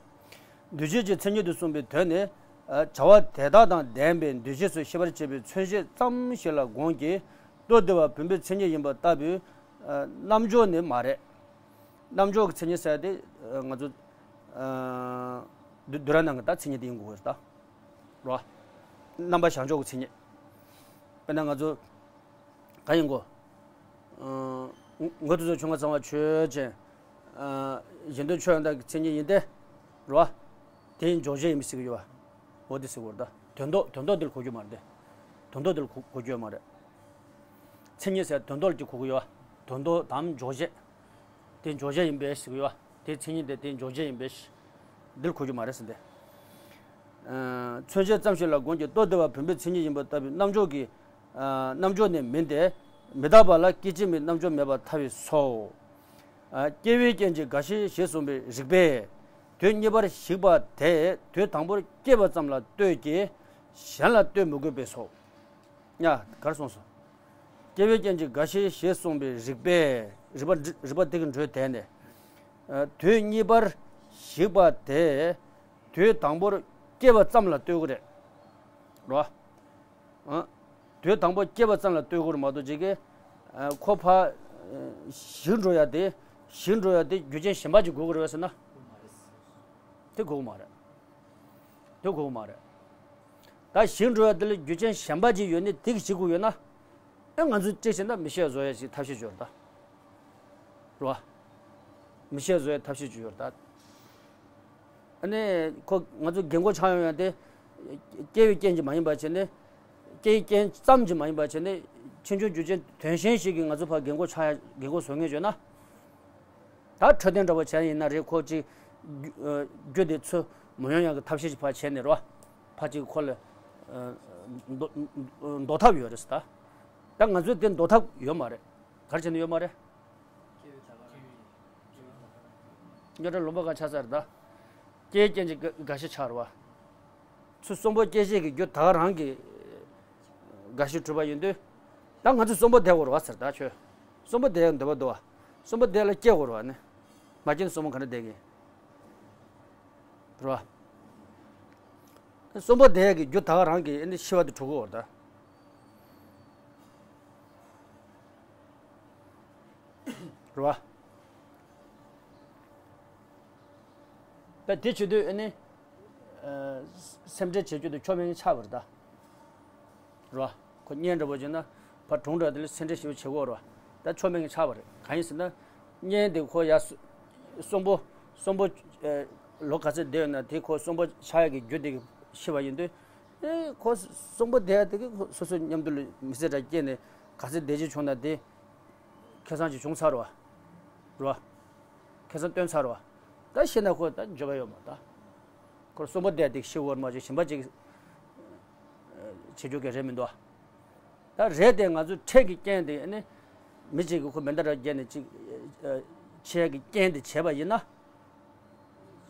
འདུས་བྱས་ཀྱི་མཚན་ཉིད་དུ་གསུངས་པའི་དོན་ནི། བྱ་བ་དེ་དག་དང་ལྡན་པའི་འདུས་བྱས་སུ་ཤེས་པར་བྱེད་པའི་མཚོན་བྱེད་ཙམ་ཞིག་ལ་དགོངས་ཀྱི། ལྟོ་ལྡིར་བ་བུམ་པའི་མཚན་ཉིད་ཡིན་པ་ལྟ་བུའི་རྣམ་འཇོག་ནི་མ་རེད། རྣམ་འཇོག་གི་མཚན་ཉིད་ཟེར་དེ་ང་ཚོ་བསྡུ་བསྡུ་ར་ནང་གི་ད་མཚན་ཉིད་དེ་ཡིན་དགོས་རེད་ད། རོ། རྣམ་པ་བཞག་འཇོག་གི་མཚན་ཉིད། དཔེར་ན་ང་ཚོ་གང་ཡིན་གོ། ཨ། ངོ་དེ་ཚོ་ཆུང་ང་ཚང་མ་ཆོས་ཅན། ཨ། གཞན་དོན་ཆོས་ཡང་དག་གི་མཚན་ཉིད་ཡིན་ཏེ། རོ། དེ་ཡིན་འཇོག་བྱེད་ཡིན་པའི་ཟེར་གི་ཡོད་བ། འོ་དེ་ཟེར་གི་ཡོད་རེད་ད། དོན་ལྡོག་དོན་ལྡོག་འདི་ལ་གོ་རྒྱུ་མ་རེད་དེ། དོན་ལྡོག་འདི་ལ་གོ་གོ་རྒྱུ་ཡོད་མ་རེད། མཚན་ཉིད་ཟེར་དོན་ལྡོག་ལ་ཅིག་གོ་གི་ཡོད་བ། དོན་ལྡོག་དམ་འཇོག་བྱེད། དེ་འཇོག་བྱེད་ཡིན་པས་ཟེར་གི་ཡོད་བ། དེ་མཚན་ཉིད་དེ་དེ་འཇོག་བྱེད་ཡིན་པས། འདི་ལ་གོ་རྒྱུ་མ་རེད་ཟེར་ཏེ། ཨ། མཚོན་བྱེད་ཙམ་ཞིག་ལ་དགོངས་ཀྱི། ལྟོ་ལྡིར་བ་བུམ་པའི་མཚན་ཉིད་ཡིན་པ་ལྟ་བུའི་རྣམ་འཇོག་གི། ཨ། རྣམ་འཇོག་ནི་མིན་ཏེ། མི་རྟག་པ་ལ་སྐད་ཅིག་མའི་རྣམ་འཇོག་མེད་པར་ཐལ་བས་སོ། ཨ། སྐྱེ་བའི་རྐྱེན་གྱིས་རྒ་ཤི་ཞེས་གསུངས་པའི་རིགས་པས། དུས་གཉིས་པར་ཞིག་པ་དེས་དུས་དང་པོར་སྐྱེས་པ་ཙམ་ལ་ལྟོས་ཀྱི། གཞན་ལ་ལྟོས་མི་དགོས་པས་སོ། ཡ། གར་སོང་སོ། སྐྱེ་བའི་རྐྱེན་གྱིས་རྒ་ཤི་ཞེས་གསུངས་པའི་རིགས་པས། རིགས་པ་རིགས་པ་དེ་གི་འགྲོས་དེ་ནས། ཨ། དུས་གཉིས་པར་ཞིག་པ་དེས་དུས་དང་པོར་སྐྱེས་པ་ཙམ་ལ་ལྟོས་ཀྱི་རེད། རོ། ཨ། དུས་དང་པོ་སྐྱེས་པ་ཙམ་ལ་ལྟོས་དགོས་རེད་མ་གཏོགས་ཅིག་གིས། ཨ། ཁོ་ཕར་ཞིག་འགྲོ་ཡ་དེ། ཞིག་འགྲོ་ཡ་དེ་རྒྱུ་རྐྱེན་གཞན་པ་ཅིག་དགོས་ཀྱི་རེད་པས་ཟེར་ན། དེ་དགོས་ཀྱི་མ་རེད། དེ་དགོས་ཀྱི་མ་རེད། ད་ཞིག་འགྲོ་ཡ་དེ་ལ་རྒྱུ་རྐྱེན་གཞན་པ་ཅིག་ཡོད་ནི་དེ་གིས་ཞིག་དགོས་ཡོད་ན། ཨེ། ང་ཚོས་ཅིག་བྱས་ན་མི་ཤི་བཟོ་ཡ་ཞིག་ཐབས་ཤེས་ཅིག་ཡོད་རེད་ད། རེད་བ། མི་ཤི་བཟོ་ཡ་ཐབས་ཤེས་ཅིག་ཡོད་རེད་ད། ཨ་ནི་ཁོ་ང་ཚོ་རྒན་གོག་ཆགས་ཡོང་ཡ་དེ། སྐྱེ་བའི་རྐྱེན་གྱིས་མ་ཡིན་པ་བྱས་ནས། སྐྱེ་བའི་རྐྱེན་ཙམ་གྱིས་མ་ཡིན་པ་བྱས་ནས། ཕྱིས་འབྱུང་རྒྱུ་རྐྱེན་དོན་གཞན་ཞིག་གིས་ང་ཚོ་ཕར་རྒན་གོག་ཆགས་ཡ། རྒན་གོག་བཟོ་མཁན་བྱས་ན། ད་འཕྲོད་བསྟེན་འདྲ་པོ་བྱས་ཡིན་ན་རེད། ཁོ་ཅིག་རྒྱུ་དེ་ཚུར་མི་ཡོང་ཡག་གི་ཐབས་ཤེས་ཅིག་ཕར་བྱས་ནས་རོ། ཕར་ཅིག་ཁོ་ལ་ཨ་འདོར་འདོར་ཐབས་ཡོད་རེད་ཟེར་ད། ད་ང་ཚོས་དེ་འདོར་ཐབས་ཡོད་མ་རེད། ག་རེ་བྱས་ནས་ཡོད་མ་རེད། རྙོག་དྲ་ལུང་པ་གང་ཆགས་ས་རེད་ད། སྐྱེ་རྐྱེན་གྱིས་རྒ་རྒ་ཤི་ཆགས་རེད་བ། ཚུར་གསོང་པོ་སྐྱེད་བྱེད་ཀྱི་རྒྱུ་ད་ག་རང་གི་རྒ་ཤི་གྲུབ་པ་ཡིན་དུས། ད་ང་ཚོས་གསོང་པོ་བསྡད་དགོས་རེད་བ་ཟེར། ད་ཁྱོད་གསོང་པོ་བསྡད་ཡག་འདོད་པ་འདུག་བ། གསོང་པོ་བསྡད་ལ་སྐྱེ་དགོས་རེད་བ་ནི། མ་སྐྱེས་ན་གསོང་པོ་ག་འདྲ་བསྡད་ཀྱི་རེད་བ། གསོང་པོ་བསྡད་ཡག་གི་རྒྱུ་ད་ག་རང་གི་ཨ་ནི་ཤི་བ་དེ་གྲུབ་ཀྱི་ཡོད་རེད་ད། རེད་བ། ད་དེ་བྱེད་དུས་ཨ་ནི། ཨ། སེམས་ཁྲལ་བྱེད་རྒྱུ་དེ་ཆོ་མེད་ངན་ཆགས་པ་རེད་ད། རེད་བ། ཁོ་གཉེན་འདྲ་པོ་བྱས་ན་ཕར་གྲོངས་འདྲ་དེ་ལ་སེམས་ཁྲལ་ཞེ་པོ་བྱེད་དགོས་རེད་བ། ད་ཆོ་མེད་ངན་ཆགས་པ་རེད། གང་ཡིན་ཟེར་ན། གཉེན་དེ་ཁོ་ཡར་གསོ་གསོང་པོ། གསོང་པོ། ཨ། ལོ་ག་ཚོད་བསྡད་ཡོད་ན་དེ་ཁོ་གསོང་པོ་ཆགས་ཡག་གི་རྒྱུ་དེ་ཤི་བ་ཡིན་དུས། ཨེ། ཁོ་གསོང་པོ་བསྡད་ཡག་དེ་གི་ཁོ་སོ་སོའི་མཉམ་དུ་ལ་མི་ཚེ་འདྲ་སྐྱེལ་ནས་ག་ཚོད་བསྡད་རྒྱུ་བྱུང་ན་དེ། ཁེ་བཟང་ཅིག་བྱུང་ཚར་བ། རེད་བ། ཁེ་བཟང་བཏོན་ཚར་བ། ད་ཤི་ན་ཁོ་ད་འགྱོད་པ་ཡོད་མ་ད། ཁོ་གསོན་པོ་བསྡད་དེ་ཤི་བར་མ་བྱས་གཞན་པ་ཅིག་བྱེད་རྒྱུ་གི་རེད་མི་འདུག་ད་རེད་དེ་ང་ཚོ་འཕྲལ་གྱི་རྐྱེན་དེ་ནི། མི་གཅིག་གིས་ཁོ་མེ་མདའ་ར་བརྒྱབ་ནས་ཅིག་བྱེད་ཀྱི་རྐྱེན་དེ་བྱས་པ་ཡིན་ན།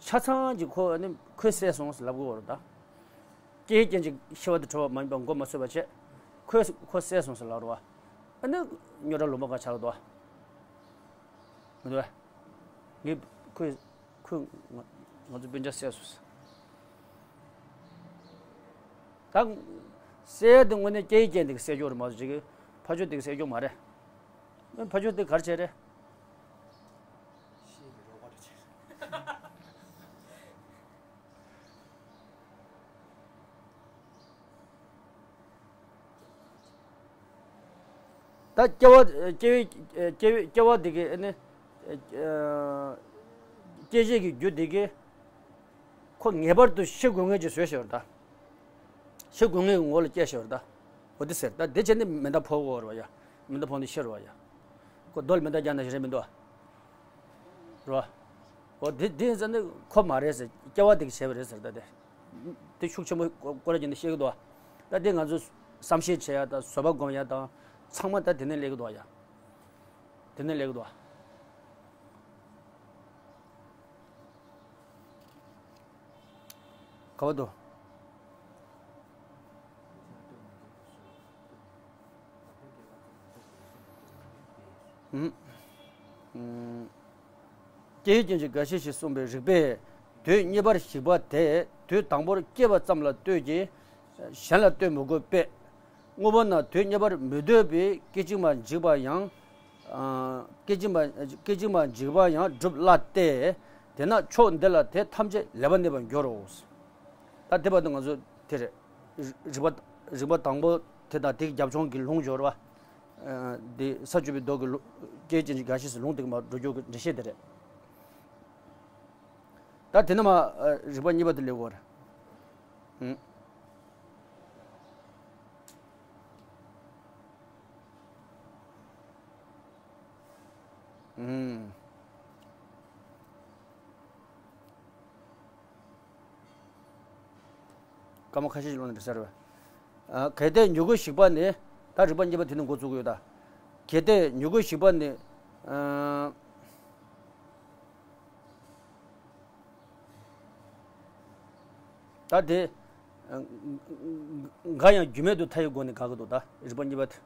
ཆ་ཚང་གིས་ཁོ་ནི་ཁོས་བསད་སོང་ཟེར་ལབ་དགོས་རེད་ད། སྐྱེ་ཡི་རྐྱེན་གྱིས་ཤི་བ་དེ་གྲོལ་བ་མ་ཡིན་པ་མགོ་མ་ཚོས་པ་བྱས། ཁོས་ཁོ་བསད་སོང་ཟེར་ལབ་རེད་བ། ཨ་ནི་རྙོག་དྲ་ལུང་པ་གང་ཆགས་འདུག་བ། མི་འདུག་བས། ངས་ཁོས་ཁོས་ང་ང་ཚོ་སྤུན་ཀྱག་བསད་སོང་ཟེར། ད་བསད་ཡ་དེ་དངོས་གནས་སྐྱེ་ཡི་རྐྱེན་དེ་གིས་བསད་རྒྱུ་རེད་མ་གཏོགས་ཅིག་ཕར་ཕྱོགས་དེ་གིས་བསད་རྒྱུ་མ་རེད། ཕར་ཕྱོགས་དེ་ག་རེ་བྱས་རེད། ད་སྐྱེ་བ་སྐྱེ་བའི་སྐྱེ་བའི་སྐྱེ་བ་འདི་གི་ནི། སྐྱེ་བྱེད་ཀྱི་རྒྱུ་འདི་གི་ཁོ་ངེས་པར་དུ་ཤི་དགོས་ངེས་ཀྱི་བཟོས་ཤོར་ད། ཤི་དགོས་ངེས་ཀྱི་ངོ་ལ་སྐྱེས་ཤོར་ད། འོ་དེ་ཟེར་ད་དེ་བྱས་ནས་མེ་མདའ་ཕོག་གོ་ར་བ་ཡ། མེ་མདའ་ཕོག་ནས་ཤི་ར་བ་ཡ། ཁོ་རྡོ་ལ་མེ་མདའ་རྒྱག་ན་ཞིག་རེད་མི་འདུག་བ། ར་བ། འོ་དེ་དེ་ཡིན་ཙང་ནི་ཁོ་མ་རེད་ཟེར། སྐྱེ་བ་དེ་གིས་བྱས་པ་རེད་ཟེར་ད་དེ། དེ་ཤུགས་ཆེན་པོ་སྐོར་ར་བྱས་ནས་བཤད་ཀྱི་འདུག་བ། ད་དེ་ང་ཚོ་བསམ་ཤེས་བྱེད་ཡ་དང་བཟོད་པ་སྒོམ་ཡ་དང་ཚང་མ་ད་དེ་ནས་སླེབས་ཀྱི་འདུག་བ་ཡ། དེ་ནས་སླེབས་ཀྱི་འདུག་བ། ག་བ་དུ། ཨུམ། ཨུམ། སྐྱེ་བའི་རྐྱེན་གྱིས་རྒ་ཤི་ཞེས་གསུངས་པའི་རིགས་པས་དུས་གཉིས་པར་ཞིག་པ་དེས་དུས་དང་པོར་སྐྱེ་བ་ཙམ་ལ་ལྟོས་ཀྱི། གཞན་ལ་ལྟོས་མི་དགོས་པས། དངོས་པོ་རྣམས་དུས་གཉིས་པར་མི་སྡོད་པས་སྐད་ཅིག་མ་འཇིག་པ་ཡང་། ཨ། སྐད་ཅིག་མ་སྐད་ཅིག་མ་འཇིག་པ་ཡང་སྒྲུབ་སླ་སྟེ། དེས་ན་ཕྱོགས་འདི་ལ་དེ་ཐམས་ཅད་ལེགས་པར་གནས་པར་འགྱུར་རོ། ད་དེ་བར་དུ་ང་ཚོ་དེ་རེད། རིགས་པ་རིགས་པ་དང་པོ་དེ་དང་དེའི་རྒྱབ་ལྗོངས་ཀྱི་ལུང་སྦྱོར་བ། ཨ། འདི་ས་བཅུ་པའི་མདོ་གི་ལུ་སྐྱེ་བའི་རྐྱེན་གྱིས་རྒ་ཤི་ཟེར་ལུང་དེ་གི་མར་འགྲོ་རྒྱུ་གི་འགྲེལ་བཤད་དེ་རེད། ད་དེ་ནས་མར། ཨ། རིགས་པ་གཉིས་པ་དེ་སླེབས་ཀྱི་ཡོད་རེད། ཨུམ། ཨུམ། སྐར་མ་ཁ་ཤས་ཤིག་ལོན་ན་འགྲིག་ས་རེད་པ། ཨ། གལ་ཏེ་མྱུ་གུ་ཞིག་པ་ནི། ད་རིགས་པ་གཉིས་པ་དེ་ནས་འགོ་བཙུགས་ཀྱི་ཡོད་ད། གལ་ཏེ་མྱུ་གུ་ཞིག་པ་ནི། ཨ། ད་དེ། ཨ། འགའ་ཡང་རྒྱུ་མེད་དུ་ཐལ་བའི་སྒོ་ནས་དགག་གི་འདུག་ད་རིགས་པ་གཉིས་པ་དེ།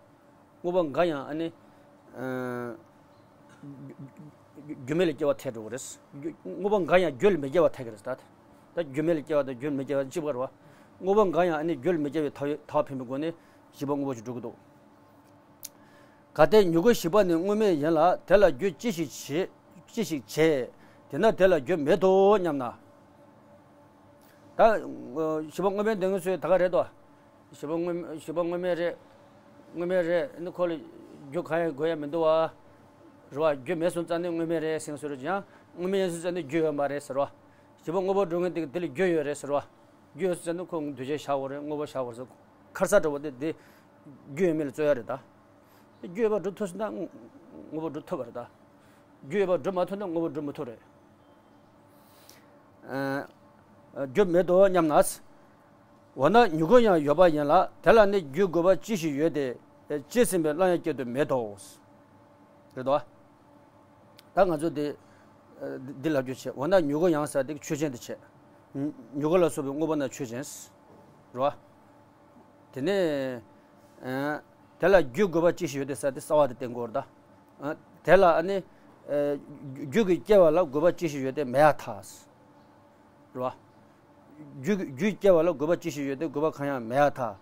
དངོས་པོ་འགའ་ཡང་ཨ་ནི། ཨ། རྒྱུ་མེད་ལ་སྐྱེ་བ་ཐལ་འགྲོ་གི་རེད། རྒྱུ་དངོས་པོ་འགའ་ཡང་རྒྱུ་ལ་མི་སྐྱེ་བ་ཐལ་གི་རེད་ད། ད་རྒྱུ་མེད་ལ་སྐྱེ་བ་དང་རྒྱུ་ལ་མི་སྐྱེ་བ་གཅིག་པ་རེད་བ། དངོས་པོ་འགའ་ཡང་ཨ་ནི་རྒྱུ་ལ་མི་སྐྱེ་བའི་ཐལ་བ་ཐལ་བ་འཕེན་པའི་སྒོ་ནས་ཞིག་པ་དངོས་པོ་ཞིག་འགྲོ་གི་འདུག་གལ་ཏེ་མྱུ་གུ་ཞིག་པ་ནི་དངོས་མེད་ཡིན་ལ་དེ་ལ་རྒྱུ་ཅི་ཞིག་བྱེད། ཅི་ཞིག་བྱེད། དེས་ན་དེ་ལ་རྒྱུ་མེད་དོ་སྙམ་ན། ད་ཞིག་པ་དངོས་མེད་འདོད་མཁན་ཚོས་ད་ག་རེད་དོ། ཞིག་པ་དངོས་ཞིག་པ་དངོས་མེད་རེད། དངོས་མེད་རེད། ནི་ཁོ་ལ་རྒྱུ་གང་ཡང་དགོས་ཡ་མི་འདུག་བ། རེད་བ། རྒྱུ་མེད་སོང་ཙང་ནི་དངོས་མེད་རེད་ཟེར་མཁན་ཚོ་རེད་ཀྱང་དངོས་མེད་ཡིན་སོང་ཙང་ནི་རྒྱུ་ཡོད་མ་རེད་ཟེར་བ། ཞིག་པ་དངོས་པོ་སྒྲུབ་མཁན་དེ་གི་དེ་ལ་རྒྱུ་ཡོད་རེད་ཟེར་བ། རྒྱུ་ཡོད་སོང་ཙང་ནི་ཁོ་འདུས་བྱས་བཞག་དགོས་རེད། དངོས་པོ་བཞག་དགོས་རེད་ཟེར། ཁར་ས་འདྲ་བོ་དེ་དེ་རྒྱུ་ཡོད་མེད་ལ་རྩོད་ཡ་རེད་ད། རྒྱུ་ཡོད་པ་སྒྲུབ་ཐུབ་སོང་ན་དངོས་པོ་སྒྲུབ་ཐུབ་པ་རེད་ད། རྒྱུ་ཡོད་པ་སྒྲུབ་མ་ཐུབ་ན་དངོས་པོ་སྒྲུབ་མི་ཐུབ་རེད། ཨ། རྒྱུ་མེད་དོ་སྙམ་ན། འོ་ན་མྱུ་གུ་ཡང་ཡོད་པ་ཡིན་ལ་དེ་ལ་ནི་རྒྱུ་དགོས་པ་ཅི་ཞིག་ཡོད་དེ། ཅེས་ཟིན་པའི་བླང་ཡང་སྐྱེད་དུ་མེད་དོ། རེད་དོ། ད་ང་ཚོ་འདི་འདི་ལབ་རྒྱུ་བྱེད། འོ་ན་མྱུ་གུ་ཡང་ཟེར་དེ་ཆོས་ཅན་དུ་བྱེད། མྱུ་གུ་ལ་སོགས་པའི་དངོས་པོ་རྣམས་ཆོས་ཅན། རེད་བ། དེ་ནས་ཨ་དེ་ལ་རྒྱུ་དགོས་པ་ཅི་ཞིག་ཡོད་དེ་ཟེར་དེ་རྩ་བ་དེ་བསྟན་དགོས་རེད་ད། ཨ་དེ་ལ་ཨ་ནི་ཨ་རྒྱུ་གི་སྐྱེ་བ་ལ་དགོས་པ་ཅི་ཞིག་ཡོད་དེ་མེད་ཡ་ཐལ། རེད་བ། རྒྱུ་རྒྱུ་སྐྱེ་བ་ལ་དགོས་པ་ཅི་ཞིག་ཡོད་དེ་དགོས་པ་གང་ཡང་མེད་ཡ་ཐལ།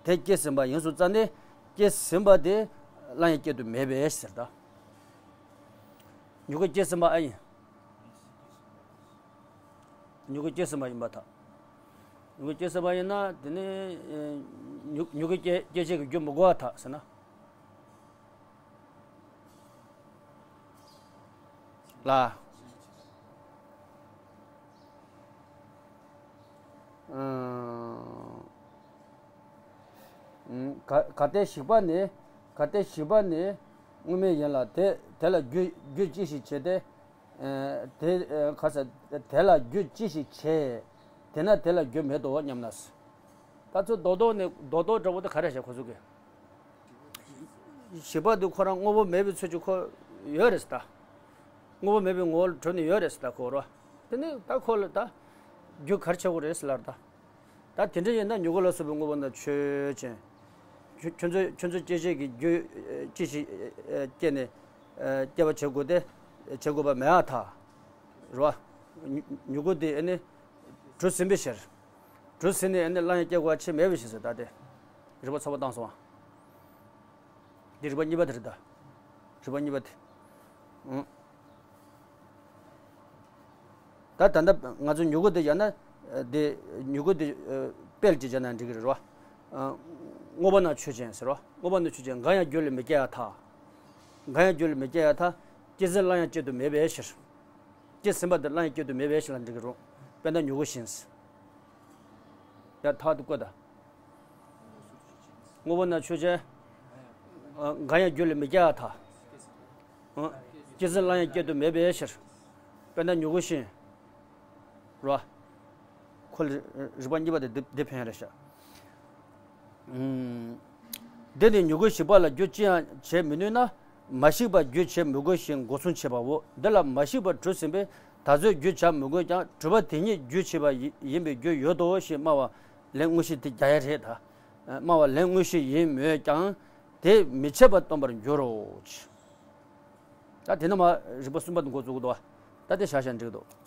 དེ་སྐྱེས་ཟིན་པ་ཡིན་སོང་ཙང་ནས་སྐྱེས་ཟིན་པ་དེ་སླར་ཡང་སྐྱེ་དུ་མེད་པས་ཟེར་ད། མྱུ་གུ་སྐྱེས་ཟིན་པ་ཨ་ཡིན། མྱུ་གུ་སྐྱེས་ཟིན་པ་ཡིན་པར་ཐལ། མྱུ་གུ་སྐྱེས་ཟིན་པ་ཡིན་ན་དེ་ནི་ཨེ་མྱུ་མྱུ་གུ་སྐྱེ་སྐྱེད་བྱེད་ཀྱི་རྒྱུ་མི་དགོས་པར་ཐལ་ཟེར་ན། ལ། ཨང་། ག་གལ་ཏེ་ཞིག་པ་ནི། གལ་ཏེ་ཞིག་པ་ནི་དངོས་མེད་ཡིན་ལ་དེ་དེ་ལ་རྒྱུ་རྒྱུ་ཅི་ཞིག་བྱེད་དེ། ཨ་དེ་ཨ་ག་ས་དེ་ལ་རྒྱུ་ཅི་ཞིག་བྱེད། དེ་ན་དེ་ལ་རྒྱུ་མེད་དོ་སྙམ་ན། ད་ཚོད་རྡོག་རྡོག་ནི་རྡོག་རྡོག་འདྲ་བོ་དེ་ག་རེ་བྱ་ཁོ་ཚོ་གི། ཞིག་པ་དེ་ཁོ་རང་དངོས་པོ་མེད་པའི་ཚོད་ཀྱི་ཁོ་ཡོད་རེད་ཟེར་ད། དངོས་པོ་མེད་པའི་ངོ་བོར་གྲུབ་ནས་ཡོད་རེད་ཟེར་ད་ཁོ་རོ། དེ་ནི་ད་ཁོ་ལ་ད་རྒྱུ་ག་རེ་ཆགས་ཀྱི་རེད་ཟེར་ལབ་ད། ད་དེ་འདྲ་ཡིན་ན་མྱུ་གུ་ལ་སོགས་པའི་དངོས་པོ་རྣམས་ཆོས་ཅན། ཁྱོད་ཁྱོད་ཚོས་ཁྱོད་ཚོས་སྐྱེད་བྱེད་ཀྱི་རྒྱུ་ཅི་ཞིག་སྐྱེས་ནས་སྐྱེ་བ་བྱེད་དགོས་ཏེ་བྱེད་དགོས་པ་མེད་པར་ཐལ། རེད་བ། མྱུ་མྱུ་གུ་དེ་ཨ་ནི་གྲུབ་ཟིན་པའི་ཕྱིར། གྲུབ་ཟིན་ནས་ཨ་ནི་སླར་ཡང་སྐྱེ་དགོས་པ་ཅི་མེད་པའི་ཕྱིར་ཟེར་ད་དེ། རིགས་པ་ཚོགས་པ་བཏང་སོང་བ། འདི་རིགས་པ་གཉིས་པ་དེ་རེད་ད། རིགས་པ་གཉིས་པ་དེ། ཨང་། ད་ད་ལྟ་ང་ཚོ་མྱུ་གུ་དེ་བཞག་ན། དེ་མྱུ་གུ་དེ་ཨ་དཔེ་ཅིག་བཞག་ན་འགྲིག་གི་རེད་བ། ཨ་དངོས་པོ་རྣམས་ཆོས་ཅན་ཟེར་བ། དངོས་པོ་རྣམས་ཆོས་ཅན། འགའ་ཡང་རྒྱུ་ལས་མི་སྐྱེ་ཡ་ཐལ། འགའ་ཡང་རྒྱུ་ལས་མི་སྐྱེ་ཡ་ཐལ། སྐྱེས་ཟིན་སླར་ཡང་སྐྱེ་དུ་མེད་པའི་ཕྱིར། སྐྱེས་ཟིན་པ་དེ་སླར་ཡང་སྐྱེ་དུ་མེད་པའི་ཕྱིར་ལ་འགྲིག་གི་རེད། དཔེར་ན་མྱུ་གུ་བཞིན། ཡ་ཐག་ཏུ་བཀོད་ད། དངོས་པོ་རྣམས་ཆོས་ཅན། ཨ་འགའ་ཡང་རྒྱུ་ལས་མི་སྐྱེ་བ་ཐལ། ཨ་སྐྱེས་ཟིན་སླར་ཡང་སྐྱེ་དུ་མེད་པའི་ཕྱིར། དཔེར་ན་མྱུ་གུ་བཞིན། རོ། ཁོ་ལ་རིགས་པ་གཉིས་པ་དེ་འདི་འདི་ཕན་རེད་ཤག་ཨུམ། འདི་ནི་མྱུ་གུ་ཞིག་པ་ལ་རྒྱུ་ཅི་ཡང་བྱེད་མི་ནུས་ན། མ་ཞིག་པ་རྒྱུ་བྱེད་མི་དགོས་ཤིང་འགོག་སྲུང་བྱེད་པའོ། འདི་ལ་མ་ཞིག་པ་གྲུབ་ཟིན་པས་ད་གཟོད་རྒྱུ་བྱ་མི་དགོས་ཀྱང་གྲུབ་པ་དེ་ཉིད་རྒྱུ་བྱེད་པ་ཡི་ཡིན་པའི་རྒྱུ་ཡོད་དོ་ཞེས་སྨྲ་བ་ལན་དངོས་གཞི་དེ་རྒྱག་ཡ་རེད་ད། སྨྲ་བ་ལན་དངོས་གཞི་ཡིན་མོད་ཀྱང་དེ་མི་ཆད་པར་སྟོན་པར་འགྱུར་རོ། ད་དེ་ནས་མར་རིགས་པ་གསུམ་པ་འགོ་བཙུགས་འདུག་བ། ད་དེ་བཞག་བཞག་འགྲིག་འདུག